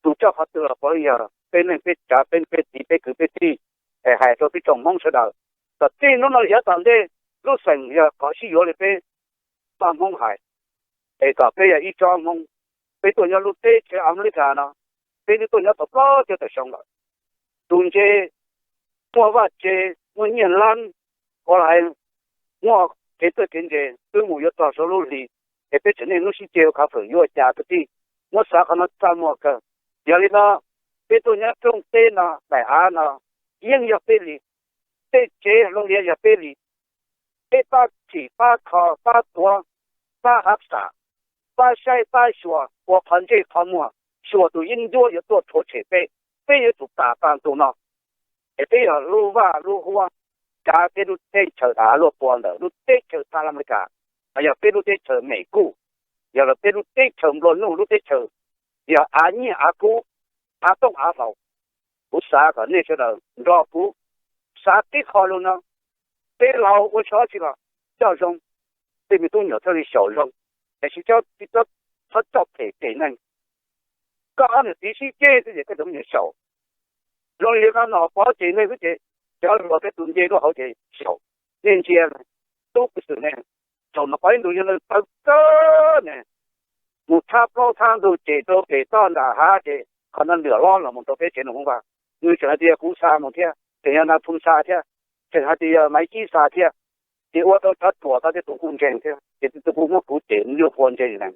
Tus coj qhov twg los puav leej yog peb neej peb tsav, peb peb txiv peb kwv peb tij. Es hais rau peb tsoom Hmoob sawv daws, kom txij hnub no yav tom ntej lub xeem yog qhov sib yuav li peb tsoom Hmoob hais, es kom peb yog ib tsoom Hmoob, peb tuaj nyob lub teb chaws Amelikas no, peb twb tuaj nyob tau plaub caug tawm xyoo lawm. Tus ntse muaj vaj tse, muaj nyiaj lab, ua li muaj kev txawj kev ntse twb mus yuav txog saum lub hli, es peb tseem niaj hnub sib ceg ua khav fwm yuav ua cas kwv tij. Muab xav qhov no txaj muag kawg. Yog li no, peb tuaj nyob rooj teb no, daim av no, yeej yog peb li, tej tsev hloov liav yog peb li. Peb pab thim pab kho pab tuav, pab hav xam, pab saib pab xyuas ua qhov ntsej qhov muag, xyuas tus yeeb ncuab yuav tuaj rhuav tshem peb, peb yuav tsum plam paj ntuj no. Es peb yog lub vaj lub huab, kav peb lub teb chaws av luaj kua ntawm lub teb chaws Amelikas, yog peb lub teb chaws Mes Kuj, yog los peb lub teb chaws nplua nuj, lub teb chaws yog av nyiaj av kub, av tooj av hlau. Kuv xav kom nej sawv daws nrog kuv xav tib qho lus no, peb laus ua tsis tau tsi los coj zoo, tej me tub nyuam thiaj li xyaum zoo, tiam sis tsis txhob coj phem phem neeg. Koj ob niam txiv sib ceg xwb ces koj cov me nyuam xyaum. Zoo li yog koj nom pov ces neeg xwb ces cov hluas peb tus nce lub hauv ces xyaum. Nej ntsia, tub peev xwm ne, thaum no pov ib ntus yog neeg tawv kawg ne, mus thab plaub thab ntug ces rau pem toj nram hav ces qhov no lwam hlob los mus rau peb tsev neeg Hmoob Vaj. Nws tseem hais tias kuv xa mus thiab, tseem yog Nas Phoo xa thiab, tseem hais tias yog Maiv Cib xa thiab, ces ua rau cov ruam tau tej tus kuj ntseeg thiab, ces tej tus kuj muab kuv cem nyuaj qhuav ntseeg li ne.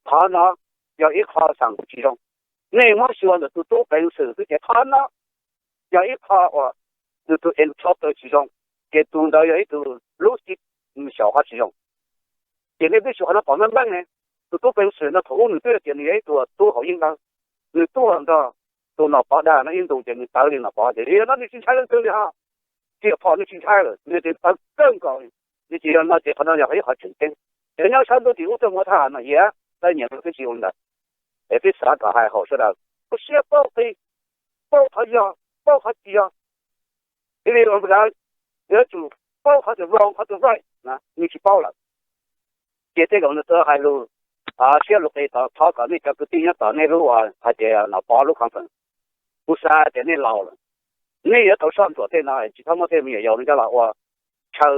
Qhov no yog ib qho xam kuv tsis zoo. Nej muab xyuas ntawm tus tub peev xwm xwb ces qhov no yog ib qho uas nws tus encounter tsis zoo, ces tus ntawd yog ib tug lub xib xyaum qhov tsis zoo. Ces nej twb xyuas qhov no pom meej meej ne, tus tub peev xwm no thaum ub nws twb tias nws yog ib tug tub hauv yeeb dawb, nws tuaj nrog tus Nom Pov dag no ib ntus ces nws tawv li Nom Pov ces yog no nws tsis ntshai leej twg li ho. Riam Phom nws tsis ntshai lawm, nws tias tawv kawg nkaus li. Nws tias yog no ces qhov no yog ib qhov tseem ceeb. Ces nyob sab ntuj tim ub tuaj mus thaj no hiav, tab nyiam rau twb tsis ua li ntawd. Es peb xav kom hais haum sawv daws, lub siab paub qhia, paub qhov yog, paub qhov tsis yog. Thiaj li ua ntawd, yuav tsum paub qhov twg wrong qhov twg right, nws tsis paub lawm. Ces tej zaum nws txawm hais lus siab lus qis, thov kom nej cov kwv tij nyob tom nej lub uas hais tias Nom Pov lub conference, kuv xav tias nej laus lawm, nej yuav tau soj ntsuam tej no, tsis txhob muab tej me nyuam yaus no coj los ua chaw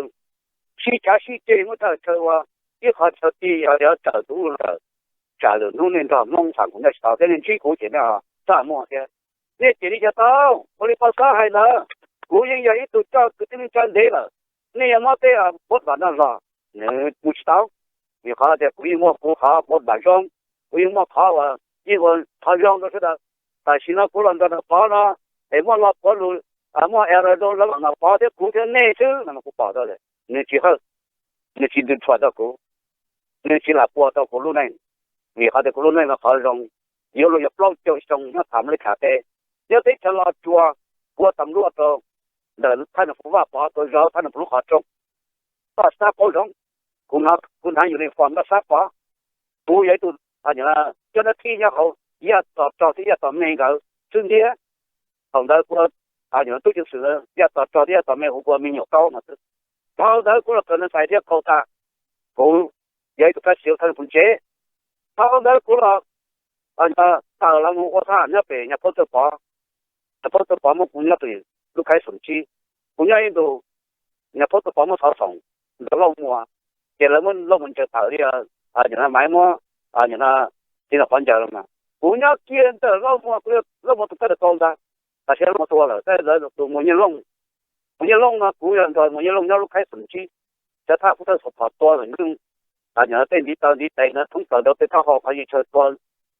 sib cav sib ceg, muab chaw ua ib qho chaw ti yog cawm tus ub tus no, tsam lwm hnub nej nrog Hmoob tham kuv nyob tsis tau thiab nej ntsib kuv ces nej txaj muag thiab. Nej cem li cas tau, ua li Paj Xab hais ntawd, kuv yeej yog ib tug coj kwv tij neej tsa ntev lawm, nej yuav muab tej pob vam no los, nws mus tsis tau. Vim qhov tias kuv yeej muaj kuv qhov pob vam zoo, kuv yeej muaj qhov uas yeej ua qhov zoo rau sawv daws. Tam sim no kuv los nrog Nom Pov no, es muaj lo puav lus, muaj error rau lawv Nom Pov thiab kuv thiab nej xwb no mas kuv pom tau lawm, nws tsis hawj, nws tsis dwm thuam tau kuv, nws tsis lam puas tau kuv lub neej. Vim qhov tias kuv lub neej mas qhov zoo, yuav luag yog plaub caug xyoo nyob tham li tham teb, nyob teb chaws Los Tsuas, ua tas luaj rau ntawm thaj nab phuv Vaj Pov tuaj zov thaj nab phuv lub qhov rooj, Paj Xab paub zoo. Kuv hnav uniform Paj Xab pov, kuv yog ib tug coj nab thib nyob hauv Yaj Tos Rog thiab Yaj Tos Me nkawd xwb ntiag. Thaum ntawd kuv tub ceev xwm Yaj Tos Rog thiab Yaj Tos Me hu kuv me nyuam kaub no xwb. Thaum ntawd kuv los kawm ntawv xais thiab qaug tas, kuv yog ib tug kab siv thaj nab phuv tsev. Thaum ntawd kuv los tawm los mus ua thaj nyob pem Nyab Phoob Txawj Pov. Nyab Phoob Txawj Pov muab kuv nyob pem lub khaib xoom tsib, kuv nyob ib ntus, Nyab Phoob Txawj Pov muab xov xoom ntawm Lauj Muas, ces lawv muab Lauj Muas ntsaws tawm li, Maiv muab, Txiv Nom Pov ntsaws los mas kuv nyob kiag ntawm Lauj Muas, kuv, Lauj Muas tus kab tawm kaus ntag, tam sim Lauj Muas tuag lawm, tab sis lawv tus Muas Nyiaj Looj, Muas Nyiaj Looj no kuv yog nrog Muas Nyiaj Looj nyob lub khaib xoom tsib, cov thaj pub thawj xov phom tua lawm nws, yog tej ntiv taw ntiv tes ntawd thoob plaws rau tej taub hau qhov yig chaw tua,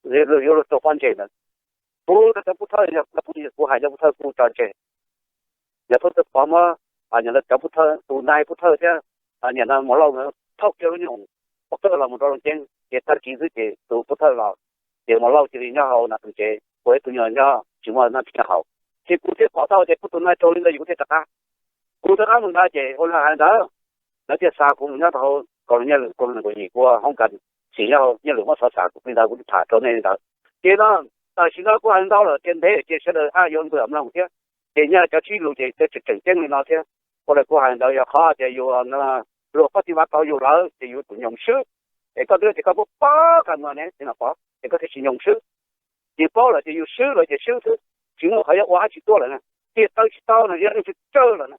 yuav luag rau pob ntseg ntawd. Kuv cov pub thawj, kuv hais cov pub thawj kuj tso tseg. Nyab Phoob Txawj Pov muab, yog lawv cov pub thawj, tus nai pub thawj thiab, niam no Muas Lauj thauj kiag lub nyuag pob kawj los mus rau Looj Ceeb ces tag kis xwb ces tus pub thawj los, ces Muas Lauj cia li nyob hauv nas tus tsev, ua ib tug nyuag nyob tsis muaj nab phij nyob hauv. Ces kuv thiaj pom tau tias kuv tus nai raug li ntawd ces kuv thiaj rov qab, kuv rov qab mus ntawd ces ua li hais ntawd, lawv thiaj xa kuv mus nyob rau hauv kaus lis nyiaj lwm kaus lis nees nkaum yim, kuv hoob kas xim nyob hauv nyiaj lwm muab xov xav kuv li ntawd kuv thiaj tham rau nej li ntawd. Ces no, tam sim no kuv hais ntau lawm ces ntev ces sawv daws yuav npam mloog thiab. Ces nyaj cov sib lus ces cov tseem tseem ceeb li no thiab. Ua li kuv hais ntawd yog qhov tias yus, luag koj tsis vam tau yus lawm ces yus tsum nyoog swb. Es koj twb tias koj paub paub qab mus ne, tsis no pov ces koj thiaj tsis nyoog swb. Ces paub lawm ces yus swb lawm ces swb xwb, tsis muaj qhov yuav ua dab tsi tuaj lawm na. Tiam taw tsis tau no yog neeg tsawg tsawg lawm na.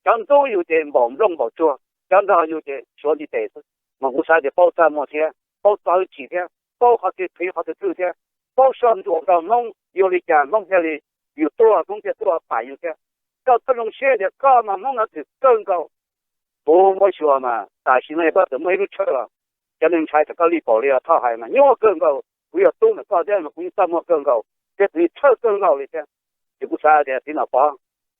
Cov ntxub yus ces npaum nplooj npaum tsuag, cov nrog yus ces suav ntiv tes xwb. Mas kuv xav tias paub txaj muag thiab, paub txo hwj chim thiab, paub qhov twg qhwv qhov twg twg thiab, paub soj ntsuam rau Hmoob, yuav li cas Hmoob thiaj li yus tuaj, Hmoob thiaj tuaj pam yus thiab. Koj txhob zoo siab tias koj mas Hmoob no twm kawg nkaus. Kuv muab xyuas mas tam sim no yog koj txawm muaj ib lub tshawj los cov neeg ntshai txog koj li paum li Thoj hais mas nyuaj kawg nkaus. Kuv yog tub ntawm koj thiab mas kuv yeej txaj muag kawg nkaus thiab kuv yeej txhawj kawg nkaus li thiab. Ces kuv xav tias txiv Nom Pov,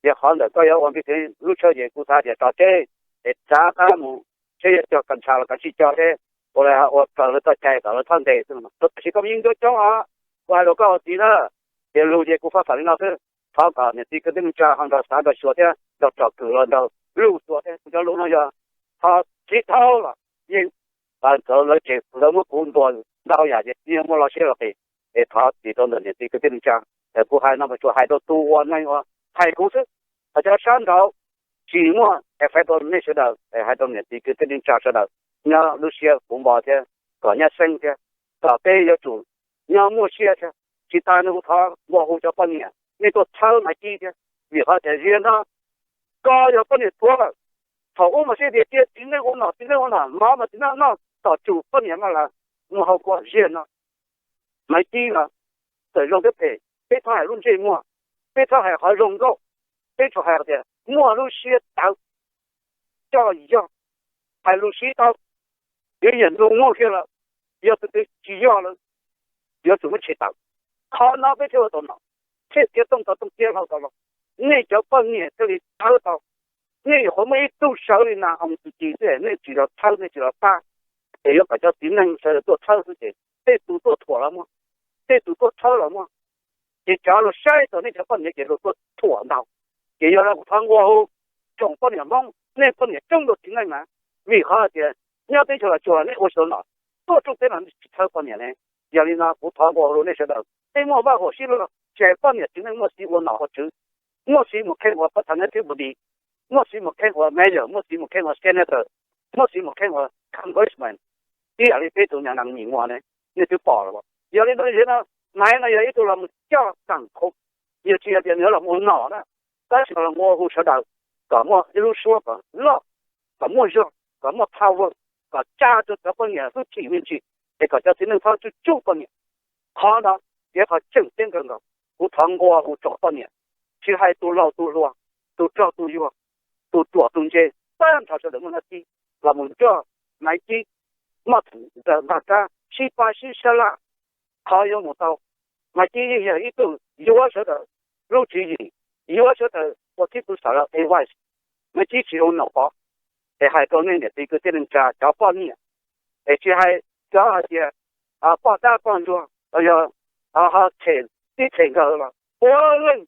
yog qhov ntawm koj yuav ua npij lub tshawj ces kuv xav tias tso tseg, es rov qab mus seb yuav cog kas ntsha los kav tsij cog seb ua li ua raws lawv txoj cai kom lawv txhob ntes xwb. Tam sis koj yeej nco coob os, kuv hais rau koj ua txiv na, tias lus ces kuv faj fam li no xwb. Thov kom niam txiv kwv tij neej tsa ho nrog xav nrog xyuas thiab nrog tsom kwm los nrog lug xyuas thiab. Kuv cov lus no yog thov txiv thaub los yeej, lawv tsev lawv muab kuv ntuas ntau yam ces yeej muaj lo siab lo qis, es thov txim rau ntawm niam txiv kwv tij neej tsa. Kuv hais no mas tsuas hais rau tus uas neeg uas hais kuv xwb, hos cov sab nraud tsis muaj effect rau nej sawv daws, es hais rau niam txiv kwv tij neej tsa sawv daws nyob lub siab puv npo thiab kom nyab xeeb thiab, kom peb yuav tsum nyob muaj siab thiab. Tsis tas nws kuv thov nqua hu cov poj niam nej tuaj txhawb Maiv Cib thiab, vim qhov tias ziag no koj yog poj niam tuav lawm. Thaum ub mas sib tias cia txiv neej ua nom, txiv neej ua nom, mov mas txiv neej noj, tom tsum poj niam mas lam mus hau kua. Ziag no Maiv Cib no txawm zoo thiab phem, peb txhob hais lub ntsej muag, peb txhob hais qhov zoo nkauj, peb tsuas hais tias muaj lub siab tawv, coj yog, hais lus sib tau, yuav yam ntu muaj kiag lawm, yog tus twg tsis yog lawm yuav tsum muab tshem tawm. Qhov no peb thiaj ua tau nom, thiaj tiav tooj tau tooj, tiav hlau tau hlau. Nej cov poj niam thiaj li txhawb tau. Nej nyuam qhuav muaj ib tug sawv li nas oos txi ci xwb, nej tsis los txhawb, nej tsis los pab, es yuav kom cov txiv neej sawv daws tuaj txhawb xwb ces tej tus tuaj thuam los muaj, tej tus tuaj txhawb los muaj. Ces cov luag saib tau nej cov poj niam ces luag tuaj thuam ntau. Ces yog li kuv thov nqua hu tsoom poj niam Hmoob, nej poj niam coob dua txiv neej mas, vim qhov hais tias nyob teb chaws Los Tsuas nej ua tsis tau nom, tuaj rooj teb no tsis txhawb poj niam ne. Yog li no kuv thov nqua hu rau nej sawv daws, nej muaj vaj huam sib luag, tsis hais poj niam txiv neej muaj xiv ua nom ua tswv, muaj xiv mus kheej ua phó thawj nab thib bus dis, muaj xiv mus kheej ua mayor, muaj xiv mus kheej ua senator, muaj xiv mus kheej ua congressman, ib yam li peb tus nyuag nees nyim muas ne, nej twb pom lawm. Yog li ntawd no, Maiv no yog ib tug los mus coj txam khum, yog tsis yog tias nws los mus ua nom na, tab sis los mus ua hu sawv daws kom muaj ib lub suab kom loj, kom muaj zog, kom muaj power, kom tsa rau cov poj niam hwj chim me ntsis, es kom cov txiv neej txhob tsuj tsuj poj niam. Qhov no yog qhov tseem ceeb kawg nkaus. Kuv thov nqua hu tsoom poj niam, tsis hais tus laus tus hluas, tus rog tus yuag, tus ruam tus ntse, tag nrho sawv daws muaj nab tib los mus nrog Maiv Cib maj theem nqaj kab sib pab sib sab laj. Qhov yuav mus tau, Maiv Cib yeej yog ib tug yuav sawv daws lub tswv yim, yuav sawv daws ua tib tug xav lawm advice. Maiv Cib tsis zoo nom pov, es hais rau nej niam txiv kwv tij neej tsa cov poj niam, es tsis hais cov hais tias poj dab poj ntsuag los yog ho them tib them nkawd los puav leej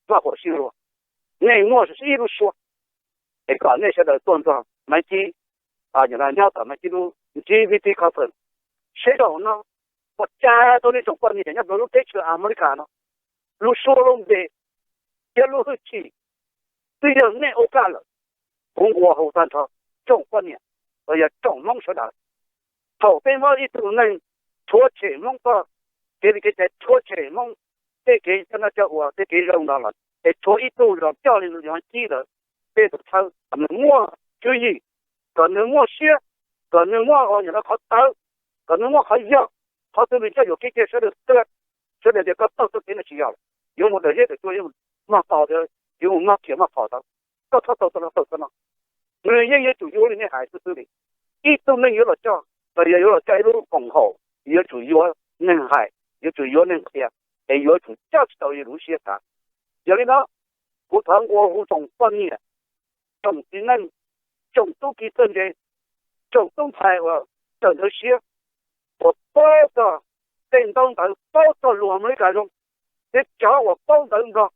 vaj huam sib luag, nej muaj ib lub suab, es kom nej sawv daws tuaj nrog Maiv Cib nyob tom Maiv Cib lub G V T conference seb zaum no puas tsa tau nej tsoom poj niam nyob rau lub teb chaws Amelikas no lub suab lub npe thiab lub hwj chim twb yog nej ua kaj lawm. Kuv nqua hu tag nrho tsoom poj niam los yog tsoom Hmoob sawv daws, thaum peb muab ib tug neeg rhuav tshem Hmoob txoj kev li kev cai, rhuav tshem Hmoob tej kev coj noj coj ua, tej kev zoo no los es rhuav ib tug los coj li Maiv Cib lawm, peb tus txhawb kom nws muaj tswv yim, kom nws muaj siab, kom nws muaj qhov tawv, kom nws muaj qhov yog, qhov twg nws coj yuam kev cai sawv daws tuaj, sawv daws tias koj tau txoj kev no tsis yog lawm, yuav mus daws zeb daws cua, yuav mus maj tau, yuav mus maj khiav maj phom tau, koj txhob tau txoj no tau txoj no. Nws yeej yuav tsum yuav li nej hais xwb xwb li. Ib tug neeg yuav los coj los yog yuav los coj ib lub koom haum, yuav tsum yuav neeg hais, yuav tsum yuav neeg qhia, es yuav tsum coj tsis tau li lub siab xav. Yog li no, kuv thov nqua hu tsoom poj niam, tsoom txiv neej, tsoom tub ki txawj ntse, tsoom tub ntxhais uas txawj ntawv siab, uas paub txog tej ntaub ntawv, paub txog lus Amelikas zoo, thiab cov uas paub ntawv Nplog,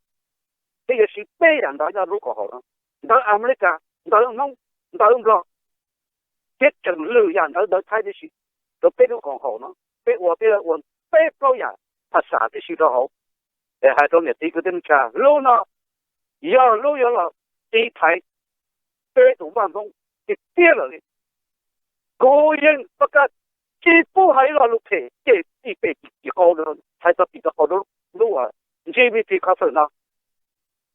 thiab yuav siv peb yam ntawv nyob lub koom haum no: ntawv Amelikas, ntawv Hmoob, ntawv Nplog, thiab tseem lwm yam ntawv ntawv Thaib tib si rau peb lub koom haum no. Peb ua, peb ua peb plaub yam phas xas tib si rau hauv. Es hais rau niam txiv kwv tij neej tsa, lub no yog lub yuav los tiv thaiv peb tus vaj Hmoob tiag tiag lawm li. Kuv yeej pab kaj tsis pub hais ib lo lus phem cem tim pem tim qau, hais txog tim txog qau lub G V T conference no.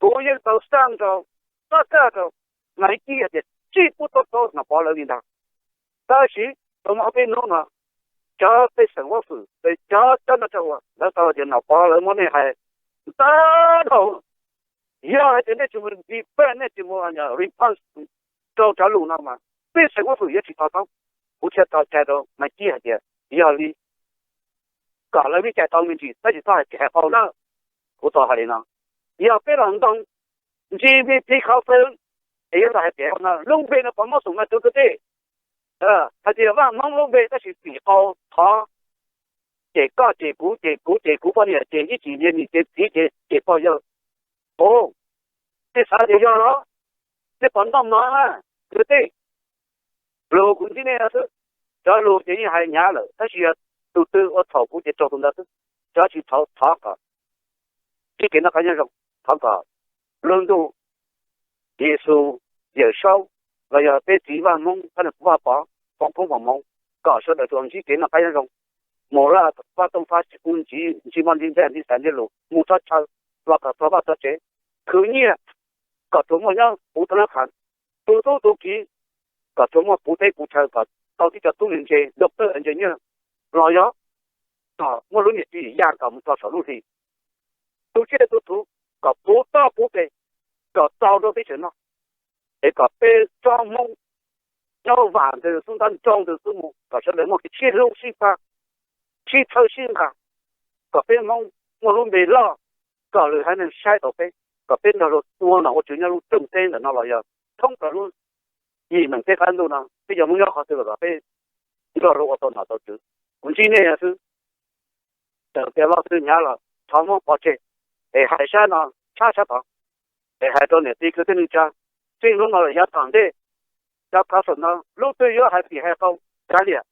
Kuv yeej tau xaj nrau pab kaj rau Maiv Cib hais tias tsis pub tau tau Nom Pov lawv li ntag. Tab sis tau muaj ob peb hnub no, cov pej xeem huab hwm, cov coj noj coj ua lawv tau tias Nom Pov lawv muab nej hais ntau dhau. Yog hais tias nej tsis mus defend, nej tsis mus response rau cov lus no mas pej xeem huab hwm yuav tsis to taub. Kuv thiaj tau cai rau Maiv Cib hais tias yog li kom lawv vij cai tau me ntsis, tab sis txhob hais kev hais qau na. Kuv tau hais li no, yog peb los ntoo G V T conference es yuav los hais kev hais qau no, lub npe no puas mob xoom mas rau kwv tij? Hais tias vaj Hmoob lub npe, tab sis tim qau thov cem koj cem kuv, cem kuv cem kuv poj niam, cem ib txwm niam, cem txiv, cem pog yawg. Ov, nej xav tias yog los? Nej puas noj mov na kwv tij? Lus kuv ntsib nej xwb, cov lus ces yeej hais hnyav lawm, tab sis yog tus twg ua txhaum kuv ces raug tus ntawd xwb. Cov tsis txhaum thov kom ntsib kev noj qab nyob zoo, thov kom lub ntuj, Yexus, Yawm Saub, los yog peb txiv vaj Hmoob, Phab Vaj Pov, Foom Koob Foom Hmoov, kom sawv daws tsuas ntsib kev noj qab nyob zoo, mus laj fab tooj fab tsis kub ntsib, ntsib mob ntsib ntsej ntsib xav ntsib lus, mus txog chaw los kom txog vaj txog tsev, khwv nyiaj kom tsuas muaj nyob puv tau nab qhav, tus tub tus kiv kom tsuas muaj puv teb puv chaw, kom tau tib co tub ntse, doctor, engineer, los yog kom muaj lub niam txiv ya kom mus txog saum lub hli, tus tsiaj tus txhu kom puv toj puv pes, kom txaus rau teb chaws no, es kom peb tsob Hmoob nyob vam ntws xwb, ntab nrau ntws xwb mus, kom sawv daws muaj kev sib hlub sib pab, sib txhawb sib nqa, kom peb Hmoob muaj lub npe loj, kom lwm haiv neeg saib tau peb, kom peb nrog luag ua nom ua tswv nyob lub rooj teb ntawm no los yog thoob plaws lub yim meem teb qab ntuj no, peb cov Hmoob nyob qhov twg los kom peb nrog luag ua tau nom tau tswv. Kuv ntsib nej xwb, tawm tias loj xwb hnyav los thov muab pov tseg, es hais sab no tshab sab tod. Es hais rau niam txiv kwv tij neej tsa, txij hnub no los yav tom ntej, cov khav fam no lub twg yuav hais phim hais qau kav liam,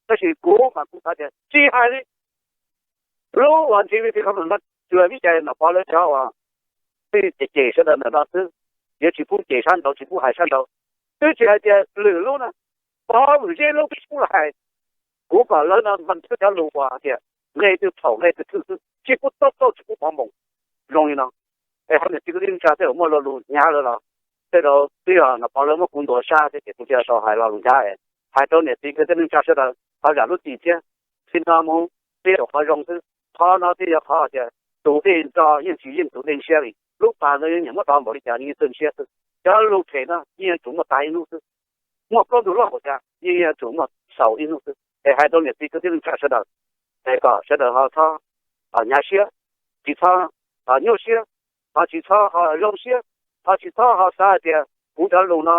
tab sis kuv mas kuv xav tias tsis hais li. Lub uas G V T no tsuas vim cas Nom Pov lawv cov uas twb cem cem sawv daws ntawm no xwb, yuav tsis pub cem sab nraud tsis pub hais sab nraud, twb tsis hais tias lwm lub na, Pov Vwm Zeb lub twb tsis pub los hais. Kuv kom lawv no npaj thwb cov lus uas hais tias nqe twg txhaum nqe twg thwj xwb, tsis pub tauj tauj tsis pub pov npoos zoo li no. Es hauv niam txiv kwv tij neej tsa tej uas muaj lo lus hnyav lawm los tej zaum twb yog Nom Pov lawv muab kuv ntuas sab thiab ces kuv thiaj tau hais lo lus hnyav es hais rau niam txiv kwv tij neej tsa sawv daws thov zam lub txim thiab. Txij no mus peb ua qhov zoo xwb, qhov no thiaj yog qhov tias tus dej nrog yeej tsis yeej tus dej ntshiab li. Lub pas ntawd yeej nyiam muab rov npaum li cas yeej txawj ntshiab xwb. Cov lus phem no yeej yuav tsum muaj tas ib hnub xwb, muaj plaub ntug loj npaum cas yeej yuav tsum muaj xaus ib hnub xwb. Es hais rau niam txiv kwv tij neej tsa sawv daws, es kom sawv daws ho txhob hnyav siab, tsis txhob nyuaj siab, ho tsis txhob ho zoo siab, ho tsis txhob ho xav hais tias kuv cov lus no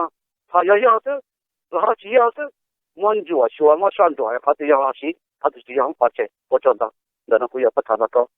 ho yog yog xwb los ho tsis yog xwb, muab ntsuam xyuas muab soj ntsuam qhov twg yog ho siv, qhov twg tsis yog ho pov tseg. Ua tsaug ntau. Ntawm no kuv yog Paj Thas Vaj Kaub.